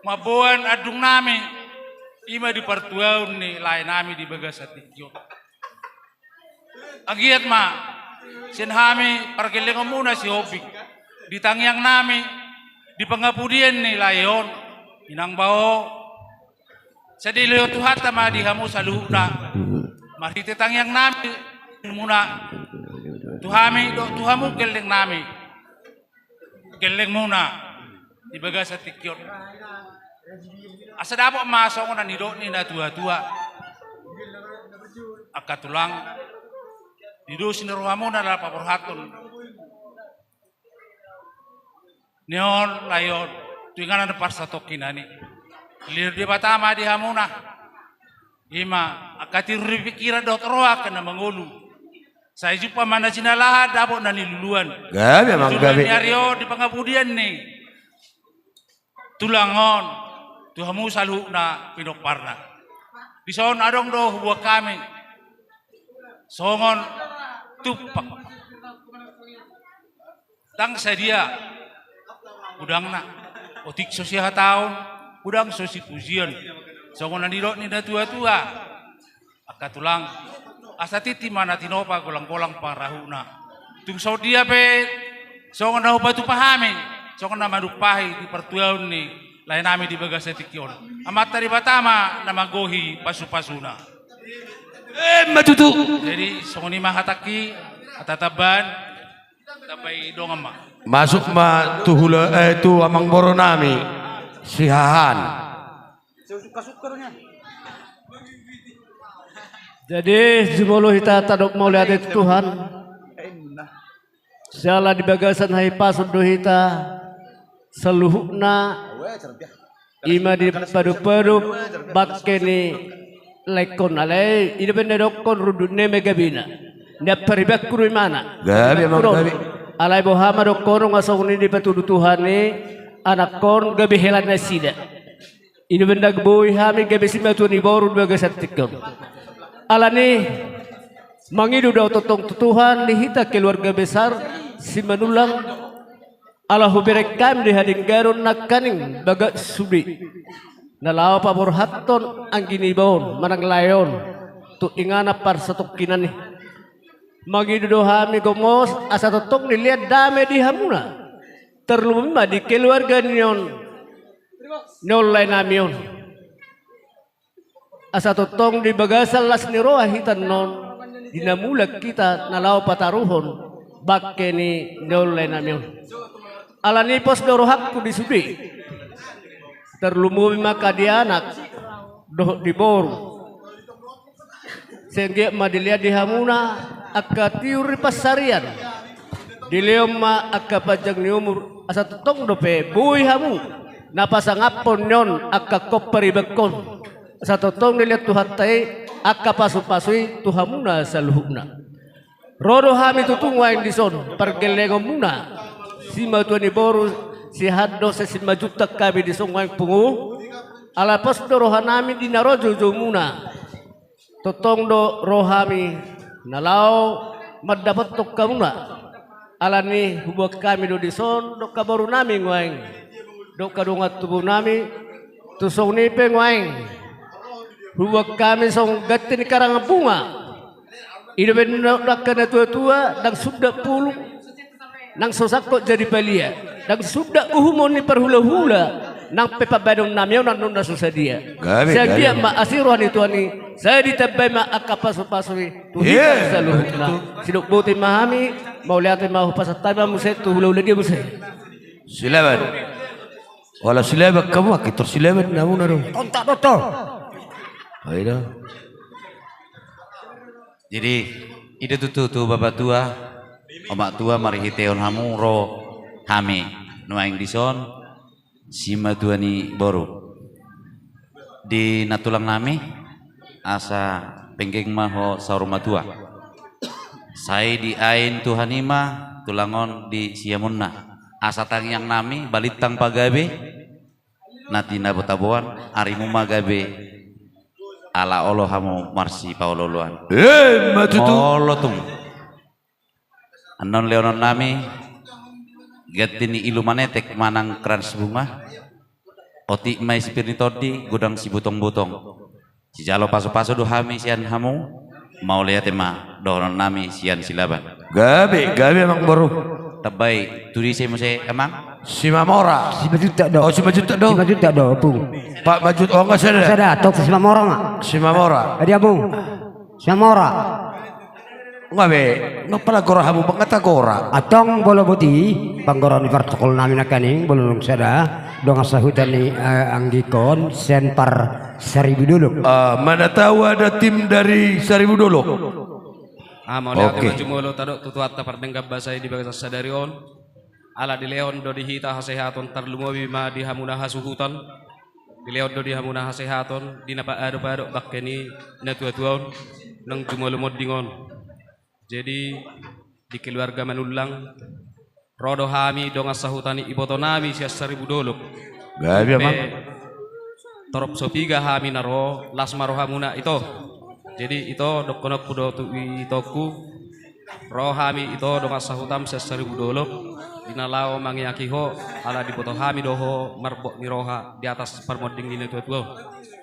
mamboan andungnami, i ma di partuaon ni laenami di bagasan tingki on. Anggiat ma sian hami pargellengonmuna si Hombing, di tangiangnami, di pangapudian ni lae on, inang bao, sai dilehon Tuhanta ma di hamu saluhutna, marhite tangiangnami muna tu hami dohot tu hamu gellengnami, gellengmuna di bagasan tingki on. Asa dapot ma songon na nidok ni natuatua, angka tulang, di dos ni rohamuna na paborhathon ni on lae on tu inganan parsatongkinan i. Dilehon Debata ma di hamuna, i ma angka tiur ni pingkiran dohot roha angka na mangolu. Sai jumpang ma na jinalahan, dapot na niluluan. Gabe amang, gabe. Di ari on di pangapudian ni tulang on tu hamu saluhutna pinomparna. Dison adong do huboan hami songon tumpak. Ndang sadia godangna, otik so sihataon, godang so sipujion, songon na nidok ni natuatua. Angka tulang, asa tintin ma na tinopa, golanggolang pangarahutna. Tung songon dia pe songon na hupatupa hami, songon na manumpahi di partuaon ni laenami di bagasan tingki on. Amanta Debata ma na manggohi pasupasuna. Emma tutu. Jadi songon i ma hatangki, hata tambahan, tambai dongan ma. Masuk ma tu hula, eh, tu amangborunami Siahaan. Jadi jumolo hita tadok mauliate tu Tuhan. Siala di bagasan hahipason do hita saluhutna, i ma di padopadop bangke ni laengkon, alai i do umbahen na didokkon, rundut ni eme gabena. Nian paribanku do imana. Gabe amang, gabe. Alai boha ma dohonon, songon i dipatudu Tuhan i, anakkon gabe hela nasida. I do umbahen ndang boi hami gabe simatua ni boru di bagasan tingki on. Alani i mangido do ahu tongtong tu Tuhan di hita keluarga besar Simanullang, ala hubereng hami di hadengganon nangkaning bagas sude na laho paborhathon anggi niba on manang lae on tu inganan parsatongkinan i. Mangido do hami gomos asa tongtong dilehon dame di hamuna, tarlumobi ma di keluarga ni on, ni on laenami on. Asa tongtong di bagasan las ni roha hita annon, di na mulak hita na laho pataruhon bangke ni na lae nami on. Alani i pos do rohangku di sude, tarlumobi ma angka di anak dohot di boru. Sai anggiat ma dilehon di hamuna angka tiur ni pansarian, dilehon ma angka panjang ni umur, asa tongtong dope boi hamu na pasangaphon ni on angka hombar ibana on. Asa tongtong dilehon Tuhanta i angka pasupasu i tu hamuna saluhutna. Ro do hami tutu nuaeng dison pargellengonmuna, simatua ni boru, sian do sai simanjuntak hami dison nuaeng pungu. Ala pos do rohanami di na ro joujoumuna. Tongtong do ro hami na laho mandapothon hamuna. Alani huboan hami do dison dohot angka borunami nuaeng, dohot angka dongan tubunami. Tung songon i pe nuaeng huboan hami songon ganti ni karangan bunga. I do umbahen na dok angka na tuatua, ndang sundat pulung, ndang so sangkot jadi palia, ndang sundat uhumon ni parhulahula, nang pe pambahenonnami on annon na so sadia. Gabe, gabe. Sai anggiat ma asi roha ni Tuhan i, sai ditambai ma angka pasupasu i tu hita saluhutna. Sidok boti ma hami, mauliate ma, hupasahat hami ma muse tu hulahula dia muse. Silaban. Olo, silaban hamu, angka i tor silaban hamuna do. Kontak do to. Ai do. Jadi, i do tutu tu bapatua, omaktua, marhitehon hamu ro hami nuaeng dison, simatua ni boru. Di nantulangnami, asa penggeng ma ho saur matua. Sai diain Tuhan i ma tulang on di siamunna. Asa tangiangnami, balintang pagabe, na tinabo-taboan, arimu ma gabe, ala olo hamu marsipaolo-oloan. Emma tutu. Molo tung annon lehononnami, ganti ni ilu manetek manang krans bunga, otik ma isi pir ni tondi, godang sibutong-butong. Sijalo pasu-pasu do hami sian hamu, mauliate ma dohononnami sian Silaban. Gabe, gabe amang boru. Tambai, tu disi muse amang? Simamora. Simanjuntak do. Oh, Simanjuntak do. Simanjuntak do, Ompung. Pak Manjuntak, oh, nunga sada. Sada, tok Simamora ma. Simamora. Adi, Ompung. Simamora. Nunga be, nunga pala gora hamu mangata gora. Antong molo boti, panggora ni partokolnami nangkaning, molo dung sada, dongan sahuta ni, eh, anggikon, sian par Saribu Dolok. Ah, mana tahu ada tim dari Saribu Dolok. Ah, mauliate ma jumolo tadok tu Tuhanta pardenggan basa i di bagasan sadari on. Ala dilehon do di hita hasehaton, tarlumobi ma di hamuna hasuhuton. Dilehon do di hamuna hasehaton, di na paadop-adop bangke ni na tuatua on, nang jumolo monding on. Jadi, di keluarga Manullang, ro do hami dongan sahuta ni ibotonami sian Saribu Dolok. Gabe, amang. Pe torop so piga hami na ro, las ma rohamuna ito. Jadi, ito, dohononku do tu itongku, ro hami ito dongan sahutam sian Saribu Dolok, di na laho mangeaki ho, ala diboto hami do ho marbot ni roha di atas parmonding ni na tuatua on.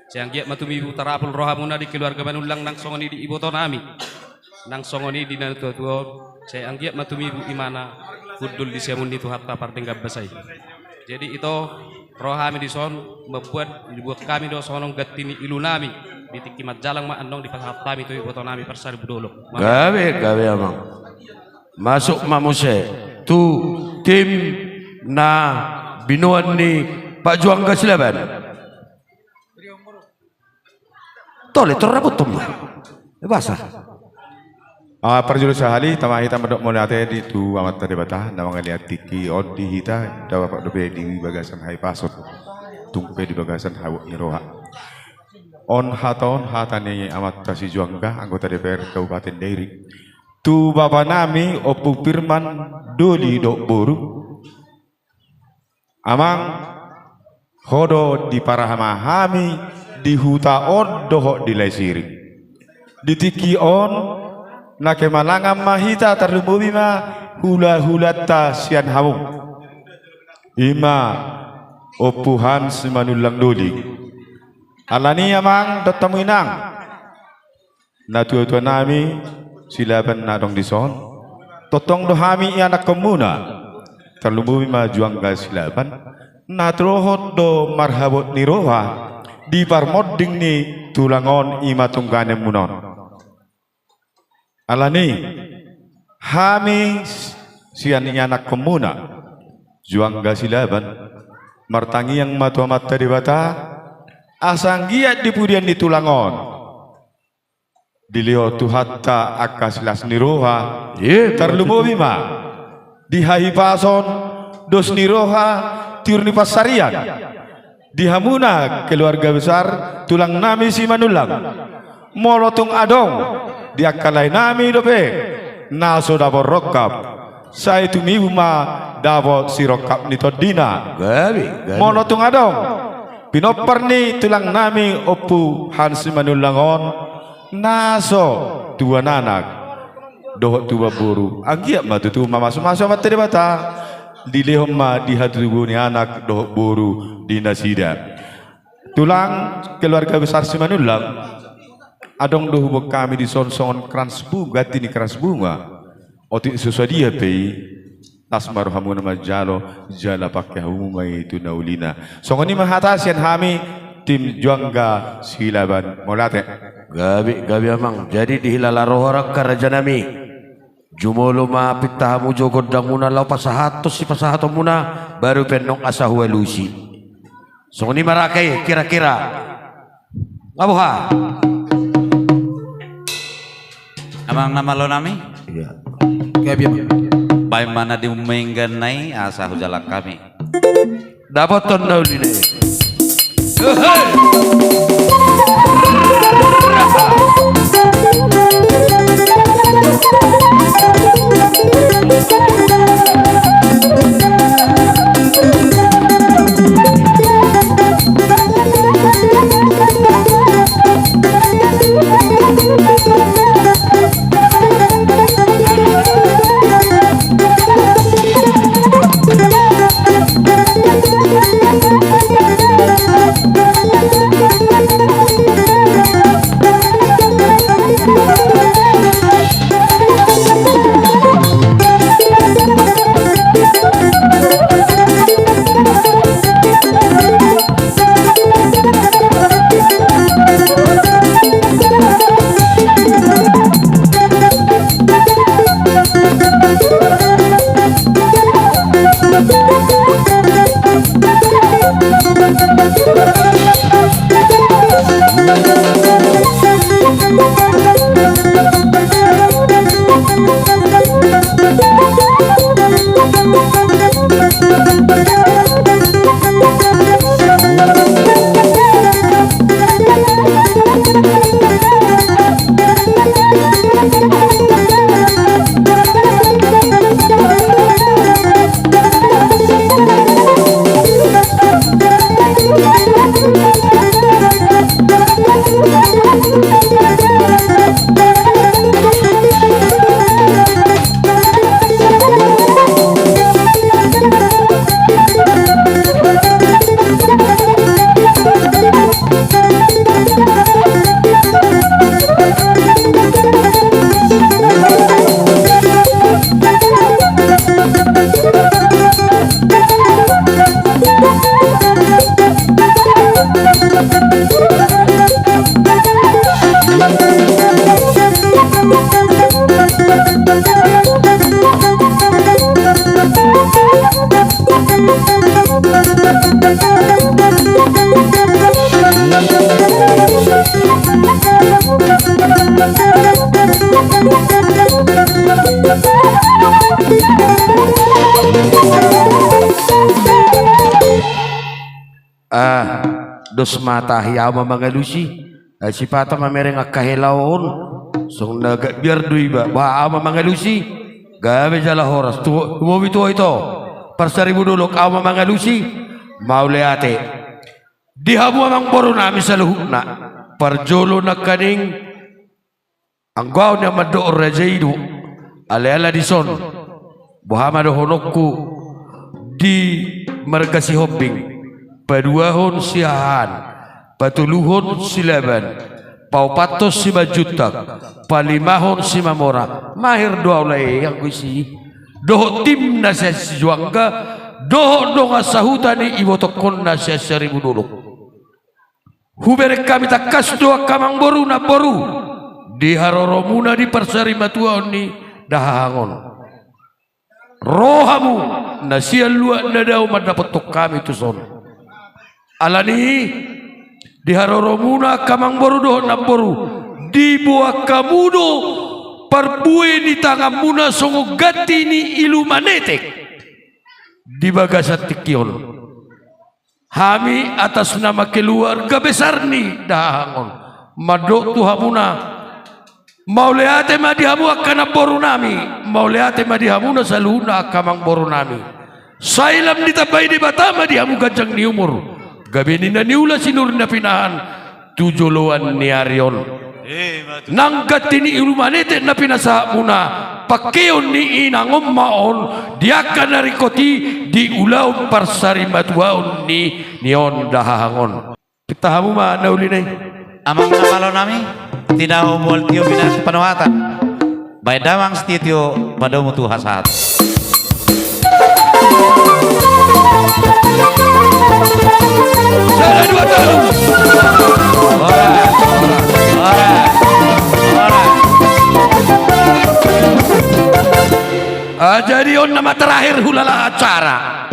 Sai anggiat ma tumibu tarapul rohamuna di keluarga Manullang nang songon i di ibotonami. Nang songon i di na tuatua on, sai anggiat ma tumibu imana hundul di siamun ni Tuhanta pardenggan basa i. Jadi ito, ro hami dison, mamboan, diboan hami do songon ganti ni ilunami, di tingki manjalang ma annon dipasahat hami tu ibotonami par Saribu Dolok. Gabe, gabe amang. Masuk ma muse tu tim na binoan ni Pak Juangga Silaban. Tole, tor rabuthon ma. Basa. Ah, parjolo sahali, tama hita mandok mauliate di tu Amanta Debata, na mangalehon tingki on di hita, dapat dope di bagasan hahipason. Tung pe di bagasan habot ni roha. On hata on, hata ni Amanta Sijuangga, anggota D P R Kabupaten Dairi. Tu bapanami, Ompu Firman, Doli dohot boru. Amang, ho do diparhaha hami di huta on dohot di Lae Siring. Di tingki on, na kemelengan ma hita, tarlumobi ma hulahulanta sian hamu. I ma Ompu Hans Manullang Doli. Alani i amang dohot hamu inang. Na tuatuanami Silaban na adong dison, tongtong do hami ianakkonmuna, tarlumobi ma Juangga Silaban, na dohot do marhabot ni roha di parmonding ni tulang on i ma tungganenmuna on. Alani i, hami sian ianakkonmuna, Juangga Silaban, martangiang ma tu Amanta Debata, asa anggiat di pudian ni tulang on dilehon Tuhanta angka silas ni roha, tarlumobi ma di hahipason, dos ni roha, tiur ni pansarian di hamuna keluarga besar tulangnami Simanullang. Molo tung adong di angka laenami dope na so dapot rongkap, sai tumibu ma dapot sirongkap ni tondina. Gabe, gabe. Molo tung adong pinompar ni tulangnami Ompu Hans Simanullang on na so tubuan anak dohot tubuan boru, anggiat ma tutu mamasumasu Amanta Debata, dilehon ma di hatutubuan ni anak dohot boru di nasida. Tulang keluarga besar Simanullang, adong do huboan hami dison songon krans bunga, ganti ni krans bunga. Otik so sadia pe i, las ma rohamuna manjalo, jala pangke hamu ma i tu na ulina. Songon i ma hata sian hami, tim Juangga Silaban, mauliate. Gabe, gabe amang, jadi dihilala roha do angka rajanami. Jumolo ma pinta hamu jo gondangmuna laho pasahathon sipasahatonmuna, baru pe annon asa hualusi. Songon i ma raka i kira-kira. Nga boha? Amang na malonami? Iya. Gabe amang. Baen ma na di umenggan na i asa hujalang hami. Dapothon na ulina i. Ah, dos ma tahi, au ma mangalusi. Ai sipata mamereng angka hela on. Songon na gak biar do iba, bah, au ma mangalusi. Gabe jala horas tu, tu mobi tu ito. Parsaribu dolok, au ma mangalusi. Mauliate. Di hamu amang boru nami saluhutna. Parjolo nangkaning, anggo au nian mandok raja i do, alai ala dison, boha ma dohononku di marga Sihombing, paduahon Siahaan, patoluhon Silaban, paopathon Simanjuntak, palimahon Simamora, maher do au lae anggo isi. Dohot tim na sian Sijuangga, dohot dongan sahuta ni ibotohonna sian Saribu Dolok. Hubereng hami tangkas do angka amangboru namboru di haroromuna di parsarimatuaon ni dahahang on. Ro hamu na sian luat na dao mandapothon hami tuson. Alani i, di haroromuna angka amangboru dohot namboru, diboan hamu do parbue ni tanganmuna songon ganti ni iluman etek di bagasan tingki on. Hami atas nama keluarga besar ni dahahang on mandok tu hamuna, mauliate ma di hamu angka namborunami, mauliate ma di hamuna saluhutna angka amangborunami. Sai lam ditambai Debata ma di hamu ganjang ni umur, gabe ninna niula sinurup na pinahan tu joloan ni ari on. Nang ganti ni iluman etek na pinasahatmuna, pangkeon ni inang on ma on di angka na ringkot i di ulaon parsarimatuaon ni, ni on dahahang on. Pinta hamu ma na uli na i. Amang na malo nami, tinahu mual tio binas panoatan. Baen damang sitio-tio padomu tu hasahat. Sada, dua, tolu. Ora, ora, ora, ora. Ah, jadi on nama terakhir hulala acara.